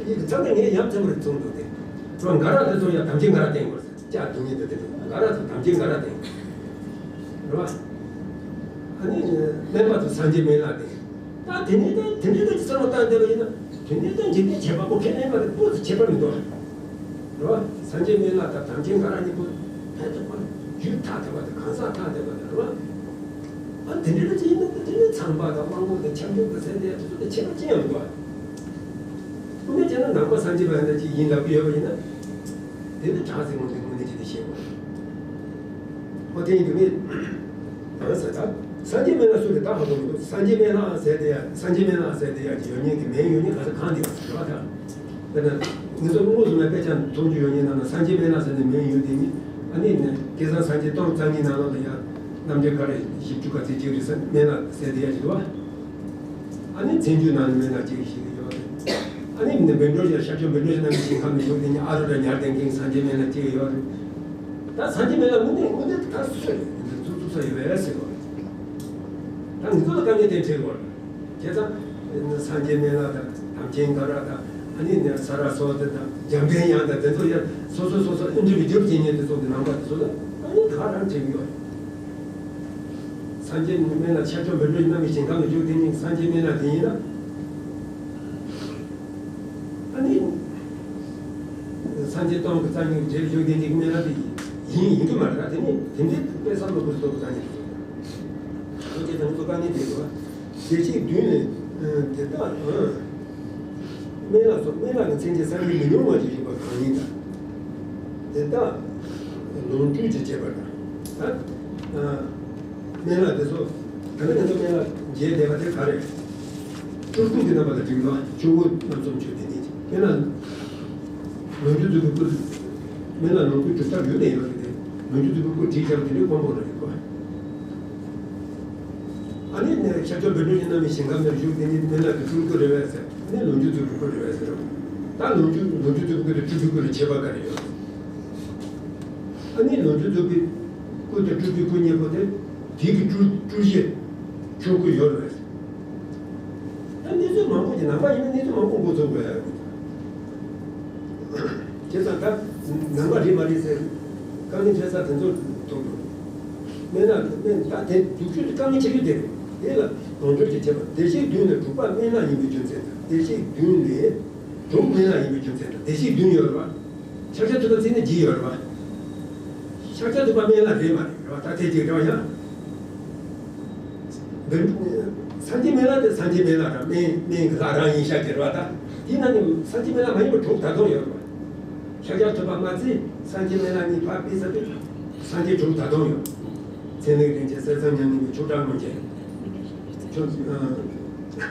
ཡིག་ཚང་ནས་ངས་ཡ་མཚན་པོ་རེ་བཙོང་འདུག་སྟེ། ཁྱོད་འགའ་ར་དེ་ཚོ་ཡ་དམ་ཅན་འགའ་ར་བསྟེན་དགོས་ཟེར། ཅག་དུ་ཉིད་དུ་དེ་འགའ་ར་ཚོ་དམ་ཅན་འགའ་ར་བསྟེན་དགོས་རེད་བ། ཨ་ནི་སྨན་པ་ཚོ་སངས་རྒྱས་སྨན་བླ་བསྟེན། ད་དེ་ནས་ད་དེ་འདྲའི་ད་ཅི་བསམ་བློ་བཏང་བསྡད་པ་ཡིན་ན་དེ་ནས་ད་འཇིག་རྟེན་བྱེད་པ་པོ་ཁས་ལེན་པ་རེད། སྤུ་ཚོ་ཁྱད་པར་མི་འདུག་རེད་བ། སངས་རྒྱས་སྨན་བླ་དང་དམ་ཅན་འགའ་ར་གཉིས་པོ་ཕན་ཐོགས་པ་རྒྱུད་ཐ་དད་པ་དང་གང་ཟག་ཐ་དད་པ་དང་རེད་བ། ཨ་དེ་འདྲ་ཅིག་ཡིན་ན་དེ་ནི་ཚངས་པ་དང་དབང་པོ་དང་ཁྱབ་འཇུག་གི་ཚད་དེ་དེ་ཚོ་དང་ཁྱད་པར་ཅི་ཡང་མི་འདུག་ཨ། དངོས་གནས་བྱས་ན་ནང་པ་སངས་རྒྱས་པ་འདྲ་ཅིག་ཡིན་ལབ་ཀྱི་ཡོད་པ་ཡིན་ན། དེ་ནི་དྲག་ཟིན་ངོ་དེ་དངོས་གནས་ཅིག་དེ་ཤེས་དགོས། ཁོ་དེ་ཡིན་དུས་ངས་ཡང་ཟེར། ད་སངས་རྒྱས་སྨན་བླ་སུ་རེད། ད་ཧ་གོ་མི་འདུག་སངས་རྒྱས་སྨན་བླ་ཟེར་དེ་ཡ། སངས་རྒྱས་སྨན་བླ་ཟེར་དེ་ཡ་ཡོད་མཁན་གྱི་མིང་ཡོད་མཁན་ག་ས་གང་དེ་ཡོད་ཟེར་བ་ད། དཔེར་ན་ང་ཚོ་སྔོན་བཟུང་ནས་དཔེ་ཆ་མཐོང་རྒྱུ་ཡོད་མཁན་ནང་ན་སངས་རྒྱས་སྨན་བླ་ཟེར་ནས་མིང་ཡོད་དེ་ནི། ཨ་ནི་ནས་སྐལ་བཟང་སངས་རྒྱས་སྟོང་རྩ་གཉིས་ནང་ལོགས་ལ་ཡ་རྣམ་འགྲེལ་ག་རེ་བཞི་བཅུ་ག་ཚོད་ཅིག་རེད་ཟེར། སྨན་བླ་ཟེར་དེ་ཡ་ཞིག་འདུག་བ། ཨ་ནི་མཚན་བརྗོད་ནང་ནས་སྨན་བླ་གཅིག་ཞིག་ཡོད་རེད། ཨ་ནི་ནི་བཻ་ཌཱུརྱ་ཤཱཀྱ་བཻ་ཌཱུརྱ་རྣམ་བསྒྱིངས་ཞིང་ཁམས་ནས་བཞུགས་དེ་ནི་ཨ་རུ་ཏྲ་ཉར་ལྡན་མཁན་སངས་རྒྱས་སྨན་བླ་གཅིག་ཡོད་རེད། ད་སངས་རྒྱས་སྨན་བླ་དངོས་གནས་དངོས་གནས་ད་སུ་རེད། འདི་ཚོ་བཙུགས་ས་ཡོད་པས་ཟེར་བ་རེད། ད་ང་ཚོ་ལ་དཀའ་ངལ་དེ་འཕྲད་ཡོད་རེད། བྱས་ཙང་སངས་རྒྱས་སྨན་བླ་དང་དམ་ཅན་དགའ་རབ་དང་། ཨ་ནི་ནི་ས་ར་སོ་ཏི་དང་འཇམ་དཔལ་དབྱངས་དང་དེ་ཚོ་ཡང་སོ་སོ་སོ་སོ་ཨིན་དྲི་བི་ཇུ་ཨལ་བྱེད་མཁན་དེ་ཚོ་གི་ནང་པ་དེ་ཚོ་ལ་ཨ་ནི་ག་རང་འཕྲད་ཀྱི་ཡོད་རེད། སངས་རྒྱས་སྨན་བླ་ཤཱཀྱ་བཻ་ཌཱུརྱ་རྣམ་བསྒྱིངས་ཞིང་ཁམས་ནས་བཞུགས་དེ་ནི་སངས་རྒྱས་སྨན་བླ་དེ་ཡིན་ན། ཨ་ནི། སངས་རྒྱས་སྟོང་གི་རྩ་གཉིས་ཀྱི་རྗེས་བཞུགས་དེ་ཉིད་ཀྱི་སྨན་བླ་དེ་ཡིན་ཡིན་གྱི་མ་རེད། དེ་ནི་དེ་འདྲའི་དཔེ་བསམ་བློ་འཁོར་སྟོབས་རྩ་གཉིས་ཀྱི་རྗེས་དེ་དང་ཚོ་དཀའ་ངལ་དེ་རེད་བ། བདེ་གཤེགས་མདུན་ནས་དེ་དག་སྨན་བླ་སོགས་སྨན་བླ་གི་མཚན་བཅས་བསམ་གྱིས་མི་ཉུང་བ་ཞིག་བཞུགས་པ་གང་ཡིན་དང་། དེ་དག་ལོངས་སྤྱོད་ཀྱི་བྱེད་པ་དང་། ད། སྨན་བླ་དེ་ཚོ་ད་ནི་ང་ཚོ་སྨན་བླ་མཇལ་བསྡད་པ་དེ་ག་རེ། སྤྲུལ་སྐུ་གི་རྣམ་པ་ལ་བསྒྲིགས་ལ་ཆོས་སྐུ་རྣམ་གསུམ་མཆོད་དེ་ཉིད་ཀྱི་སྨན་བླ། ལོངས་སྤྱོད་རྫོགས་པའི་སྐུ། སྨན་བླ་ལོངས་སྐུའི་གྲུབ་མཐའ་ཡོད་ནས་ཡོད་རེད་དེ། ལོངས་སྤྱོད་རྫོགས་པའི་སྐུ་བྲིས་བཞག་པ་དེ་འདྲའི་དཀོན་པོ་རེད་གོ། ཨ་ནི་ནས་ཤཱཀྱ་བཻ་ཌཱུརྱ་རྣམ་བསྒྱིངས་ཞིང་ཁམས་ནས་བཞུགས་དེ་ཉིད་སྨན་བླ་གི་སྤྲུལ་སྐུ་རེད་པས་ཟེར། ཨ་ནི་ལོངས་སྤྱོད་རྫོགས་པའི་སྐུ་རེད་པས་ཟེར། ད་ལོངས་སྤྱོད་ལོངས་སྤྱོད་རྫོགས་པའི་སྐུ་དང་སྤྲུལ་པའི་སྐུ་ལ་ཁྱད་པར་ག་རེ་ཡོད། ཨ་ནི་ལོངས་སྤྱོད་རྫོགས་པའི་སྐུ་དང་སྤྲུལ་པའི་སྐུ་གཉིས་པོ་དེ་དེ་གི་སྤྲུལ་སྤྲུལ་གཞི་ཆོས་སྐུ་ཡོད་རེད། ད་གནས་ཚུལ་མང་པོ་ཅིག་ནང་པ་ཡིན་ན་གནས་ཚུལ་མང་པོ་མགོ་ཚོས་དགོས་ཡ་ཡོད། བྱས་ཙང་ད་ནང་པ་རེད་མ་རེད་ཟེར་དཀའ་ངལ་འཕྲད་ས་དེ་ཚོ་མཐོང་འགྲོ། སྨན་བླ་སྨན་ད་དེ་སྡུག་ཤོས་དེ་དཀའ་ངལ་ཆེ་ཤོས་དེ་རེད། དེ་ལ་དོན་སྒྲུབ་ཀྱི་བྱེད་པ་བདེ་གཤེགས་མདུན་ལས་གྲུབ་པ་སྨན་བླ་ཡིན་པའི་རྒྱུ་མཚན་དང་། བདེ་གཤེགས་མདུན་ལས་གྲུབ་སྨན་བླ་ཡིན་པའི་རྒྱུ་མཚན་དང་། བདེ་གཤེགས་མདུན་ཡོད་རེད་པ། ཤཱཀྱ་ཐུབ་པ་བརྩིས་ན་རྗེས་ཡོད་རེད་པ། ཤཱཀྱ་ཐུབ་པ་སྨན་བླ་རེད་མ་རེད་པ། ད་དེ་གཅིག་རེད་པ་ཡ། འདི་སངས་རྒྱས་སྨན་བླ་དེ་སངས་རྒྱས་སྨན་བླ་ར་སྨན་སྨན་གྱི་ལྷ་རང་ཡིན་ཤག་གི་རེད་པ། ད་དེ་ན་ནི་སངས་རྒྱས་སྨན་བླ་མ་ཡིན་པ་དྲུག་ད་དུང་ཡོད་རེད་པ། ཤཱཀྱ་ཐུབ་པ་མ་བརྩིས་སངས་རྒྱས་སྨན་བླ་གཉིས་ཕར་ཕུད་ས་དེ་སངས་རྒྱས་དྲུག་ད་དུང་ཡོད། ཚེ་ནི་རིན་ཆེན་གསེར་ཟངས་མྱ་ངན་གྱི་ཆོས་གྲགས་མངོན་བྱེད། ཆོས་ཨ་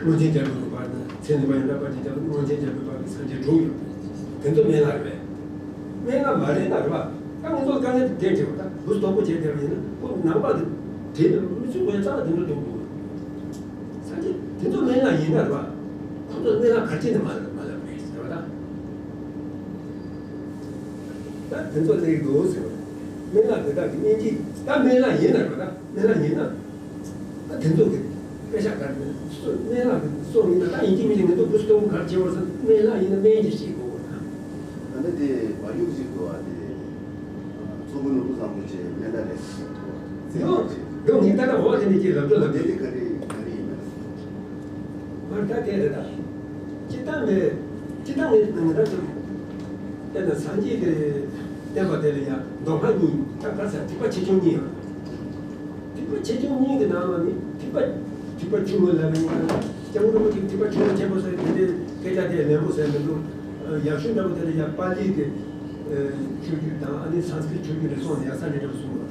མངོན་བྱེད་རྒྱལ་པོ་གི་བར་ན་ཚེ་ནི་པ་ཡི་འདྲ་པ་ཅིག་ཀྱང་མངོན་བྱེད་རྒྱལ་པོའི་བར་གྱི་སངས་རྒྱས་དྲུག་ཡོད། དེ་ཚོ་སྨན་བླ་རེད་པས། སྨན་བླ་མ་རེད་ན་རེད་པ། ད་ང་ཚོ་དཀའ་ངལ་དེ་འདྲ་འཕྲད་པ་ད་འུ་སྟོབས་པོ་བྱས་བསྡད་པ་ཡིན་ན་ཁོ་ནང་པ་དེ་དེ་ནི་མི་ཚུགས་པའི་རྩ་ལ་དེ་འདྲ་གཏོང་དགོས། སངས་རྒྱས་དེ་ཚོ་སྨན་བླ་ཡིན་ན་རེད་པ། ཁོ་ཚོ་སྨན་བླ་ག་རེ་བྱས་ནས་མ་ལབ་མ་ལབ་རེད་ཟེར་བ་ད། ད་དེ་ཚོ་སླེབས་འདུག་ཟེར་བ་རེད། སྨན་བླ་དེ་དག་གི་སྨན་གྱིས་ད་སྨན་བླ་ཡིན་ན་རེད་པ། ད་སྨན་བླ་ཡིན་ན། ད་དེ་ཚོ་གི་དཔེ་ཆ་ག་རེ་སྨན་བླ་གི་སོང་ཡིན་ན་ད་ཡིན་གཅིག་མིན་གཅིག་ང་ཚོ་བུ་སྟོང་ག་རེ་བྱེད་བར་ཟེར་སྨན་བླ་ཡིན་ན་སྨན་གྱིས་ཤེས་དགོས་པ་ད། ད་ནི་དེ་བ་ཡུག་ཅིག་འདུག་ཨ་དེ། མཚོ་སྒོ་ནོར་བུ་བཟང་པོ་ཆེ་སྨན་བླ་རེད་ཟེར་འདུག་ཨ། ཡོ། ཡོ་ངས་ད་ལྟ་འོ་དེ་ནས་ཅིག་ལབ་འགྲོ་ལབ་དེ་དེ་ག་རེ་ག་རེ་ཡིན་མིན། མར་ད་དེ་རེད་ད། སྤྱིར་བཏང་ནས་སྤྱིར་བཏང་ནས་ང་ད་ཚོ་དཔེར་ན་སངས་རྒྱས་ཀྱི་བསྟན་པ་དེ་ལ་ཡང་མདོ་སྔགས་གཉིས་ད་ག་ས་ཐེག་པ་ཆེ་ཆུང་གཉིས་ཡོད། ཐེག་པ་ཆེ་ཆུང་གཉིས་ཀྱི་ནང་ལ་ནི་ཐེག་པ་ཐེག་པ་ཆུང་ངུ་ལབ་ཡིན་ན་སྐྱབས་མགོན་རིན་པོ་ཆེ་ཐེག་པ་ཆུང་ངུ་ཆེན་པོ་ཟེར་དེ་འདྲའི་སྐད་ཆ་དེ་ལན་པོ་ཟེར་མི་འདུག་ཡག་ཤོས་འདྲ་པོ་དེ་ལ་ཡང་པཱ་ལི་གི་ཆོས་བརྒྱུད་དང་ཨ་ནི་སཾ་སྐྲྀ་ཏ་ཆོས་བརྒྱུད་ལ་སོང་ནས་ཡག་ས་འདྲ་འདྲ་པོ་གསུངས་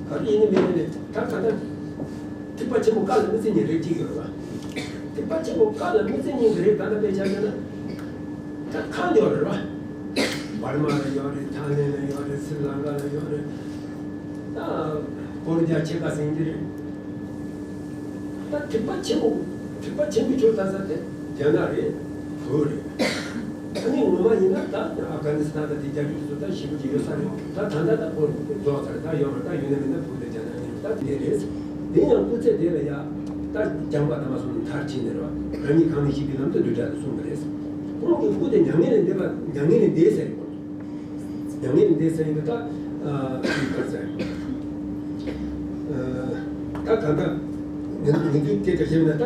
པ། ག་རེ་ཡིན་ནི་མིན་ནི་ད་ག་ད་ཐེག་པ་ཆེན་པོ་བཀའ་ལ་མི་བརྩི་མཁན་རིགས་གཅིག་ཡོད་རེད་པ། ཐེག་པ་ཆེན་པོ་བཀའ་ལ་མི་བརྩི་མཁན་གྱི་རིགས་ད་ལྟ་དཔེ་ཆ་བལྟས་ན། ད་གང་ཡོད་རེད་བ། འབར་མ་ལ་ཡོད་རེད། ཐའི་ལེན་ལ་ཡོད་རེད། སི་རི་ལང་ཀ་ལ་ཡོད་རེད། ད་ཀོ་རི་རྒྱ་ཆེ་ཁ་ཟིན་གྱི་རེད། ད་ཐེག་པ་ཆེན་པོ་ཐེག་པ་ཆེན་པོའི་ཆོས་ལྟ་ས་དེ་རྒྱ་ནག་རེད། བོད་རེད། ཨ་ནི་ངོ་མ་ཡིན་ན་ད་ཨབ་གྷ་ནི་སི་ཐན་ད་དེ་རྒྱ་རྒྱུད་དེ་ཚོ་ད་ཞེ་པོ་ཅིག་ཡོད་ས་རེད། ད་ད་ལྟ་ད་ཁོ་རྫོགས་ཚར་ད་ཡོད་མ་རེད། ད་ཡོད་ན་མིན་ན་བོད་དེ་རྒྱ་ནག་ཡིན་ད་དེ་རེད། དེ་ཡང་སྐུ་ཚེ་དེ་ལ་ཡ་ད་རྒྱང་པ་དང་མ་སོང་མཐར་ཕྱིན་ནས་རེད་བ། རང་ཉིད་གང་ལ་གཤེགས་པའི་ལམ་དུ་བདུད་དགྲ་དང་གསུངས་པ་རེད། ཁོང་གི་སྐུ་དེ་མྱ་ངན་ལས་འདས་པ་མྱ་ངན་ལས་འདས་ཟེར་རེད། མྱ་ངན་ལས་འདས་ཟེར་ཡིན་དུས་ད་ཅིག་ག་ཟེར། ད་གང་ལྟར་ངས་ངས་དུས་སྐད་ཆ་བཤད་ན་ད་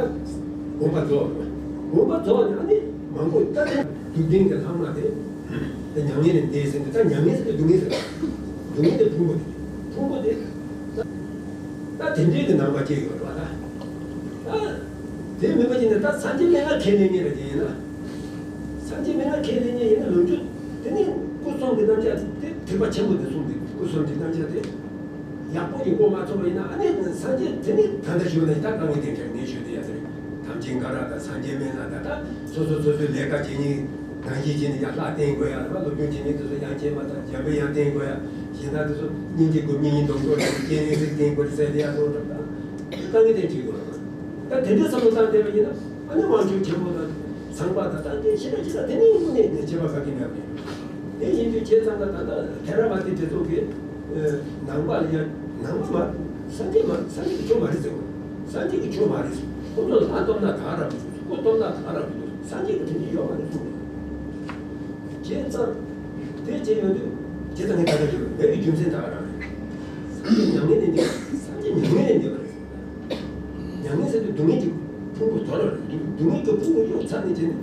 དགོངས་པ་རྫོགས་རེད་བ། དགོངས་པ་རྫོགས་ནས་ཨ་ནི་མང་པོ་ད་ལྟ་སྡུག་བདེན་གྱི་ལྷག་མ་དེ་ད་མྱ་ངན་ལས་འདས་ཟེར་དུས་ད་མྱ་ངན་ཟེར་དུས་སྡུག་བསྔལ་ཟེར། སྡུག་བསྔལ་དེ་ཕུང་པོ་དེ་ཕུང་པོ་དེ། ད་དེ་འདྲའི་གི་ནང་པ་སྐྱེས་ཡོད་རེད་བ་ད། ད་དེ་མིན་པ་ཅིག་ནི་ད་སངས་རྒྱས་སྨན་བླ་ཁས་ལེན་མཁན་རེད་ཅེས་ཡིན་ན། སངས་རྒྱས་སྨན་བླ་ཁས་ལེན་མཁན་ཡིན་ན་ལོངས་སྤྱོད་དེ་ནི་སྐུ་གསུམ་གྱི་རྣམ་གཞག་དེ་ཐེག་པ་ཆེན་པོ་དེ་གསུངས་ཏེ་སྐུ་གསུམ་གྱི་རྣམ་གཞག་དེ། ཡག་པོ་ཞིག་གོ་མ་ཐུབ་པ་ཡིན་ན། ཨ་ནི་སངས་རྒྱས་དེ་ནི་ད་ལྟ་ཞུ་ན་ད་དཀའ་ངལ་དེ་འཕྲད་ངས་ཞུ་དེ་ཡ་ཟེར། ཐམས་ཅད་མཁའ་ར་དང་སངས་རྒྱས་སྨན་བླ་དང་། ད་སོ་སོ་སོ་སོའི་ལས་ཀ་བྱེད་མཁན་ནང་བཞིན་བྱས་ནས་ཡར་ལྷ་བསྟེན་དགོས་ཡ། ལ་སློབ་སྦྱོང་བྱེད་མཁན་དེ་ཚོ་ཡང་བྱེད་མ་ཐག་འཇམ་པའི་དབྱངས་བསྟེན་དགོས་ཡ། གཞན་དག་དེ་ཚོ་སྙིང་རྗེ་དགོས་མཁན་ཡིན་སྡོང་གྲོགས་དང་སྤྱན་རས་གཟིགས་བསྟེན་དགོས་ཟེར་དེ་ཡ་སོང་གྲབས་དང་། དཀའ་ངལ་དེ་འཕྲད་དགོས་རེད། ད་དེ་འདྲའི་བསམ་བློ་བཏང་བསྡད་པ་ཡིན་ན། ཨ་ནི་དབང་ཕྱུག་ཆེན་པོ་དང་ཚངས་པ་དང་། ད་དེ་ཤི་ར་ཤི་ར་དེ་ནི་དངོས་གནས་ནས་བྱེད་པ་ག་གི་མེད་པ་རེད། དེ་ཡིན་དུས་བྱས་ཙང་ད་ད་ལྟ་ཐེ་ར་བ་ཏི་དེ་ཚོ་གིས་ནང་པ་ལ་ཡ། ནང་པ་མ། སངས་རྒྱས་མ། སངས་རྒྱས་ཀྱི་ཆོས་མ་རེད་ཟེར་བ། སངས་རྒྱས་ཀྱི་ཆོས་མ་རེད་ཟེར། ཁོ་ཚོ་ལ་ལྟོས་ན་ད་རབ་འདུག་སྐུ་སྟོབས་ན་ད་རབ་འདུག་སངས་རྒྱས་ཀྱི་དེ་འདྲ་ཡོད་མ་རེད་གསུངས་རེད། བྱས་ཙང་དེ་བྱས་ཡོང་དུས། བྱས་ཙང་ངས་ད་ལྟ་ཞུ་བའི་རྒྱུ་མཚན་ད་ག་རང་རེད། སངས་རྒྱས་མྱ་ངན་ལས་འདས་པ་རེད། སངས་རྒྱས་མྱ་ངན་ལས་འདས་པ་རེད། མྱ་ངན་ཟེར་དུས་སྡུག་བསྔལ་གྱི་ཕུང་པོ་དོར་བ་རེད། སྡུག་སྡུག་བསྔལ་གྱི་ཕུང་པོ་གཡོག་ཚར་ནས་བྱས་ནས།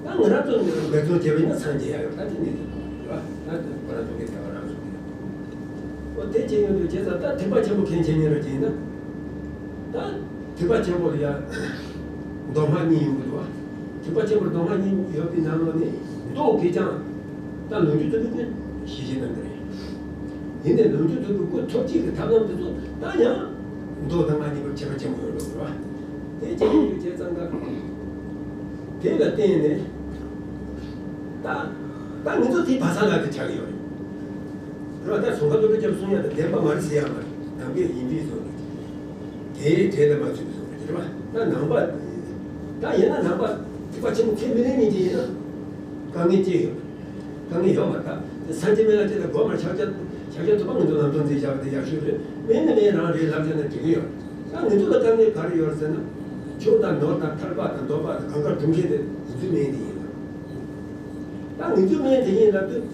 ད་ང་རང་ཚོ་ནས་འབད་བརྩོན་བྱས་པ་ཡིན་ན་སངས་རྒྱས་ཡག་ཡོད། ད་དེ་ནས་དེ་རེད་བ། ད་ཁོ་རང་ཚོ་གིས་ད་ག་རང་གསུངས་ཀྱི་རེད། འོ་དེ་བྱས་ཡོང་དུས་བྱས་ཙང་ད་ཐེག་པ་ཆེན་པོ་མཁན་ཆེན་གཉིས་ར་བྱས་ན། ད་ཐེག་པ་ཆེན་པོ་ལ་ཡ་མདོ་སྔགས་གཉིས་ཡོང་གི་འདུག་བ། ཐེག་པ་ཆེན་པོར་མདོ་སྔགས་གཉིས་ཡོད་པའི་ནང་ལོགས་ནས་མདོ་གིས་ཀྱང་ད་ལོངས་སྤྱོད་རྫོགས་པའི་སྐུ་ཞེས་བྱས་གནང་གི་རེད། ཡིན་ནའི་ལོངས་སྤྱོད་རྫོགས་པའི་སྐུ་ཐོབ་བྱེད་ཀྱི་ཐབས་ལམ་དེ་ཚོ་ད་ཡང་མདོ་དང་སྔགས་གཉིས་པོར་ཁྱད་པར་ཆེན་པོ་ཡོད་འགྲོ་གི་རེད་བ། དེ་བྱས་ཡོང་དུས་བྱས་ཙང་ད་དེ་ལ་བརྟེན་ནས་ད་ད་ང་ཚོ་དེ་བག་ཚ་ལ་དེ་ཆགས་ཀྱི་ཡོད་རེད། རེད་བ། ད་གསུང་སྐབས་སུ་ཀླུ་རྒྱལ་གསུང་ཡག་དེ་བདེན་པ་མ་རེད་ཟེར་ཡག་མ་རེད། ནམ་མཁའི་ཡིན་པའི་བཟོ་འདྲ། དེའི་གྲས་ལ་མ་ཚུད་པའི་བཟོ་འདྲ་རེད་བ། ད་ནང་པ། ད་ཡིན་ན་ནང་པ་ཐེག་པ་ཆེན་པོ་ཚད་མེད་ལས་གཉིས་ཀྱི་ཡིན་ན། དཀའ་ངལ་ཅི་ཡོད། དཀའ་ངལ་ཡོད་མ་རེད། ད་སངས་རྒྱས་སྨན་བླ་ཅིག་ལ་སྒོམ་པར་ཕྱག་རྒྱ། ཕྱག་རྒྱ་ཐུབ་པ་ང་ཚོ་ལམ་སྟོན་མཛད་བཞག་པ་དེ་ཡག་ཤོས་རེད། མེད་ན་མེད་རང་རེད་ལབ་བྱས་ན་འགྲིག་གི་ཡོད། ད་ང་ཚོ་ལ་དཀའ་ངལ་ག་རེ་ཡོད་ཟེར་ན། ཆུ་དང་ནོར་དང་ཐར་པ་དང་སྡོམ་པ་དང་གང་ག་སྒྲུབ་མཁན་དེ་ང་ཚོའི་སྨན་དེ་ཡིན་ལ། ད་ང་ཚོའི་སྨན་དེ་ཡིན་ལབ་དུས།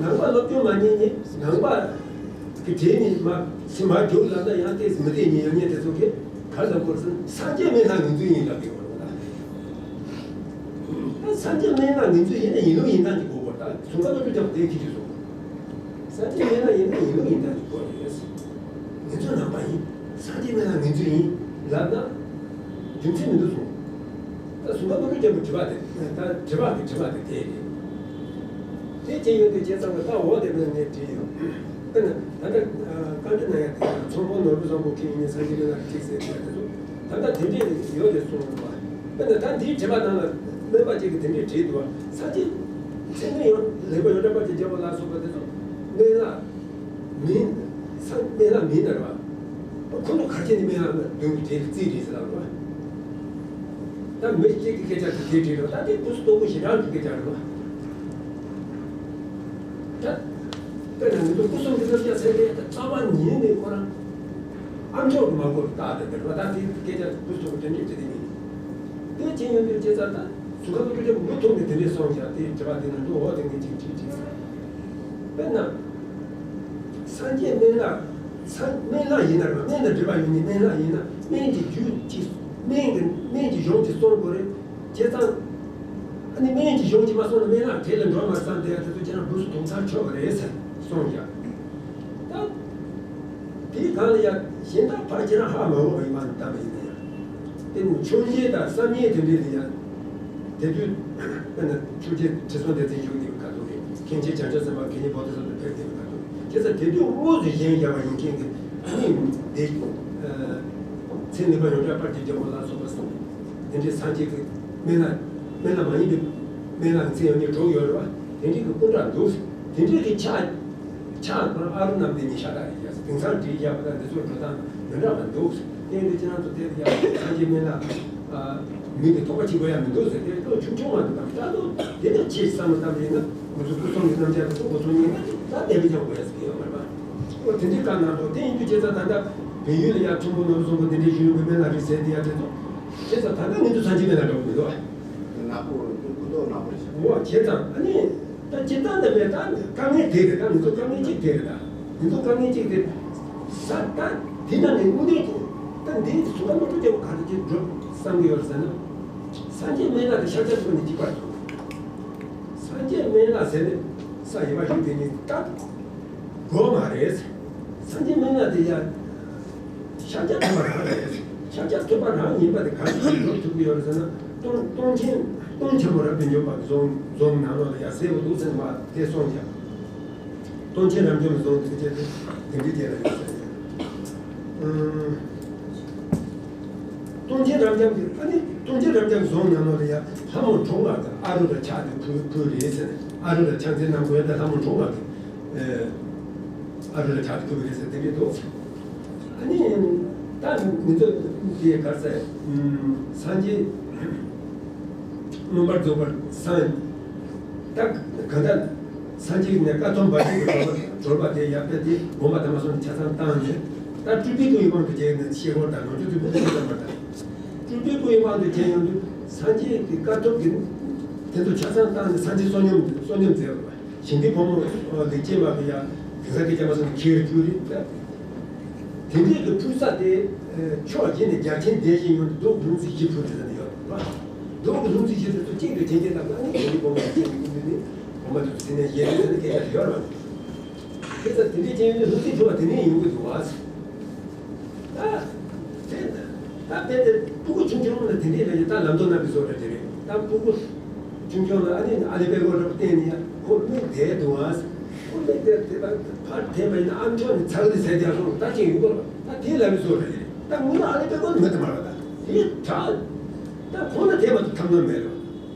ནང་པ་སློབ་སྦྱོང་མ་ཉན་ནས་ནང་པ་གི་གྲས་ནས་མ་སེམས་མ་རྒྱུག་ལབ་ན་ཡང་ཏོག་ཙམ་མི་བདེ་ཉེན་ཡོད་ཉེན་དེ་ཚོ་གིས་ག་ལ་བོར་སོང་། སངས་རྒྱས་སྨན་ལ་ངོས་འཛིན་ཡིན་ལབ་ཡོད་རེད་ད། སངས་རྒྱས་སྨན་ལ་ངོས་འཛིན་ཡིན་ན་ཡིན་ལུགས་ཡིན་སྟངས་ཀྱི་གོ་བོར་ད་གསུང་སྐབས་སུ་ཀྲུ་ཀྱང་དེ་ཁྱི་ཁྱི་སོང་། སངས་རྒྱས་སྨན་ལ་ཡིན་ན་ཡིན་ལུགས་ཡིན་སྟངས་ཀྱི་གོ་རེད། ང་ཚོ་ནང་པ་ཡིན། སངས་རྒྱས་སྨན་ལ་ངོས་འཛིན་ཡིན་ལབ་ན། རྒྱུ་མཚན་མི་འདུག་གསུངས། ད་གསུང་སྐབས་སུ་ཀྲུ་ཀྱང་གི་དྲི་བ་དེ། ད་དྲི་བ་གི་དྲི་བ་དེ་དེ་རེད། དེ་བྱས་ཡོང་དུས་བྱས་ཙང་ད་འོ་དེ་ནས་ངས་བྲིས་ཡོད། དཔེར་ན་ད་ལྟ་བཀའ་འདྲི་གནང་ཡ་དེ་ཚོང་དཔོན་ནོར་བུ་བཟང་པོ་མཁན་ཡིན་ནའི་སངས་རྒྱས་སྨན་བླ་གཅིག་ཟེར་དེ་ཚོ་ད་ལྟ་དེ་འདྲས་ཡོད་རེད་གསུངས་པ། དཔེར་ན་ད་འདིའི་དྲི་བ་ནང་ལ་སྨན་པ་གཅིག་གིས་དེ་འདྲས་བྲིས་འདུག་བ། སངས་རྒྱས་མཚན་ཉིད་ཡོད་ལེགས་པ་ཡོངས་གྲགས་པ་དེ་རྒྱལ་པོ་ལ་སོགས་པ་དེ་ཚོ་སྨན་བླ་མིན། སངས་སྨན་བླ་མིན་ནར་བ། ཁོ་ཚོ་གར་བྱས་ནས་སྨན་བླ་མིན་དོན་གྱི་གྲས་ལ་རྩིས་རེད་ཟེར་ལ་བ། ད་མི་གཅིག་གི་སྐད་ཆ་དེ་དེ་བྲིས་རོགས། ད་དེ་ཁུ་སུ་སྟོབས་པོ་ཞེ་དྲག་གི་སྐད་ཆ་རེད་བ། ད་དཔེར་ན་ང་ཚོ་སྐུ་སྲུང་གི་སློབ་སྦྱོང་ཟེར་དེ་ད་རྩ་བ་ཉིད་ནས་ཁོ་རང་ཨ་མཆོག་གི་མ་གོ་རྟགས་དེ་དེ་རེད་བ། ད་དེ་སྐད་ཆ་ཁུ་སུ་སྟོབས་པོ་དེ་འདྲས་བྱེད་དེ་མིན། དེ་བྱས་ཡོང་དུས་བྱས་ཙང་ད་གཟུགས་ཁམས་ཀྱི་སྤྲོས་བྲལ་མུ་མཐུད་ནས་དེ་འདྲས་གསུངས་ཀྱང་དེ་དྲི་བ་དེ་ན་འགྲོ་འོ་དེ་ངས་ཅིག་དྲིས་དྲིས། དཔེར་ན། སངས་རྒྱས་སྨན་བླ། སངས་སྨན་བླ་ཡིན་ན་རེད་བ། སྨན་དང་སྒྲིབ་པ་ཡོད་ནི་སྨན་བླ་ཡིན་ན་སྨན་གྱི་རྒྱུ་གཅིག་སྨན་གྱི་སྨན་གྱི་གཞུང་གཅིག་གསུང་དགོས་རེད། བྱས་ཙང་། ཨ་ནི་སྨན་གྱི་གཞུང་གཅིག་མ་གསུངས་ན་སྨན་བླ་གྲས་ལ་འགྲོ་མ་བསམ་དེ་ཡང་དེ་ཚོ་ཁྱེད་རང་འབུ་སུ་དོགས་ཚར་ཆོག་གི་རེད་ཟེར་གསུངས་ཀྱང་། ད། དེའི་སྒང་ལ་ཡང་གཞན་དག་ཕར་ཁྱེད་རང་ཧ་མ་གོ་བ་ཡིན་པ་ནི་ལྟ་བུ་ཡིན་ན་ཡང་། དེ་ནི་མཆོད་མཇལ་དང་བསམ་ཡས་དེ་འདྲས་ལ་ཡང་། དེ་དུས་དཔེར་ན་ཆོས་རྗེ་ཁྲི་སྲོང་ལྡེ་བཙན་བཞུགས་བསྡད་པའི་ཁ་ཐུག་རེད། མཁན་ཆེན་བྱང་ཆུབ་སེམས་དཔའ་མཁན་ཆེན་བོ་དྷི་ས་ཏྭ་ཕེབས་བསྡད་པའི་ཁ་ཐུག་རེད། བྱས་ཙང་དེ་དུས་དངོས་སུ་བཞེངས་བཞག་པ་ཡིན་མཁན་གྱི་ཨ་ནི་འདི་ཚེ་ནུས་པ་ཡོངས་གྲགས་དཔལ་གྱི་རྒྱལ་པོ་ལ་སོགས་པ་གསུངས། དེ་འདྲའི་སངས་རྒྱས་ཀྱི་སྨན་བླ། སྨན་བླ་མ་ཡིན་པའི་སྨན་བླ་མཚན་ཡང་ནི་གྲོགས་ཡོད་རེད་བ། དེ་འདྲའི་གི་སྐུ་འདྲ་འདུག་དེ་འདྲའི་གི་ཕྱག་ཕྱག་ཁོ་རང་ཨ་རུ་རྣམ་ལྡན་གཉིས་ཤ་སྟག་རེད་ཀྱང་། དེང་སང་བྲིས་བཞག་པ་དང་འདི་ཚོ་འགྲོ་སྟངས་མི་འདྲ་བ་འདུག་དེ་འདི་ཁྱེད་རང་ཚོ་དེ་ཡང་སངས་རྒྱས་སྨན་བླ་མིན་པའི་དོགས་པ་བྱེད་དགོས་ཡ་མི་འདུག་ཟེར། དེ་ཏོག་ཆུང་ཆུང་མ་འདུག་དང་ད་དུང་དེ་ལས་ཆེ་བསམ་བློ་བཏང་ཡིན་ན་ང་ཚོ་སྐུ་སྲུང་གི་རྣམ་གཞག་དེ་ཚོ་འགོ་ཚུགས་ཉིན་ན་ད་བདེན་པའི་ཀྱང་དགོས་ཡ་ཟེར་གྱི་ཡོད་མ་རེད་པ། ཨོ་དེ་འདྲའི་བཀའ་གནང་འདུག་དེ་ཡིན་དུས་བྱས་ཙང་ད་ལྟ་བལ་ཡུལ་ལ་ཡ་ཁྲིམས་དཔོན་ནོར་བུ་བཟང་པོ་དེ་འདྲའི་གཞོན་ནུ་སྨན་བླ་རེད་ཟེར་དེ་ཡ་དེ་ཚོ་བྱས་ཙང་ད་ལྟ་ང་ཚོ་སངས་རྒྱས་སྨན་བླ་འདྲ་བོ་མི་འདུག་ཨ། ནག་པོ་རེད། སྐུ་མདོག་ནག་པོ་རེད་ཤག་འོ་བྱས་ཙང་ཨ་ནི་ད་སྤྱིར་བཏང་ད་མེད་ད་དཀའ་ངལ་དེ་རེད། ད་ང་ཚོ་དཀའ་ངལ་གཅིག་དེ་རེད། ད་ང་ཚོ་དཀའ་ངལ་གཅིག་དེ་ས་ད་དེ་ནང་ནས་དངོས་གནས་ཀྱི་ད་འདི་གཟུགས་ཁམས་མ་གཏོགས་རྒྱལ་པོ་ག་རེ་ཅིག་འགྲུབ་བསམ་གྱི་ཡོད་རེད་ཟེར་ན། སངས་རྒྱས་སྨན་བླ་དེ་ཤཱཀྱ་ཐུབ་པ་ནས་གཅིག་པར་སོང་། སངས་རྒྱས་སྨན་བླ་ཟེར་ནས་ས་ཡི་བ་ཞིག་དེ་ནི་ད། དགོས་མ་རེད། སངས་རྒྱས་སྨན་བླ་དེ་ཡང་ཤཱཀྱ་ཐུབ་པ་རང་རེད། ཤཱཀྱ་ཐུབ་པ་རང་ཡིན་པ་དེ་ག་རེ་སྒྲུབ་ཐུབ་ཀྱི་ཡོད་རེད་ཟེར་ན། སྟོང་སྟོང་ཆེན་སྟོང་ཆེན་པོ་རབ་ཏུ་འཇོམས་པ་རྫོང་རྫོང་ནང་ལོགས་ལ་ཡང་གསལ་པོ་འདུག་ཟེར་ནས་མ་དེ་གསུངས་ཀྱང་། སྟོང་ཆེན་རབ་འབྱམས་བཟུང་ཟེར་བྱས་ཏེ་དེ་འདྲའི་རྗེས་ལ་ཡོད་ཟེར། ཨང་། སྟོང་ཆེན་རབ་འབྱམས་ཀྱི་ཨ་ནི་སྟོང་ཆེན་རབ་འབྱམས་བཟུང་ནང་ལོགས་ལ་ཡང་ལྷ་མོ་འབྲོང་ལྔ་དང་ཨ་རུ་ར་ཕྱག་ཏུ་ཕུལ་ཕུལ་རེད་ཟེར། ཨ་རུ་ར་ཕྱག་འཚལ་གནང་དགོས་ཡ་དང་ལྷ་མོ་འབྲོང་ལྔ་གི་ཨ་རུ་ར་ཕྱག་ཏུ་ཕུལ་བ་རེད་ཟེར་དེ་འདྲའི་འདུག་ཨ་ནི་ད་མི་ཚོ་དེ་ག་ཟེར། སངས་རྒྱས་མངོན་པར་རྫོགས་པར་སངས་ད་ག་ད་སངས་རྒྱས་ནས་ཀ་ཐོན་བར་ཆད་ཀྱི་གྲོལ་བ་གྲོལ་བ་དེ་ཡར་ཕེབས་ཏེ་དགོངས་པ་དམ་པ་གསུམ་ཆ་ཚང་བཏང་ནས་ད་སྤྲུལ་པའི་སྐུ་ཡི་དབང་དུ་བྱས་ནས་ཤེལ་སྒོར་དང་ནོར་འཁྲུལ་ཐུབ་པའི་སྐུ་ཡི་དབང་དུ་བྱས་ཡོང་དུས་སངས་རྒྱས་ཀྱི་ཀ་ཐོན་གྱི་དེ་ཚོ་ཆ་ཚང་བཏང་ནས་སངས་རྒྱས་བསོད་སྙོམས་བསོད་སྙོམས་མཛད་པ། ཞིང་པའི་ཕོ་མོ་ལེགས་སྐྱེས་མ་གི་ཡང་དེང་སང་གི་སྐྱེས་མ་སོང་ནས་ཁྱེར་རྒྱུ་རེད་ད། དེ་འདྲས་ཀྱི་ཕུལ་ས་དེ་ཕྱོགས་བཞི་ནས་རྒྱལ་ཆེན་སྡེ་བཞི་ཡོངས་ཏེ་མདོ་ལྷུང་བཟེད་བཞི་ཕུལ་ཏེ་ཟེར་ནས་ཡོད་རེད་བ། མདོ་གི་ལྷུང་བཟེད་བཞི་དེ་ཚོ་གཅིག་ཏུ་དྲན་གྱི་ད་ལྟ་ནི་ཞིང་པའི་ཕོ་མོ་ལེགས་སྐྱེས་མ་གི་ནི་ཕོ་མོ་དེ་ཚོ་ཟིན་ནས་ཡེ་རེད་ཟེར་ནས་སྐད་ཆ་དེ་ཡོད་རེད་བ། དེ་ཚོ་དེ་འདྲས་ཅན་ཡོད་ན་ལྷུང་བཟེད་ཕུལ་བ་དེ་ནས་ཡོང་གི་འདུག་བ། ད་དེ་ད་དཔེ་དེ་སྤུ་གུ་ཆུང་ཆུང་ལ་དེ་འདྲས་ལ་ཡི་ད་ལམ་མདོ་རྣམ་པའི་བཟོ་འདྲ་དེ་རེད། ད་སྤུ་གུ་ཆུང་ཆུང་ལ་ཨ་ནི་ཨ་ལེ་པད་ཀོ་འདྲ་བསྟན་ནས་ཡ་ཁོ་མིག་བསྡད་འདུག་ཨ། ཁོ་མིག་བསྡད་དེ་ད་ཕར་འཐེན་པ་ཡིན་ན་ཨ་མཆོག་ནི་ཚ་གི་ཟས་རྒྱག་སོང་ད་ཅིག་ཡོང་གི་རེད། ད་དེ་ལ་མི་བཟོ་འདྲ་དེ་རེད། ད་ངུ་ན་ཨ་ལེ་པད་ཀོ་ནི་མི་དེ་མ་རེད། ད་དེ་ད་ད་ཁོ་ན་དེ་མ་གཏོགས་ཐབས་ལམ་མེད་རེད།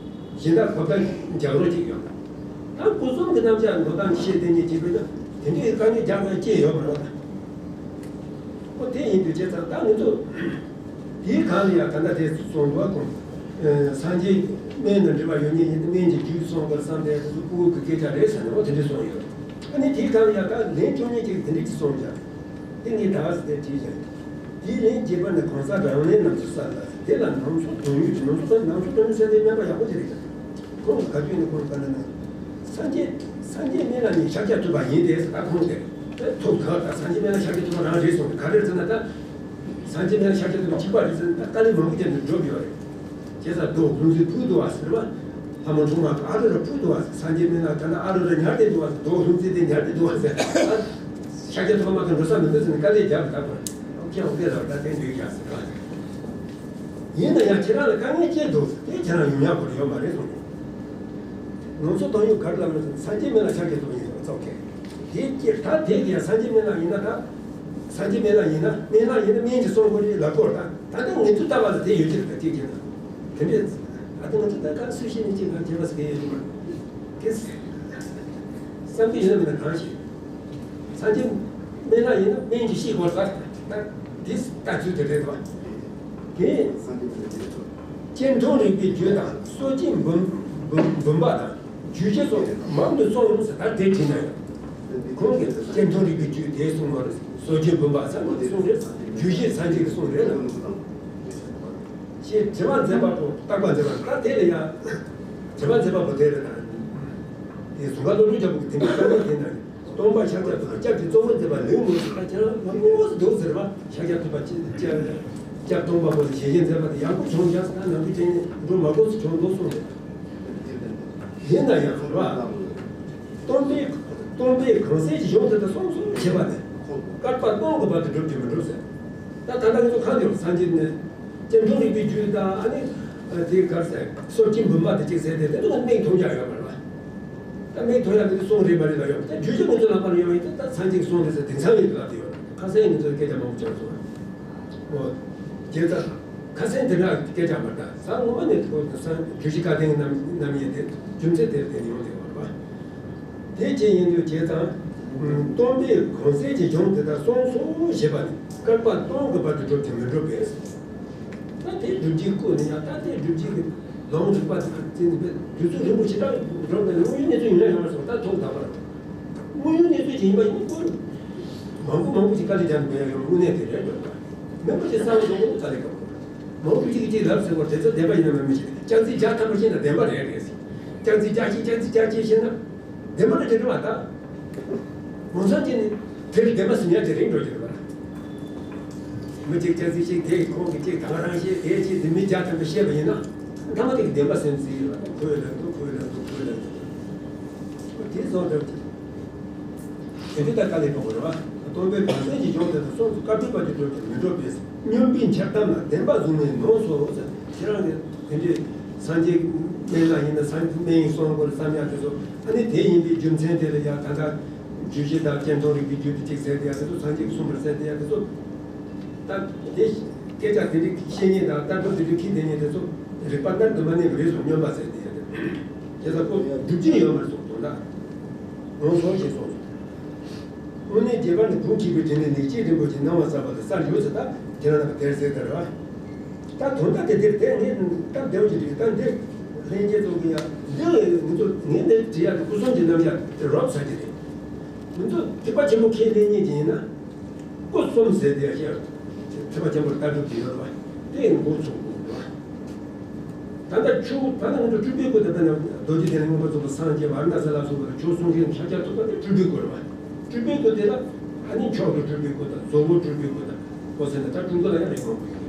གཞན་དག་གོ་བརྡ་རྒྱག་རོགས་ཅིག་ཡོང་། ད་སྐུ་གསུམ་གྱི་རྣམ་གཞག་མདོ་དང་ཤེས་ལྡན་གྱི་བྱེད་པའི་ན་དེ་འདྲའི་དཀའ་ངལ་རྒྱག་ན་སྐྱེ་ཡོད་མ་རེད། ཨོ་དེ་ཡིན་དུས་བྱས་ཙང་ད་ང་ཚོ་དེའི་གང་ལ་ཡང་ད་ལྟ་དེ་གསུངས་འདུག་གོང་། སངས་རྒྱས་སྨན་དང་འབྲེལ་བ་ཡོད་ཉིད་ཡིན་ཏེ་སྨན་གྱི་རྒྱུད་གསུངས་པར་བསམ་པའི་སྐུ་གི་སྐད་ཆ་རེད་ཟེར་ནས་ཨོ་དེ་འདྲ་གསུངས་ཡོད། ཨ་ནི་དེའི་གང་ལ་ཡང་ད་ལན་བཅུ་གཉིས་ཀྱི་དེ་འདྲ་ཅིག་གསུངས་ཀྱང་། དེ་ངས་ད་ག་ཟེ་དེ་བྲིས་ཀྱང་། དེའི་ལན་རྒྱས་པ་ནི་གང་ཟག་རང་ལས་རྣམས་སུ་གསལ་ལ། དེ་ལ་ནང་སོ་དོན་ཡོད་ཀྱི་ནང་སོ་དང་ནང་སོ་དོན་ཡོད་ཟེར་དེ་སྨན་པ་ཡག་པོ་ཅིག་རེད་ཀྱང་། ཁོང་གི་ག་དུས་ནས་ཁོང་གི་ག་ནས་ན། སངས་རྒྱས་སངས་རྒྱས་སྨན་བླ་ནི་ཤཱཀྱ་ཐུབ་པ་ཡིན་ཏེ་ཟེར་ད་ཁོང་གིས་ཐུགས་ཁག་ད་སངས་རྒྱས་སྨན་བླ་ཤཱཀྱ་ཐུབ་པ་རང་རེད་གསུངས་ཏེ་ག་རེ་ཟེར་ན་ད། སངས་རྒྱས་སྨན་བླ་ཤཱཀྱ་ཐུབ་པ་གཅིག་པ་རེད་ཟེར་ན་ད་དཀའ་ལས་མང་པོ་བརྒྱབ་ནས་སྒྲུབ་ཡོད་རེད། བྱས་ཙང་མདོ་ལྷུང་བཟེད་ཕུལ་འདུག་བ་ཟེར་བ། ལྷ་མོ་འབྲོང་ལྔ་ཨ་རུ་ར་ཕུལ་འདུག་བ་ཟེར། སངས་རྒྱས་སྨན་བླ་ད་ལྟ་ཨ་རུ་ར་ཉར་ཏེ་འདུག་བ་ཟེར། མདོ་ལྷུང་བཟེད་དེ་ཉར་ཏེ་འདུག་བ་ཟེར། ཤཱཀྱ་ཐུབ་པ་མ་གཏོགས་འགྲོ་ས་མི་འདུག་ཟེར་ནས་དཀའ་ལས་བརྒྱབ་ད་བར། ཁྱེད་འོ་སྐད་ལ་བརྡ་བསྟན་འདུག་ཡ་ཟེར་བ། ཡིན་ན་ཡང་ཁྱེད་རང་ལ་དཀའ་ངལ་སྐྱེས་འདུག་ཟེར་དེ་ཁྱེད་རང་ཡོང་ཡག་པོ་ཡོད་མ་རེད་གསུངས། ནང་སོ་དོན་ཡོད་ག་རེ་ལབ་ན་སངས་རྒྱས་སྨན་བླ་ཤཱཀྱ་ཐུབ་པ་ཡིན་ཟེར་བ་ཙོག་གེ། དེ་སྐྱེ་ད་དེ་གི་ཡང་སངས་རྒྱས་སྨན་བླ་ཡིན་ན་ད། སངས་རྒྱས་སྨན་བླ་ཡིན་ན་སྨན་བླ་ཡིན་ན་སྨན་གྱི་གསུང་གོ་རེ་ལབ་དགོས་ད། ད་ལྟ་ང་ཚོ་ལྟ་བ་ལ་དེ་ཡོད་ཀྱི་རེད་ད་ཅིག་བྱས་ན། དེ་འདྲས་ཨ་ད་ང་ཚོ་ད་ག་སུ་ཤེས་ནས་ཅིག་ག་བྱས་པ་ཟེར་གི་ཡོད་ཀྱི་མ་རེད། དེ་བསམ་གི་ཡོད་མིན་ན་གང་ཤེས། སངས་རྒྱས་སྨན་བླ་ཡིན་ན་སྨན་གྱི་ཤེས་དགོས་ད། ད་དེ་ལྟ་ཚུལ་དེ་རེད་བ། དེ་སྤྱན་མཐོང་རིག་པའི་རྒྱུད་དང་སོ་སྐྱེ་འབུམ་འབུམ་འབུམ་པ་དང་རྒྱུད་བཞི་སོགས་མང་དུ་གསུངས་ཟེར་ད་དེ་བྲིས་ན་ཡང་། ཁོང་གིས་སྤྱན་མཐོང་རིག་པའི་རྒྱུད་དེ་གསུངས་པ་རེད། སོ་སྐྱེ་འབུམ་པ་ཚང་མ་གསུངས་རེད། རྒྱུད་བཞི་སངས་རྒྱས་ཀྱི་གསུངས་རེད་ལ། ཞེས་དྲི་བ་མཛད་པ་དང་བརྟག་པ་མཛད་པ་ད་དེ་ལ་ཡང་། དྲི་བ་མཛད་པ་པོ་དེ་རེད་ད། དེ་གཟུངས་སྒར་བློ་གྲོས་རྒྱལ་པོ་གི་དེ་འདྲའི་བསམ་བློ་དེ་ན། སྟོན་པ་ཤཱཀྱ་ཐུབ་པ་སྐྱབས་ཀྱི་གཙོ་བོ་མཛད་པ་ལེའུ་ངོ་སུ་ད་ཁྱེད་རང་ངོ་སུ་འདུག་ཟེར་བ་ཤཱཀྱ་ཐུབ་པ་ཅི་སྐྱབས་སྐྱབས་སྟོན་པ་པོ་ལ་ཞལ་བཞེས་མཛད་པ་དེ་ཡག་པོ་བྱུང་བཞག་ཟེར་ན་ནང་དུ་ཅན་འགྲོ་མ་དགོས་སུ་བྱུང་འདུག་གསུངས་ཏེ། ཡིན་ན་ཡང་ཟེར་བ། སྟོན་པས་སྟོན་པས་གང་ཟག་གི་གཞུང་དེ་དག་གསུངས་གསུངས་བྱེད་པ་ནི་བསྐལ་པ་སྟོང་གི་བར་དུ་སྒྲུབ་ཀྱི་མི་འགྲུབ་ཟེར། ད་ད་ལྟ་ང་ཚོ་གང་དུ་ཡང་སངས་རྒྱས་ནས། སྤྱན་མཐོང་རིག་པའི་རྒྱུད་དང་ཨ་ནི། དེ་གར་ཟེར་སོ་སྐྱེ་འབུམ་པ་དེ་གཅིག་ཟེར་ཏེ་དེ་ཚོ་ལ་མིག་མཐོང་ཡག་ཡོད་པ་རེད་བ། ད་མིག་མཐོང་ཡག་དེ་གསུང་རེད་མ་རེད་ལ་ཡོད་ད་རྒྱུད་ཀྱི་ང་ཚོ་ལ་པར་ཡོད་ཡིན་ད་ད་སངས་རྒྱས་ཀྱི་གསུང་རེད་ཟེར་དེང་སང་ཡིན་འདུག་ལ་དེ་ཡོད་ཁ་སང་ཡིན་ང་ཚོ་སྐད་ཆ་མང་པོ་བྱུང་སོང་། ཨོ། བྱས་ཙང་ཁ་སང་དེ་འདྲ་སྐད་ཆ་མ་ད་ས་ངོ་མ་ནས་ཐུག་ས་རྒྱུད་བཞི་བཀའ་བསྟན་རྣམ་རྣམ་དབྱེ་དེ་རྒྱུ་མཚན་དེར་བརྟེན་ཡོང་དེ་བ་རེད་བ། དེ་ཅི་ཡིན་དུས་བྱས་ཙང་། སྟོན་པས་གང་ཟག་གི་གཞུང་དེ་དག་གསུངས་སོ་ཞེས་པ་ནི་བསྐལ་པ་སྟོང་གི་བར་དུ་སྒྲུབ་ཀྱང་མི་འགྲུབ་པས། ད་དེ་སྒྲུབ་བྱེད་ཀུན་ནས་ཡང་ད་དེ་སྒྲུབ་བྱེད་ཀྱི་ལུང་རིགས་པ་དང་བརྩིས་ནས་དུས་ཚོད་རིང་པོ་ཞེ་དྲག་འགྲོ་བའི་དངོས་ཡོད་གནས་ཚུལ་ཡིན་ན་ཡང་མ་སོང་ད་ཐོག་ད་བར། དངོས་ཡོད་གནས་ཚུལ་ཅིག་ཡིན་པ་ཡིན་ན་ཀུན། མང་པོ་མང་པོ་ཞིག་དཀའ་ལས་བརྒྱབ་ནས་ཡང་ཡོང་དངོས་གནས་དེ་རེད་འགྲོ་བ། མིན་པ་ཞིག་གསར་བ་བཟོ་དགོས་དཀའ་ལས་ཁག་པོ། མང་པོ་ཅིག་གིས་ཅིག་ལབ་ཟེར་བ་དེ་ཚོ་བདེན་པ་ཡིན་ན་མིན་མི་ཤེས། སྐྱག་རྫུན་བརྒྱ་ཐམ་པ་བཤད་ན་བདེན་པ་རེད་རེད། སྐྱག་རྫུན་བརྒྱ་བཤད་སྐྱག་རྫུན་བརྒྱ་བཤད་བཤད་ན། བདེན་པ་རེད་ཅེས་དྲི་བ་ད། ངོ་མཚར་ཅན་ནི་དེར་བདེན་པ་ཟིན་ཡག་དེ་རིང་འགྲོ་རྒྱུ་རེད་པ། མི་གཅིག་སྐྱག་རྫུན་བཤད་དེ་ཁོང་གིས་ཅིག་ད་ག་རང་བཤད་དེ་ཅིག་དེ་མི་བརྒྱ་ཐམ་པ་བཤད་པ་ཡིན་ན། མཐའ་མ་དེ་གི་བདེན་པ་ཟིན་ཟིན་ཡོད་པ་ཁོས་ལབ་འདུག་ཁོས་ལབ་འདུག་ཁོས་ལབ་འདུག་དེ་བཟོ་འདྲ་ཅིག་དེ་དུས་ད་དཀའ་ལས་ཁག་པོ་རེད་བ། སྟོན་པས་གང་ཟག་གི་གཞུང་དེ་དག་གསུངས་སོ་བསྐལ་པའི་བར་དུ་སྒྲུབ་ཀྱང་མི་འགྲུབ་པས། སྨྱོན་པའི་འཆལ་གཏམ་ལ་བདེན་པ་བཟུང་བའི་ནོངས་སོ་ཟེར། ཁྱེད་རང་གིས་དེ་འདྲའི་སངས་རྒྱས་སྨན་བླ་ཡིན་ན་སངས་རྒྱས་སྨན་ཡིན་གསུང་དགོས་བསམ་ཡག་དེ་ཚོ་ཨ་ནི་དེ་ཡིན་པའི་རྒྱུ་མཚན་དེ་ལ་ཡང་ད་ལྟ་ རྒྱུད་བཞི་དང་སྤྱན་སྟོང་རིག་པའི་རྒྱུད་དེ་གཅིག་ཟེར་དེ་ཡང་དེ་ཚོ་སངས་རྒྱས་ཀྱིས་གསུངས་པར་ཟེར་དེ་ཡང་དེ་ཚོ། ད་དེ་སྐད་ཆ་དེ་འདྲའི་བཤད་མཁན་དང་ལྟ་གྲུབ་དེ་འདྲའི་འཁྱེར་བསྡད་མཁན་དེ་ཚོ་རིགས་པ་སྣང་དུ་མ་གནས་པ་རེད་གསུངས། སྨྱོན་པ་ཟེར་དེ་ཡང་དེ་ཚོ་ཁོ་སྒྲུབ་ཀྱིན་ཡོད་མ་རེད་གསུངས། དོན་དག་ངོ་སོང་ཞེས་གསུངས། དངོས་གནས་རྒྱས་པར་ནི་བུམ་གཅིག་པུའི་དྲིན་ལས་ལེགས་སྤྱད་རིན་པོ་ཆེ་སྣང་བ་གསལ་བ་དང་གསལ་ཡོད་ཚེ་ད་ཁྱེད་རང་རྣམ་པ་དེར་ཟེར་ད་རེད་བ། ད་དོན་དག་དེ་འདིར་དེ་ངས་སྟབས་བདེ་བོ་ཅིག་བྲིས། ད་འདིར་ལྷན་རྒྱས་ཚོ་གི་ཡང་འདི་ངས་ངས་འདིར་བྲིས་ཡག་དེ་སྐུ་གསུམ་གྱི་རྣམ་གཞག་དེ་རོབ་ཚར་གྱི་རེད། ང་ཚོ་ཐེག་པ་ཆེན་པོ་ཁས་ལེན་མཁན་ཅིག་ཡིན་ན། སྐུ་གསུམ་ཟེར་དེ་ཡང་ཤེས། ཐེག་པ་ཆེན་པོར་ལྟ་གྲུབ་ཀྱི་ཡོད་རེད་བ། དེ་འགོ་ཚུགས་དགོས་རེད་བ། ད་ལྟ་ཆོས་ད་ལྟ་ང་ཚོ་སྤྲུལ་པའི་སྐུ་དང་། ད་ནི་རྡོ་རྗེ་གདན་ལས་མངོན་པར་རྫོགས་པ་སངས་རྒྱས་པ་ཨ་ནཱ་ཟེར་ལ་སོགས་པ་དང་ཆོས་གསུང་མཁན་ཤཱཀྱ་ཐུབ་པ་དེ་སྤྲུལ་པའི་སྐུ་རེད་བ། སྤྲུལ་པའི་སྐུ་དེ་ལ་ཨ་ནི་མཆོག་ཏུ་སྤྲུལ་པའི་སྐུ་དང་གཟུགས་པོ་སྤྲུལ་པའི་སྐུ་དང་། ཨོ་ཟེར་ན་ད་སྤྲུལ་སྐུ་ལ་ཡང་རིགས་མང་པོ་ཡོད།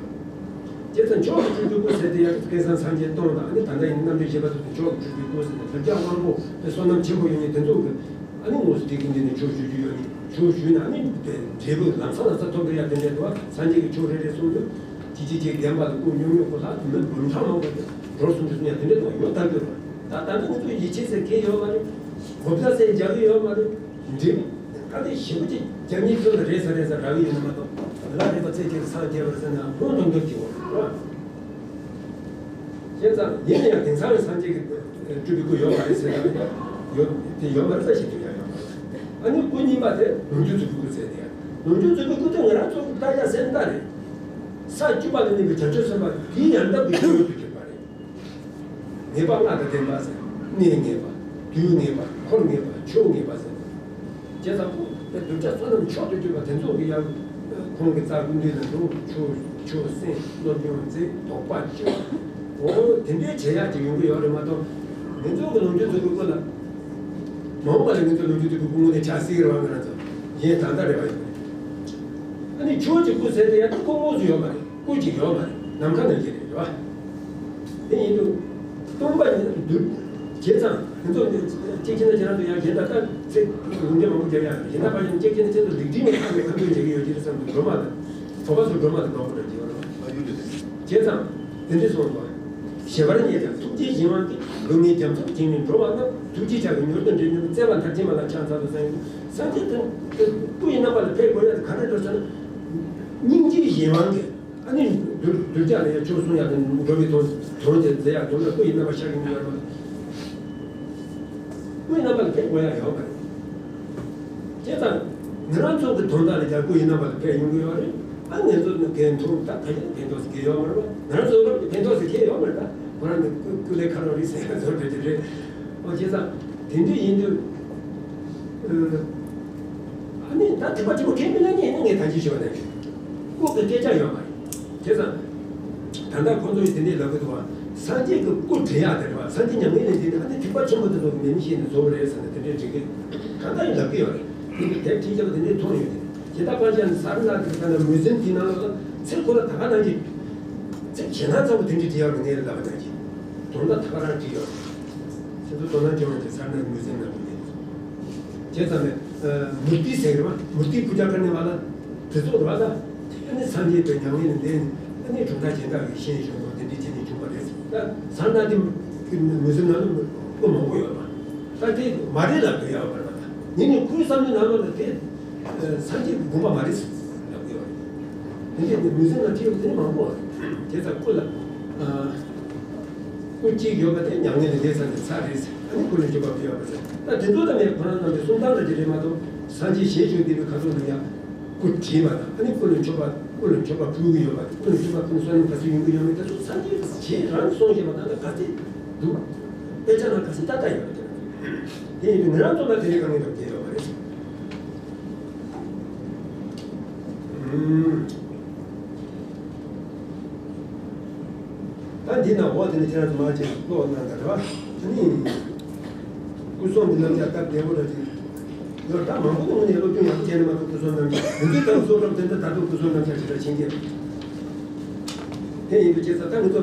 བྱས་ཙང་མཆོག་ཏུ་སྤྲུལ་པའི་སྐུ་ཟེར་དེ་ཡང་སྐལ་བཟང་སངས་རྒྱས་སྟོང་དང་། ཨ་ནི་ད་ལྟ་ཡིན་ན་རྣམ་འདྲེན་བཞི་པ་དེ་ཚོ་མཆོག་ཏུ་སྤྲུལ་པའི་སྐུ་ཟེར་ནས་བོད་རྒྱལ་དབང་པོ་དེ་བསོད་ནམས་ཆེན་པོ་ཡོད་མཁན་དེ་ཚོ་གི། ཨ་ནི་དངོས་སུ་དེ་གི་འདི་ནས་ཆོས་ཞུ་རྒྱུ་ཡོད་ནི། ཆོས་ཞུས་ན་ཨ་ནི་འབྲས་བུ་ལམ་སང་ལམ་སང་ཐོབ་འགྲོ་ཡ་དེ་འདྲས་འདུག་བ། སངས་རྒྱས་ཀྱི་ཆོས་རེ་རེ་གསུངས་དུས་ཅི་ཅི་ཅི་བདེན་པ་ལ་སྐུ་སྙོམས་སྙོམས་སྐུ་ལྷག་ཏུ་མི་འབུམ་ཕྲག་མང་པོ་དེ་འགྲོ་སོང་དུ་སོང་ཡ་དེ་འདྲས་འདུག་ཡོད་ད་གི་རེད། ད་ད་ནི་ང་ཚོ་ཡིད་ཆེས་ཟེར་གི་ཡོད་མ་རེད། གོ་བརྡ་ཟེར་རྒྱག་གི་ཡོད་མ་རེད། འདྲེ་ཁ་དེ་ཞེ་པོ་ཅིག་རྒྱ་མིའི་ཁྲོད་ལ་རེད་ས་རེད་ས་རག་གི་ཡོད་ནི་མ་གཏོགས། ལ་རེད་པ་ཚེ་སྐྱེལ་སངས་རྒྱས་པར་ཟེར་ན་ལྷུང་དུ་འདུག་གི་འོ་རེད། བྱས་ཙང་ཡིན་ན་ཡང་དེང་སང་བའི་སངས་རྒྱས་ཀྱི་སྤྲུལ་པའི་སྐུ་ཡོད་མ་རེད་ཟེར་ན། ཡོད་དེ་ཡོད་མ་རེད་ས་ཞིག་ཏུ་ཡང་ཡོད་མ་རེད། ཨ་ནི་སྐུ་གཉིས་པ་དེ་ལོངས་སྤྱོད་རྫོགས་པའི་སྐུ་ཟེར་དེ་ཡང་ལོངས་སྤྱོད་རྫོགས་པའི་སྐུ་དེ་ང་རང་ཚོ་ལྟ་ཡ་སེམས་ལྟ་རེད། ས་བཅུ་པ་ལ་གནས་པའི་བྱང་ཆུབ་སེམས་དཔའ་དེའི་ཡང་ལྟ་བུའི་སྐུ་ཡོད་དུ་གྱུར་པ་རེད། ངེས་པ་ལྔ་དང་ལྡན་པ་ཟེར། གནས་ངེས་པ། དུས་ངེས་པ། འཁོར་ངེས་པ། ཕྱོགས་ངེས་པ་ཟེར། བྱས་ཙང་ཁོང་དེ་གདུལ་བྱ་བསོད་ནམས་མཆོག་ཏུ་གྱུར་པ་དེ་ཚོ་གི་ཡང་ཁོང་གི་རྩ་ཀུན་འདུས་ལ་འགྲོ་ཆོས་ཆོས་སེམས་སློབ་སྦྱོང་མཛད་དོགས་པ་གཅོད། འོ་དེ་འདྲའི་བྱེད་ཡག་ཅིག་ཡོང་གི་ཡོད་རེད་མ་གཏོགས། ང་ཚོ་གི་ལོངས་སྤྱོད་རྫོགས་པའི་སྐུ་ལ། མ་འོངས་པ་ལ་ང་ཚོ་ལོངས་སྤྱོད་རྫོགས་པའི་སྐུ་དངོས་གནས་ཆགས་སྲིད་ཀྱི་རེད་བ། ང་རང་ཚོ་གཞན་ད་ལྟ་རེད་བ་ཡོད་རེད། ཨ་ནི་ཆོས་ཀྱི་སྐུ་ཟེར་དེ་ཡང་སྐུ་དངོས་སུ་ཡོད་མ་རེད། སྐུ་གཅིག་ཡོད་མ་རེད། ནམ་མཁའ་ནང་བཞིན་རེད་བ། དེ་ཡིན་དུས། སྟོང་པ་ཉིད་དུ་བྱས་ཙང་ང་ཚོ་གཅིག་བྱས་ན་ཁྱེད་རང་ཚོ་ཡང་གཞན་དག་ད་ཚེ་ལུང་བསྟན་མང་པོ་རྒྱབ་ཡ་རེད། གཞན་དག་པ་ཡང་གཅིག་བྱས་ན་ཁྱེད་ཚོ་ལེགས་སྒྲིག་ནས་ཁ་ནས་ཁ་འདོན་བྱེད་ཀྱི་ཡོད་ཀྱི་རེད་བསམ་དུས་སྒྲོལ་མ་དང་། བོད་པ་ཚོ་སྒྲོལ་མ་དང་འགྲོགས་པ་རེད་ཀྱི་ཡོད་རེད་བ། བྱས་ཙང་དེ་འདྲས་སོང་བ། ཞེས་པར་བསྙད་ཀྱང་ཐུགས་རྗེའི་གཞན་དབང་གིས། སྡུག་བསྔལ་རྒྱ་མཚོར་བྱིང་ནས་འགྲོ་བ་རྣམས། ཐུགས་རྗེའི་ཕྱག་གིས་མྱུར་དུ་འདྲེན་ནུས་པའི། བརྩེ་བ་མཐར་ཕྱིན་པ་ལ་ཕྱག་འཚལ་ལོ་ཟེར། སངས་རྒྱས་དེ་སྐུ་ཡི་རྣམ་པ་ལ་ཕེབས་དགོས་ཡ་དེ་ག་རེ་འགྲོ་ཟེར་ན། སྙིང་རྗེའི་གཞན་དབང་གིས། ཨ་ནི་གདུལ་གདུལ་བྱ་ལ་ཡང་ཆོས་གསུང་ཡག་དང་འགྲོ་བའི་དོན་དོན་དེ་མཛད་ཡག་དོན་ལ་སྐུ་ཡི་རྣམ་པ་ཤར་གྱི་མི་ཡོད་རེད། སྐུ་ཡི་རྣམ་པ་ལ་ཕེབས་དགོས་ཡག་ཡོད་མ་རེད། བྱས་ཙང་ང་རང་ཚོ་གི་དོན་དག་ལ་ཀྱང་སྐུ་ཡི་རྣམ་པ་ལ་ཕེབས་ཡོང་གི་ཡོད་རེད། ཨ་ང་ཚོ་ནི་ཕན་ཐོགས་ད་ག་ཡང་ཕན་ཐོགས་ཟེར་གྱི་ཡོད་མ་རེད་པ། ང་རང་ཚོ་རང་གི་ཕན་ཐོགས་ཟེར་གྱི་ཡོད་མ་རེད། ད་ཁོ་རང་ནི་སྐུ་སྐུ་ལས་ཁ་རོག་རེད་ཟེར་ཡག་ཚོ་འདྲ་ཅིག་རེད། ཨོ་བྱས་ཙང་དེ་འདྲ་ཡིན་དུས། ཨ་ནི་ད་ཐེག་པ་ཆེན་པོ་ཁས་མི་ལེན་མཁན་ཡིན་ན་ངས་ད་ཅི་ཞུ་བ་ནས། སྐུ་གི་སྐད་ཆ་ཡོད་མ་རེད། བྱས་ཙང་། ད་ལྟ་ཁོང་ཚོ་ཡིས་དེ་འདྲས་ལབ་གི་འདུག་བ། སངས་རྒྱས་ཀྱི་སྐུ་བྲི་ཡག་དེ་རེད་བ། སངས་རྒྱས་མྱ་ངན་ལས་འདས་ནས་ཨ་ནི་ཐེག་པ་ཆེན་པོ་དེ་ཚོ་མེ་མེ་ཤེས་ནས་བཟོ་བ་རེད་ཟེར་ནས་དེ་འདྲས་འབྲི་གི། ད་ལྟ་ཡང་ལབ་གི་ཡོད་རེད། དེ་འདྲས་དེབ་ཁྲིད་བྱས་པ་དེ་འདྲས་མཐོང་ཡོད་དེ། ཇི་ལྟར་སྤང་བྱ་ནི་ས་ར་ནཱ་ཐའི་ལྟར་ན་མུས་འཛིན་དེའི་ནང་ལ་ཚེ་ཁོ་ན་ད་ག་ནང་བཞིན། ཚེ་ཞེད་སྣང་ཚ་པོ་དེ་འདྲས་བྲིས་ཡག་རེད། ངས་ལབ་པ་ནང་བཞིན། དོན་དག་ད་ག་རང་བྲིས་ཡོད་རེད། ཁྱེད་ཚོ་དོ་སྣང་བྱུང་བ་དེ་ས་ར་ནཱ་མུས་འཛིན་ནང་བྲིས་ཡོད་རེད། བྱས་ཙང་ནས། མུར་ཏི་ཟེར་གི་རེད་བ། མུར་ཏི་པུ་ཇ་ཀར་ནི་ཝ་ལ། དེ་ཚོ་རེད་བ་ད། ཨ་ནི་སངས་རྒྱས་པའི་མྱ་ངན་ལས་འདས་ནས་ཨ་ནི་གྲུབ་མཐའ་གཞན་དག་གི་ཤེས་བྱུང་བ་དེ་འདྲའི་ཆེད་དུ་བྱུང་བ་རེད། ད་ས་ར་ནཱ་ཐའི་མུས་འཛིན་ནང་ལ་སྐུ་མང་པོ་ཡོད་པ། ད་དེ་མ་རེད་ལབ་དུས་ཡག་པ་རེད་བ་ད། ཡིན་ནའི་ཁོའི་བསམ་བློའི་ནང་ལོགས་ལ་དེ། སངས་རྒྱས་ཀྱི་དགོངས་པ་མ་རེད་ཟེར་ལབ་ཀྱི་ཡོད་རེད། དེ་འདྲས་དེ་མུས་འཛིན་ནང་བྲིས་ཡོད་པ་དེ་མང་པོ་རེད། བྱས་ཙང་སྐུ་ལ། སྐུ་གཅིག་ཡོད་པ་དེ་མྱ་ངན་ལས་འདས་ཚར་ནས་ཚར་རེད་ཟེར། ཨ་ནི་སྐུ་ལ་འཆོལ་པ་ཕུལ་ཡོད་པ་ཟེར། ད་དེ་ཚོ་ད་ངས་ཁོ་རང་རྣམས་ཀྱི་གསུང་སྟངས་འདྲ་ཅིག་རེད་མ་གཏོགས། སངས་རྒྱས་ཞལ་བཞུགས་བསྡད་པའི་ཁ་ཐུག་ལ་ཡང་སྐུ་བྲིས་པ་དང་། ཨ་ནི་སྐུ་ལ་འཆོལ་པ་སྐུ་ལ་འཆོལ་པ་ཕུལ་གྱི་ཡོད་པ་དང་། སྐུ་ལ་འཆོལ་པ་ཕུལ་ནས་བསོད་ནམས་ག་ཚོད་ཡོང་གི་ཡོད་མེད་དེ་ཚོ་སངས་རྒྱས་ཞལ་རང་གསུངས་བཞག་པ་དང་ད་ག་ཚོད་འདུག་དཔེ་ཆ་ནང་ག་ཚོད་ཏག་ཏག་ཡོད་རེད། དེ་ཡིན་དུས་ང་རང་ཚོ་ལ་དེ་རིགས་དཀའ་ངལ་འདྲ་བོ་དེ་ཡོད་མ་རེད། ད་འདི་ན་འོ་དེ་ནི་ཁྱེད་རང་ཚོ་མ་ཅིག་ཀློག་གནང་དང་རེད་བ། དེ་ནི་སྐུ་གསུམ་གྱི་རྣམ་གཞག་སྟབས་བདེ་བོ་འདྲ་ཅིག་ཡོད། ད་མང་པོ་ནི་དངོས་གནས་སློབ་སྦྱོང་ཡག་པོ་བྱས་ནས་མ་གཏོགས་སྐུ་གསུམ་རྣམ་གཞག་མི་འདུག་ད་གསུང་རབ་དེ་འདྲ་ད་དུང་སྐུ་གསུམ་རྣམ་གཞག་ཅིག་ད་ཕྱིན་གྱི་རེད། དེ་ཡིན་དུས་ཁྱེད་ཚོ་ད་ང་ཚོ་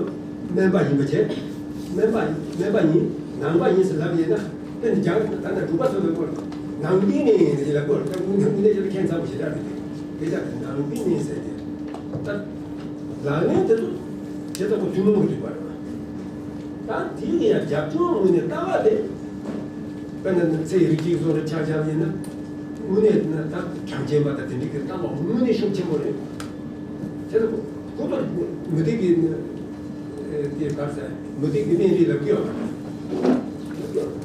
སྨན་པ་ཡིན་པ་བྱས། སྨན་པ་སྨན་པ་ཡིན་ནང་པ་ཡིན་ཟེར་ལབ་ཡིན་ན། དེ་ནི་རྒྱ་ད་ལྟ་འབྲུག་པ་ཚོ་ལ་སྐོར་ནང་པའི་སྨན་ཟེར་ལ་སྐོར་ད་དངོས་གནས་དངོས་གནས་ཁྱེད་ཚོ་མཁྱེན་ཚ་པོ་ཞེ་དྲག་རེད། དེ་ལྟར་ནང་པའི་སྨན་ཟེར་ཏེ་ད་ལག་ལེན་དེ་ཚོ་ཁྱེད་ཚོ་ཁོ་ཐུན་མོང་གི་རིག་པ་རེད་པ། ད་དེ་ཡི་ཡང་རྒྱབ་ལྗོངས་ངོས་ནས་ལྟ་བ་དེ། དཔེར་ན་ཚེ་ཡི་རིགས་གཅིག་བཟོ་འདྲ་ཆགས་ཆགས་ཡིན་ན། དངོས་གནས་ན་ད་གྲངས་ཅན་པ་དང་དེ་འདྲ་གི་ལྟ་བ་དངོས་གནས་ཤུགས་ཆེན་པོ་རེད། དེ་ལ་ཁོ་ཁོ་ཚོར་མུ་སྟེགས་ཀྱི་དེ་གར་ཟེར་མུ་སྟེགས་ཀྱི་གནས་རིགས་ལབ་ཀྱི་ཡོད་པ།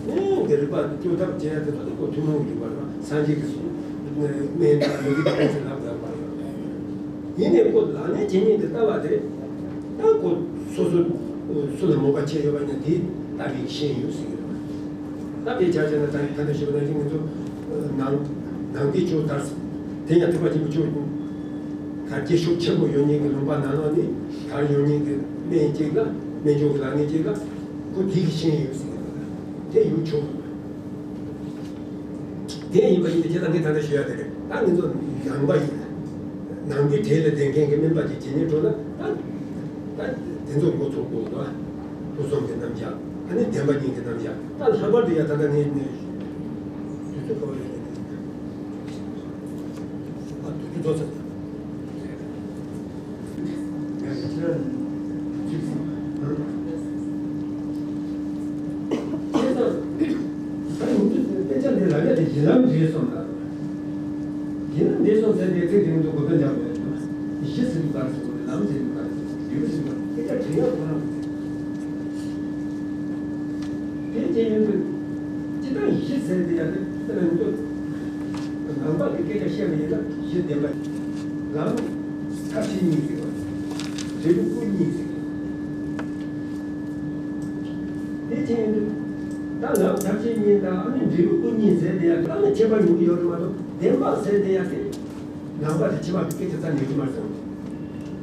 ཨེ་འདི་རིག་པ་བཅོས་ཐབས་བྱེད་ཡ་དེ་ཚོ་ཁོ་ཐུན་མོང་གི་རིག་པ་རེད་པ། སངས་རྒྱས་ཀྱི་སྨན་དང་མུ་སྟེགས་ཀྱི་སྨན་ཟེར་ལབ་ཡོད་པ་རེད། ཡིན་ནའི་ཁོ་ལག་ལེན་བྱེད་མཁན་གྱི་ལྟ་བ་དེ་ད་ཁོ་སོ་སོ་སུ་ལ་མོས་པ་བྱས་ཡོད་པ་ཡིན་ན་དེ་ལྟ་བའི་ཤེས་ཡོན་ཟེར་གྱི་རེད་པ། ད་དཔེ་ཆ་བཞག་ན་ད་ད་ལྟ་ཞུས་པ་ནང་བཞིན་ང་ཚོ་ནང་ནང་པའི་ཆོས་དར་དེ་ཡང་ཐེག་པ་ཆེན་པོའི་ཆོས་དར་རྒྱས་ཤུགས་ཆེན་པོ་ཡོད་མཁན་གྱི་ལུང་པ་ནང་ལོགས་ནས་དར་ཡོད་མཁན་གྱི་སྨན་གཅིག་ལ་སྨན་སྦྱོར་གྱི་ལག་ལེན་གཅིག་ལ་ཁོ་དེ་གི་ཤེས་ཡོན་ཟེར་གྱི་རེད་པ། དེ་ཡོད་ཆོག་གི་རེད། དེ་ཡིན་པ་ཡིན་དུས་ཁྱེད་རང་གིས་ད་ལྟ་ཞུ་ཡ་དེ་རེད། ད་ང་ཚོ་ནང་པ་ཡིན། ནང་པའི་གྲས་ལ་བསྡད་མཁན་གྱི་སྨན་པ་ཅིག་བྱེད་སྙིང་བྲོ་ན་ད་ད་དེ་ཚོ་འགོ་ཚུགས་དགོས་འདུག་ཕུན་སུམ་གྱི་རྣམ་གཞག་ཨ་ནི་བདེན་པ་གཉིས་ཀྱི་རྣམ་གཞག་ད་ལྷག་པར་དུ་ཡ་ད་ལྟ་ངས་ནས་དུས་ཚོད་ག་བ་ཡོད་ཨ་དུས་ཚོད་རྫོགས་ཚར། དཔེ་ཆ་འདི་ལབ་ཡ་དེ་གཞི་ལམ་འབྲས་གསུམ་ལ། གཞི་ལམ་འབྲས་གསུམ་ཟེར་དེ་ཚིག་དེ་ཚོ་གོ་དོན་འཇགས་དགོས། གཞི་ཟེར་དུས་ག་རེ་ཟེར་དགོས་རེད། ལམ་ཟེར་དུས་ག་རེ་ཟེར་དགོས་རེད། ཡུལ་ཟེར་དུས་ག་རེ་ཟེར་དགོས་རེད། དེ་ཅི་ཡིན་དུས། སྤྱིར་བཏང་གཞི་ཟེར་དེ་ཡ་དེ་དེ་ལ་ཡིན་དུས། ནང་པ་གི་སྐད་ཆ་བཤད་པ་ཡིན་ན་གཞི་བདེན་པ། ལམ་མཐར་ཕྱིན་གཉིས་ཟེར་བ། འབྲས་བུ་ཀུན་གཉིས་ཟེར། དེ་ཅི་ཡིན་དུས། ད་ལམ་མཐར་ཕྱིན་གཉིས་དང་ཨ་ནི་འབྲས་བུ་ཀུན་གཉིས་ཟེར་དེ་ཡ་ཨ་ནི་ཁྱད་པར་ཡོང་གི་ཡོད་རེད་མ་གཏོགས་བདེན་པ་ཟེར་དེ་ཡ་དེ། ནང་པ་དེ་ཕྱི་མ་གི་སྐད་ཆ་རྩ་ནས་ཡོད་ཀྱི་མ་རེད་བསམ།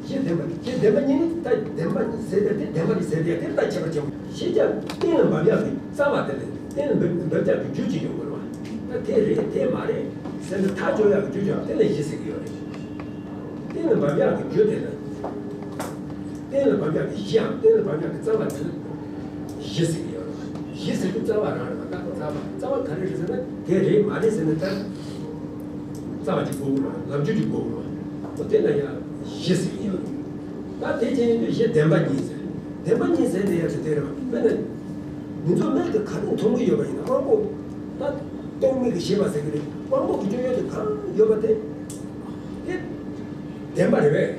གཞི་བདེན་པ་གཞི་བདེན་པ་གཉིས་ནི་ད་བདེན་པ་ཟེར་དེ་དེ་བདེན་པ་རེད་ཟེར་དེ་དེ་ལྟ་ཁྱད་པར་ཆེན་པོ་གཞི་རྒྱ་གཏན་ལ་འབབ་ཡག་གི་རྩ་བ་དེ་ལས་གཏན་ལ་འབབ་འབབ་ཡག་གི་རྒྱུ་ཅིག་ཡོང་དགོས་རེད་བ། ད་དེ་རེད་དེ་མ་རེད་ཟེར་ནས་ཐག་གཅོད་ཡག་གི་རྒྱུ་ཅིག་ཡོང་དེ་ལ་གཞི་ཟེར་གི་ཡོད་རེད། གཏན་ལ་འབབ་ཡག་གི་རྒྱུ་དེ་ལ། གཏན་ལ་འབབ་ཡག་གི་གཞིའམ་གཏན་ལ་འབབ་ཡག་གི་རྩ་བ་དེ་ལ་གཞི་ཟེར་གི་ཡོད་རེད། གཞི་ཟེར་དུས་རྩ་བ་རང་རེད་པ། ད་རྩ་བ་རྩ་བ་ག་རེ་རེད་ཟེར་ན་དེ་རེད་མ་རེད་ཟེར་ན་ད་རྩ་བ་ཅིག་དགོས་ཀྱི་རེད་པ། ལབ་རྒྱུ་ཅིག་དགོས་ཀྱི་རེད་པ། འོ་དེ་ལ་ཡང་གཞི་ཟེར་གི་ཡོད་རེད། ད་དེ་ཅི་ཡིན་དུས་གཞི་བདེན་པ་གཉིས་ཟེར། བདེན་པ་གཉིས་ཟེར་དེ་ཡང་ཅིག་དེ་རེད་པ། དཔེར་ན་ང་ཚོ་མིག་གིས་ག་རེ་མཐོང་གི་ཡོད་པ་ཡིན་ན་དབང་པོ་ད་རྟོག་མིག་གིས་ཤེས་པ་ཟེར་གི་རེད། དབང་པོ་གི་སྤྱོད་ཡུལ་དུ་གང་ཡོད་པ་དེ་དེ་བདེན་པ་རེད་པས། རེད་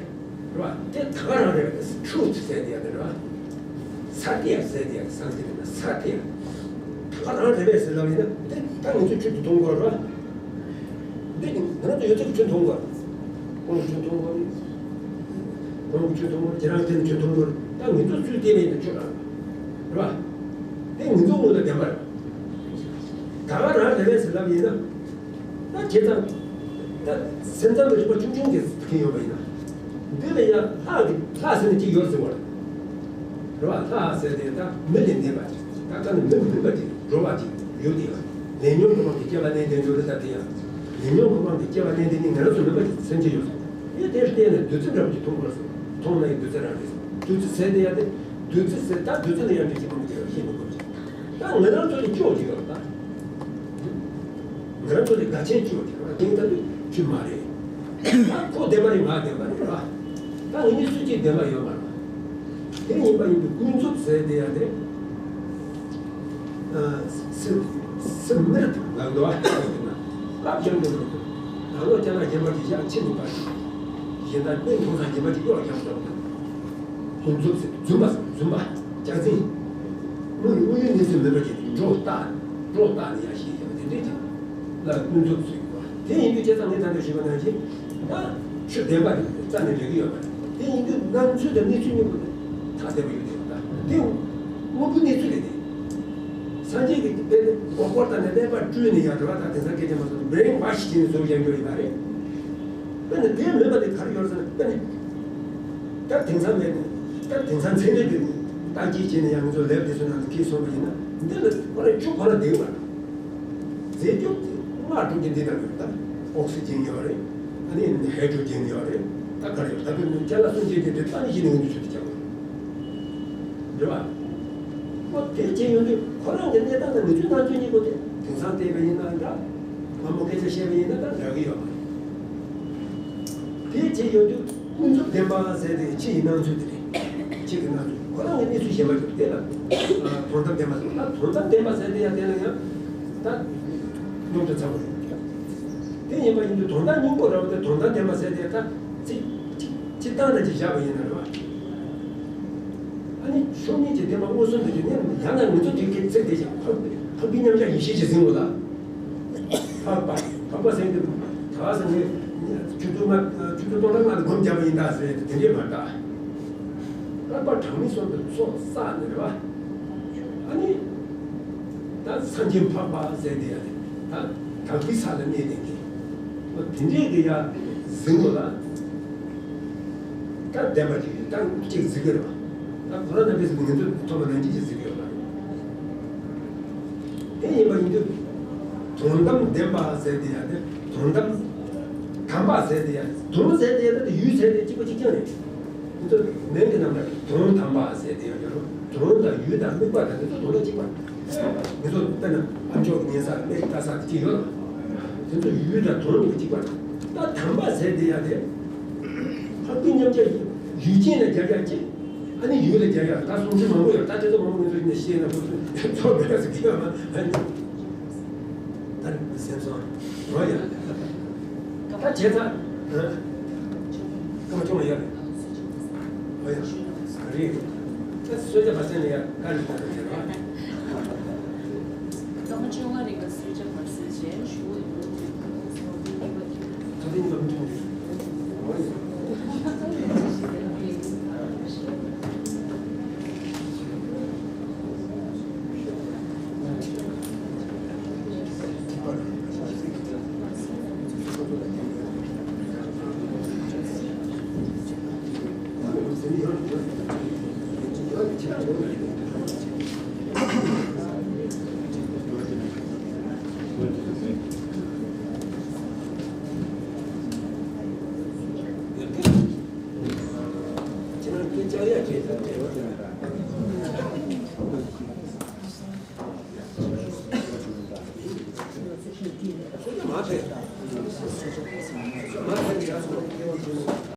པ། དེ་ད་ག་རང་རེད་པས། ཊུ་རུ་ཐི་ཟེར་དེ་ཡང་དེ་རེད་པ། ས་ཏི་ཡ་ཟེར་དེ་ཡང་སངས་རྒྱས་རེད་ན་ས་ཏི་ཡ། ད་ག་རང་རེད་པས་ཟེར་ལབ་ཡིན་ན་དེ་ད་ང་ཚོས་ཆོས་དེ་མཐོང་དགོས་རེད་པ། འདི་ནི་ང་རང་ཚོ་ཡོད་ཚད་ཀྱི་ཆོས་མཐོང་དགོས། ཁོང་གི་ཆོས་མཐོང་དགོས་རེད། ཁོང་གི་ཆོས་མཐོང་དགོས་རེད། ཁྱེད་རང་དེ་ནི་ཆོས་མཐོང་དགོས་རེད། ད་ང་ཚོ་ཚུལ་དེ་མེད་ན་ཆོས་རང་རེད་པ། དེ་ང་ཚོ་ངོས་ལ་བདེན་པ་རེད། ད་ག་རང་རེད་པས་ཟེར་ལབ་ཡིན་ན། ད་བྱས་ཙང་། ད་སེམས་ཙམ་གྱི་རིག་པ་ཆུང་ཆུང་གིས་མཁྱེན་ཡོང་བ་ཡིན་ན། འདི་ལ་ཡང་ལྷ་གི་ལྷ་ཟེར་ནས་ཅིག་ཡོད་ཟེར་བ་རེད། རེད་པ། ལྷ་ཟེར་དེ་ད་མི་ལས་འདས་པ་ཅིག་ད་ལྟ་ནི་མི་མིན་པ་ཅིག་འགྲོ་བ་ཅིག་ཡོད་དེ་ཡང་། ལས་ཉོན་གོ་འཕང་གི་སྐྱེ་བ་ལེན་བསྡད་འགྲོ་རེད། ད་དེ་ཡང་། ལས་ཉོན་གོ་འཕང་གི་སྐྱེ་བ་ལེན་བསྡད་ནི་ང་རང་ཚོ་མིན་པ་ཅིག་སེམས་ཅན་ཡོད་ཟེར། ཡང་དེ་བལྟས་ནས་བདུད་རྩི་འདྲ་པོ་ཅིག་འཐུང་དགོས་ཟེར། འཐུང་ན་ཡང་བདུད་རྩི་རང་རེད་ཟེར། བདུད་རྩི་ཟེར་དེ་ཡང་དེ། བདུད་རྩི་ཟེར་ད་བདུད་རྩི་ལ་ཡང་འདྲི་ཅིག་མང་པོ་ཅིག་ཡོད་ཤེས་མི་དགོས་ཅིག་ད་ང་རང་ཚོ་ལས་སྐྱོ་ཅིག་ཡོད་ད། ང་རང་ཚོ་ལས་དགའ་ཆེན་སྐྱོ་ཅིག་ཡོད་ད། དེ་ལྟ་དུས་ཆོས་མ་རེད། ད་ཁོ་བདེན་པ་རེད། ང་བདེན་པ་རེད་པ། ད་ང་གཉིས་སུ་གཅིག་བདེན་པ་ཡོད་མ་རེད། དེ་ཡིན་པ་ཡིན་དུས་ཀུན་རྫོབ་ཟེར་དེ་ཡང་དེ། སེམས་སེམས་མེད་དུ་ལག་འདུ་བ་ལབ་ཀྱང་འདུག་རང་ལོ་ཅག་ན་རྗེན་པ་ཅིག་ཡང་ཕྱིར་མི་པ་ཞིག་གཞན་དག་སྨན་འཐུང་ས་རྗེན་པ་ཅིག་གཡོག་རྒྱག་སོང་ན། ཀུན་རྫོབ་ཟེར་རྫུན་པ་རྫུན་པ་སྐྱག་རྫུན། དངོས་ཡོད་དངོས་ཡོད་གནས་ཚུལ་མེད་པ་ཅིག་འགྲོ་ལྟ་འགྲོ་ལྟ་ནས་ཡང་ཤེས་ཀྱང་དེ་འདྲས་ཀྱང་ལ་ཀུན་རྫོབ་ཟེར་གྱི་རེད། དེ་ཡིན་དུས་བྱས་ཙང་ངས་ད་ལྟ་ཞུས་པ་ནང་བཞིན་ད་ཆོས་བདེན་པ་རེད། རྩ་ནས་རེག་གི་ཡོད་མ་རེད། དེ་ཡིན་དུས་སྣང་ཚུལ་དང་གནས་ཚུལ་གཉིས་པོ་དེ་ཐག་བདེན་པ་ཡོད་དེ་ཡོད་ད། དེ་དངོས་པོའི་གནས་ཚུལ་རེད་དེ། སངས་རྒྱས་ཀྱིས་དཔེ་ནི་མགོ་སྐོར་བཏང་ནས་ཀླད་པ་བཀྲུས་ནས་ཡར་འགྲོ་བ་དང་དེང་སང་སྐད་ཆ་མ་སོང་བྲེན་ཝ་ཤི་བྱས་ནས་བཟོ་བཞག་རྒྱུ་ཡིན་པ་རེད། དཔེ་ནི་དེ་མིན་པ་དེ་ག་རེ་ཡོད་ཟེར་ན། དཔེ་ནི་ད་དེང་སང་མེད་ནས་ད་དེང་སང་ཚན་རིག་གི་བརྟག་དཔྱད་བྱས་ནས་ཡང་ང་ཚོ་ལེབ་དེ་ཚོ་ནང་དུ་འཁྱེར་སོང་བ་ཡིན་ན་འདི་ལ་ཁོ་རང་ཆུ་ཁོ་ན་བདེ་བ་རེད། རྫས་འགྱུར་དེ་སྔགས་དྲུག་གི་འདི་ལྟར་ཡོད་ད། ཨོག་སི་ཇན་ཡོད་རེད། ཨ་ནི་ཧའི་ཌྲོ་ཇན་ཡོད་རེད། ད་ག་རེ་ཡོད་ད་དུང་ཅ་ལག་སུམ་ཅུ་དེ་དེ་ད་ནི་གཞི་ནས་ང་ཚོ་ཆུ་དེ་རྒྱག་དགོས་རེད་པ། ཁོ་དེ་བྱས་ཡོང་དུས་ཁོ་རང་གི་གནས་སྟངས་དང་ང་ཚོའི་སྣང་ཚུལ་གཉིས་པོ་དེ་དེང་སང་བལྟས་པ་ཡིན་ན་འདྲ། སྔ་མོ་སྐད་ཆ་བཤད་པ་ཡིན་ན་འདྲ་འདྲ་གི་ཡོད་མ་རེད། དེ་བྱས་ཡོང་དུས་ཀུན་རྫོབ་བདེན་པ་ཟེར་དེ་ཕྱི་ཡི་སྣང་ཚུལ་དེ་རེད། ཕྱི་གི་སྣང་ཚུལ་ཁོ་རང་གི་གནས་ཚུལ་གཞན་པ་ཡོད་དེ་ལ་དོན་དམ་བདེན་པ་ཟེར། ད་དོན་དམ་བདེན་པ་ཟེར་དེ་ཡང་དེ་ལ་ཡང་ད་སྙོམས་འཇུག་ཚང་མ་རེད། དེ་ཡིན་པ་ཡིན་དུས་དོན་དམ་སྙིང་པོ་ར་བ་དེ་དོན་དམ་བདེན་པ་ཟེར་དེ་ད་ཚིག་གཅིག་གཅིག་བཏང་ན་ཅིག་བཞག་པ་ཡིན་ན་རེད་བ། ཨ་ནི་ཆོས་ཉིད་ཀྱི་བདེན་པ་མངོན་སུམ་དུ་གྱུར་ནས་ཡང་ན་ང་ཚོ་དེ་གའི་ཚིག་དེ་ཞིག་འཕགས་འཕགས་པའི་མཉམ་གཞག་ཡེ་ཤེས་ཀྱི་གཟིངས་པོ་ལ། འཕགས་པ་འཕགས་པ་ཟེར་དུས་ད་ཟེར་ནས་ཆུ་ཚོད་ལྔ་ཆུ་ཚོད་སྟོང་ཕྲག་ལྔ་ལ་སྒོམ་བརྒྱབ་པ་ཡིན་ད་ཟེར་དེ་འདྲས་མ་རེད་ད། བསྐལ་པ་གྲངས་མེད་གསུམ་དུ་ཚོགས་བསགས་ནས་རེད་བ། ཨ་ནི། ད་སངས་རྒྱས་འཕགས་པ་ཟེར་དེ་ཡ་དེ། ད་དག་པའི་ས་ལ་གནས་བསྡད་མཁན། འོ་དེ་འདྲས་དེ་ཡ་གཟིགས་དགོས་ལ། ད་བདེན་པ་ཅིག་ད་ཅིག་གཟིགས་ཀྱི་རེད་བ། ད་ཁོ་རང་རྣམ་པས་ཟིན་ང་ཚོ་ཐོག་མ་ནང་བཞིན་ཅིག་གཟིགས་ཀྱི་ཡོད་ལ། དེ་ཡིན་པ་ཡིན་དུས། དོན་དམ་བདེན་པ་ཟེར་དེ་ཡ་དེ་དོན་དམ། དམ་པ་ཟེར་དེ་ཡ་དོན་ཟེར་དེ་ཡ་དེ་ཡུལ་ཟེར་དེ་གཅིག་པ་གཅིག་རྐྱང་རེད། འདི་ཚོ་མིང་གི་ནང་ལ་དོན་དམ་པ་ཟེར་དེ་ཡང་ཡོད་རེད། དོན་དང་ཡུལ་དང་དམིགས་པ་དང་འདི་ཚོ་དོན་དག་གཅིག་པ། འདི་ཚོ་དཔེར་ན་ཨ་མཆོག་གི་ཉན་ས་དང་སྨན་གྱི་ལྟ་ས་དེ་གཅིག་ཡོད་རེད། འདི་ཚོ་ཡུལ་དང་དོན་གཉིས་ཀ་གཅིག་པ་རེད། ད་དམ་པ་ཟེར་དེ་ཡང་དེ། འཕགས་པའི་མཉམ་གཞག་ཡུལ་ཅན་ལ་རྒྱབ་ཡག་གཅིག་ཨ་ནི་ཡུལ་ལ་རྒྱབ་ཡག་ད་གསུང་ཚུལ་མང་པོ་ཡོད། ད་དེ་ཚོ་མང་པོ་ངེད་ཚོ་ནས་ཤེས་ན་ཁོ་ཚོ་ཚོགས་མེད་ཟེར་གྱི་ཡོད་མ་རེད། ད་ནི་སེམས་སོང་། འོ་ཡ། ད་བྱས་ཙང་། སྐར་མ་བཅོ་ལྔ་ཡོད་རེད། འོ་ཡ། ག་རེ། ད་གསོལ་ཇ་བར་གསེང་ལ་ཡ་བཀའ་འདྲི་ད་ལྟ་བྱས་རོགས། སྐར་མ་བཅོ་ལྔ་རིང་ལ་གསོལ་ཇ་བར་གསེང་བྱས་ཞུ་བ་ཡིན། ད་ལྟ་ཡིན་པ་མི་འཐུང་རེད། འོ་ཡ།